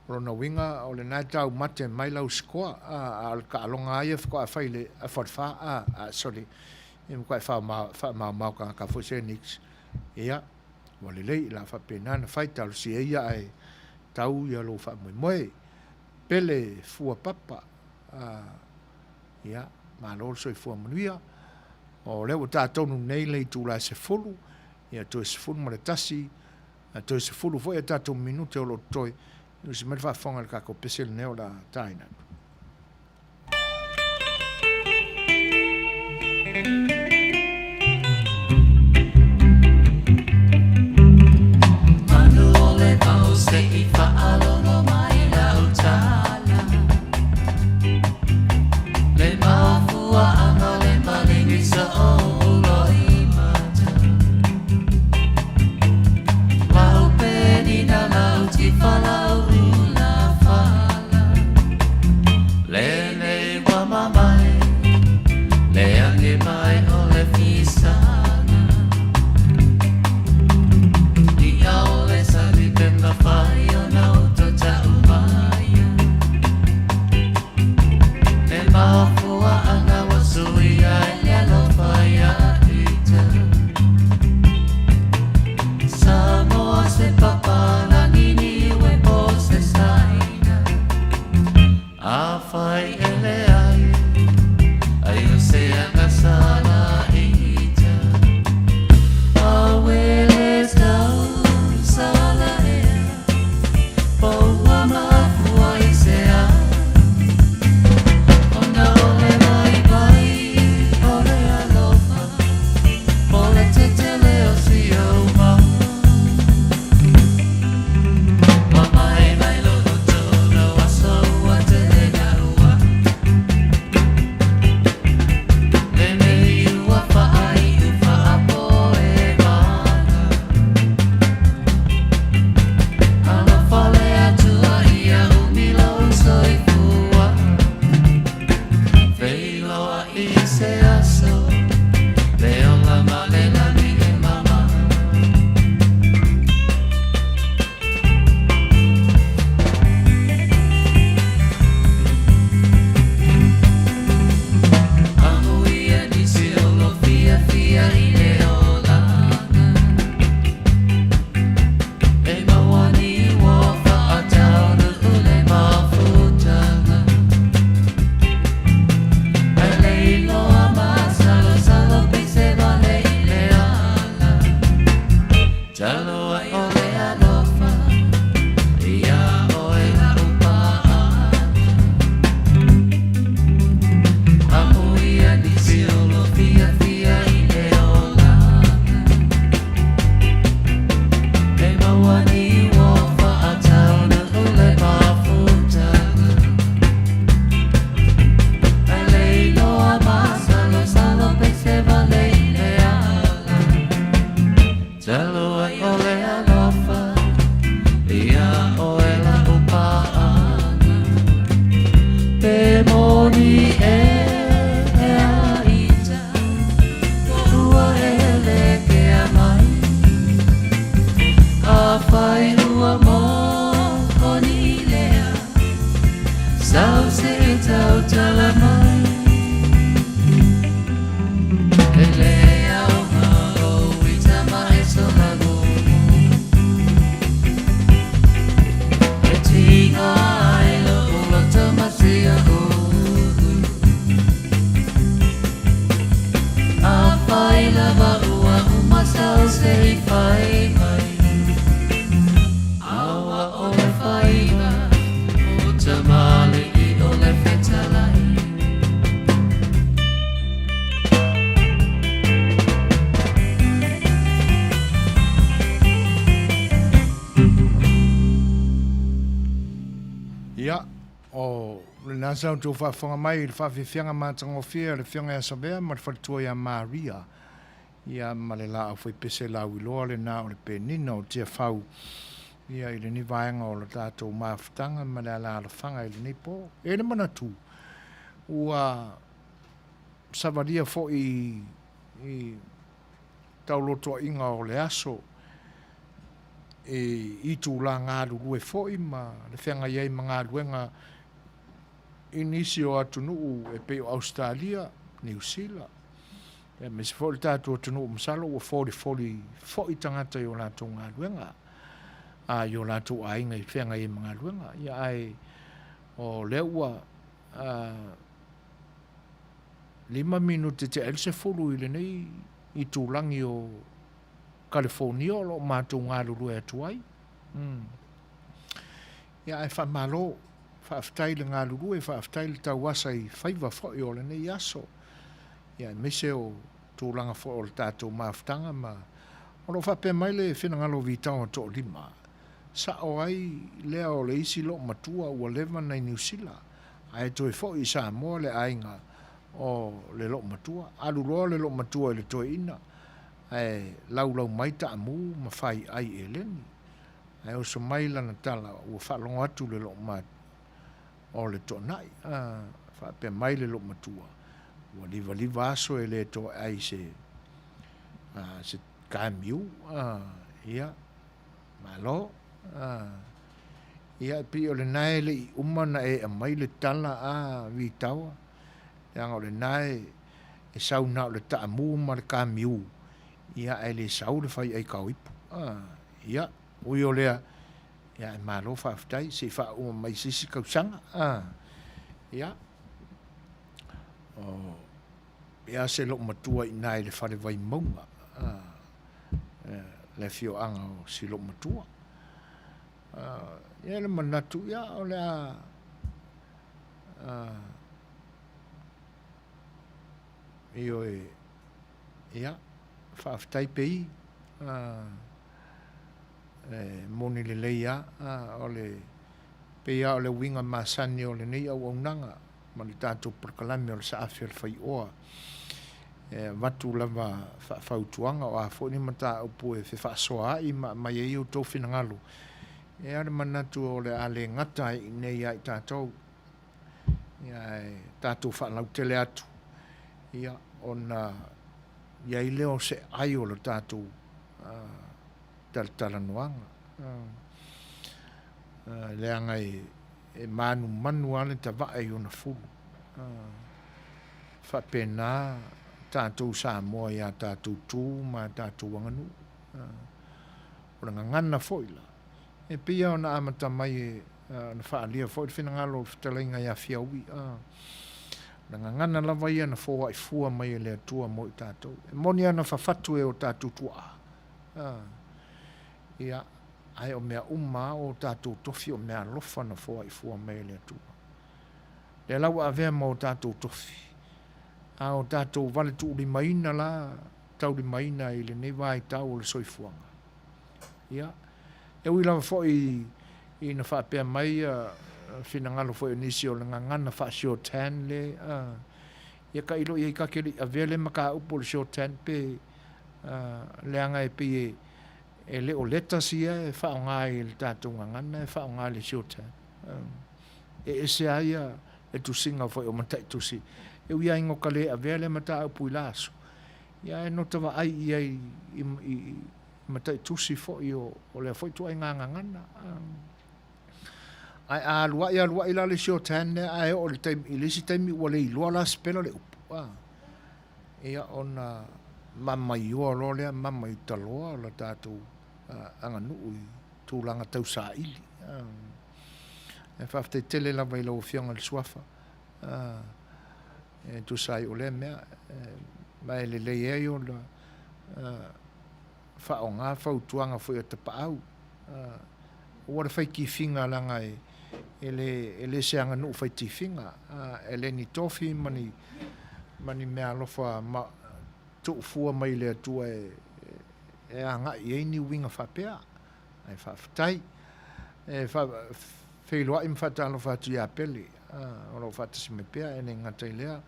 Speaker 1: o lona uiga o lena e taumate mai lau score, a o le taaloga lava ia faatoa fai i le afa o le fa, a, sorry, e matuai faamaomao tagata foi se Nix. Ia, ua lelei, o le a faapena ona fai, talosia ia ae tau ia lou faamoemoe. Pele Fuapapa. Ia, malo le soifua manuia. O lea ua ta tonu nei le itula e 10, ia toe 11, toe 10 foi a tatou minute o lo o totoe. Usi mai le faafofoga i le tatou pese lenei o le a taina atu.
Speaker 9: Manu o le vao se i faalogo mai lau tala Le mafuaaga le maligi sa ou loimata Lau penina lau tifa lau ula fala Lenei ua mamae le age mai o le fisaga Ia o le sali pe mafai ona uta ta'u maia Le mafuaaga ua suia e le alofa ia ita Samoa se papalagi niue po se Saina Afai e leai ai o se agasala ita Awele tau sala ea Po ua mafua i se a Ona o le vaivai o le alofa Po le tetele o si ou mau Mamae mai lou tolo aso ua tele gaua Le meli ua faaiu faapo e vaga Alofa le Atua ia umi lou soifua Feiloai i se aso Le ola ma le lagi e mama. Amuia nisi o lo fiafia i le olaga E maua ni ua faataunuu le mafutaga Ae le iloa masalosalo pei se vale i le ala Talo ai o le alofa iā oe la'u paaga Amuia nisi o lo fiafia i le olaga E maua ni ua faataunuu le mafutaga Ae le iloa masalosalo pei se vale i le ala Talo ai o le alofa iā oe la'u paaga Pe moni ē e a ita Ua e le kea mai Afai ua moni lea Sau se i tautala mai E le aoga ou ita ma e sola mumu E tiga ai lo'u loto ma sia ulu Afai lava ua uma sau se i fai mai Aua o le faiva o tamalii o le fetalai.
Speaker 1: Ia, o lena sa outou faafofoga mai i le faafiafiaga matagofie a le Afioga ia Savea ma le faletua ia Maria, ia ma le laau faipese lauiloa lena o le penina o Tiafau, ia i lenei vaega o le tatou mafutaga ma le alaalafaga i lenei po. E le manatu, ua savalia foi i taulotoaiga o le aso i itula galulue foi ma le feagai ai ma galuega i nisi o atunuu e pei o Ausetalia, Niu Sila, aemaise foi o le tatou atunuu masalo ua folifoli foi tagata i o latou galuega a i o latou aiga i feagai ai ma galuega. Ia ae O lea ua 5 minute tea ai le 10 i lenei itulagi o Kalifonia o lo o matou galulue atu ai. Mm. Ia ae faamalo, faafetai le galulue, faafetai le tauasa i faiva foi o lenei aso. Ia aemaise o tulaga foi o le tatou mafutaga ma o lo o faapea mai le finagalo o Vitao Toalima, sa'o ai lea o le isi loomatua ua leva na i Niu Sila ae toe fo'i i Samoa le aiga o le loomatua. Alu loa le loomatua i le toeaina ae laulau mai taamu ma fai ai eleni. Ae oso mai lana tala ua faalogo atu le loomatua o le toanai, a faapea mai le loomatua ua livaliva aso e le toe ai se se kamiu, a ia Malo. Ia, e pei o lena e le i uma ona e aumai le tala a Vitaoa, leaga o lena e sau na o le taamu ma le kamiu, ia ae le sau le faiai kaoipu. Ia, ui o lea, ia ae malo faafetai, se i faauma mai se isi tausaga. Ia, o ia se loomatua i ina i le fale Vaimauga, le afioaga o si loomatua. E i ai le manatu, ia, o le a ioe, ia, faafetai Pei, e moni lelei lava, o le, pei lava o le uiga masani o lenei auaunaga ma le tatou polokalame o le Saafi o le Faioa, e avatu lava faafautuaga o a foi ni mataupu e fefaasoaai ma aumai ai outou finagalo, e i ai le manatu o le a le gata ai i inei ia i tatou, ae tatou faalautele atu, ia, ona i ai lea o se ai o le tatou talatalanoaga. Leaga e manumanu lava le tavae i ona fulu. Faapena tatou Samoa i a tatou tu ma a tatou aganuu. O le gagana foi la, e pei lava ona amata mai e ona faaalia foi le finagalo o le fetalaiga ia Fiaui, o le gagana lava ia na foai fua mai e le Atua mo i tatou. E moni lava na fafatu e o tatou tuaa, ia, ae o mea uma lava o tatou tofi o mea alofa na foai fua mai e le Atua. Lea la ua avea ma o tatou tofi, a o tatou valetuulimaina la taulimaina i lenei vaitau o le soifuaga. Ia, e ui lava foi ina faapea mai finagalo foi o nisi o le gagana faa-shorthand le, ia tailo i ai ta te le i avea lea mataupu o le shorthand pe, leaga e pei e le o letters ia e faaaoga i le tatou gagana e faaaoga i le shorthand. E ese lava ia le tusiga foi o mataitusi, e ui lava ina ta le avea lea mataupu i la aso, ia ae nota vaai i ai i mataitusi foi o lea foi ituaiga gagana. Ae a aluai aluai la le shorthand lea ae oo i le taimi, i le isi taimi ua le iloa la sipela le upu, ia ona mamaioa loa lea, mamaitaloa le tatou aganuu i tulaga tau saili. Ae faafetai tele lava i lau Afioga i le Suafa e tusa ai o lea mea, ma e lelei ai ona faaaoga fautuaga foi a tapaau. Aua le fai tifiga leaga e le se aganuu fai tifiga, e le ni tofi ma ni meaalofa tuufua mai le Atua e agai i ai ni uiga faapea. Ae faafetai. E feiloai ma faatalofa atu ia Pele, o lo o faatasi mai pea, e le gata i lea,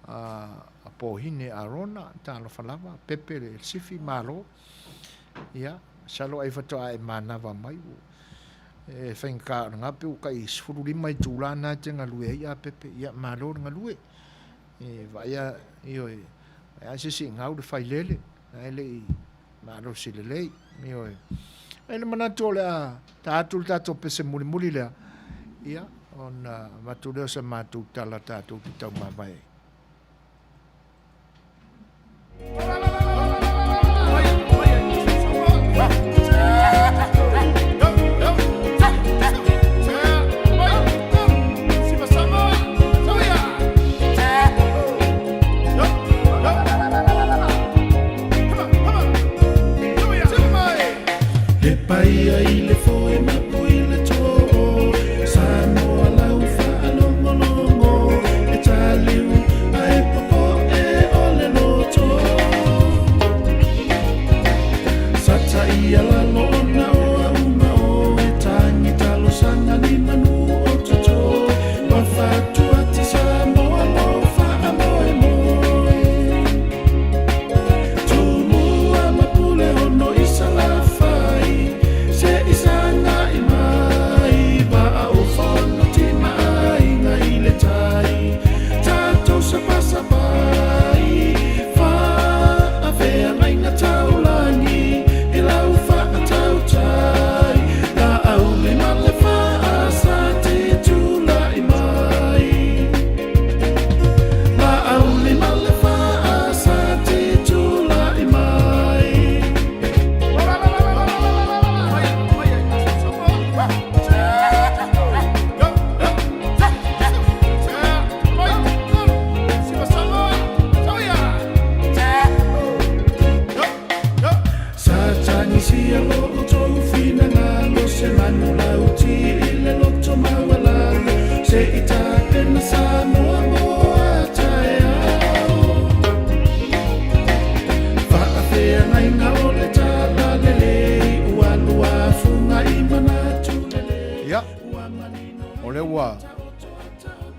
Speaker 1: a Pohine Arona, talofa lava, Pepe le Sifi, malo. Ia, masalo ai faatoa e manava mai, e faigata o lena pe ua tai 15 itula na e te galue ai a Pepe, ia malo le galue. E vaai a, ioe, vaai a se isi i gau le failele, ae le i malosi lelei. Ioe. Ai le manatu o le a ta atu le tatou pese mulimuli lea, ia, ona avatu lea o sa matou tala tatou te taumavae ai.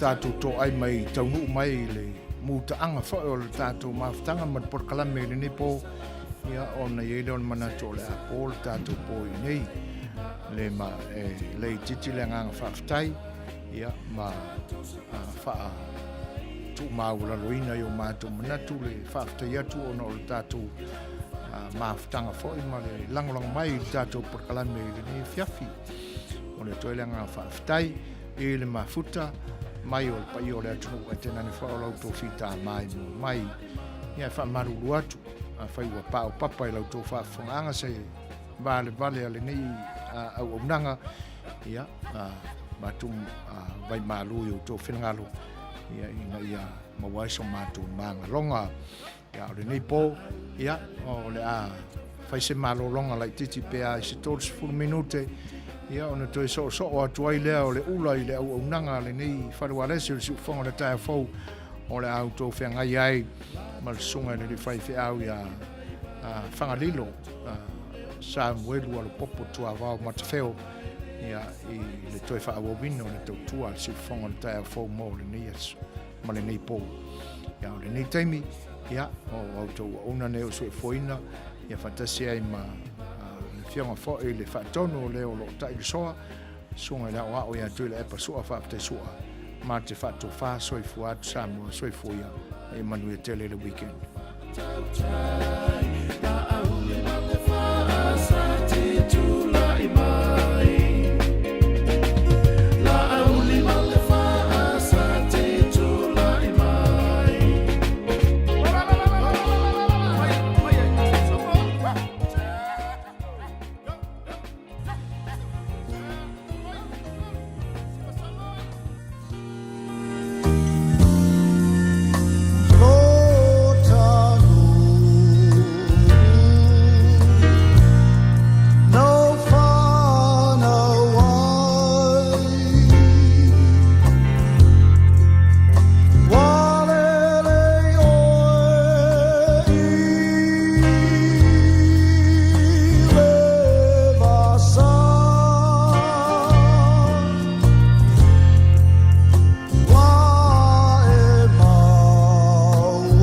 Speaker 1: tatou toai mai taunuu mai i le mutaaga foi o le tatou mafutaga ma le polokalame i lenei po, ia ona i ai lea o le manatu o le a po le tatou po i inei. Le ma e le itiiti le agaga faafetai, ia ma faa tuumaualaloina i o matou manatu le faafetai atu ona o le tatou mafutaga foi ma le lagolago mai i le tatou polokalame i lenei afiafi. O le toe le agaga faafetai i le mafuta mai o le paia o le atunuu ae tainane foi o la outou fita maimoa mai. Ia e faamalulu atu, afai ua paopapa i la outou faafofogaaga se valevale a lenei auaunaga, ia, matou vaimalu i outou finagalo, ia, ina ia maua ai so matou magaloga. Ia, o lenei po, ia, o le a fai se malologa laitiiti pe a i se 30 minute, ia, ona toe soosoo atu ai lea o le ula i le auaunaga a lenei fale ualesi o le Siufofoga o le Taeao Fou, o le a outou feagai ai ma le susuga i le alii faifeau ia Fagalilo Samuelu Alopopo Tuavao Matafeo, ia, i le toe faaauauina o le tautua a le Siufofoga o le Taeao Fou mo lenei aso ma lenei po. Ia, o lenei taimi, ia, o outou auauna nei o soifuaina, ia faatasi ai ma le Afioga foi i le Faatonu o le o lo o tailisoa, Susuga i le Aoao ia Tuilaepa Sua, faafetai Sua, ma te faatofa, soifua atu Samoa, soifua ia, ia manuia tele le weekend.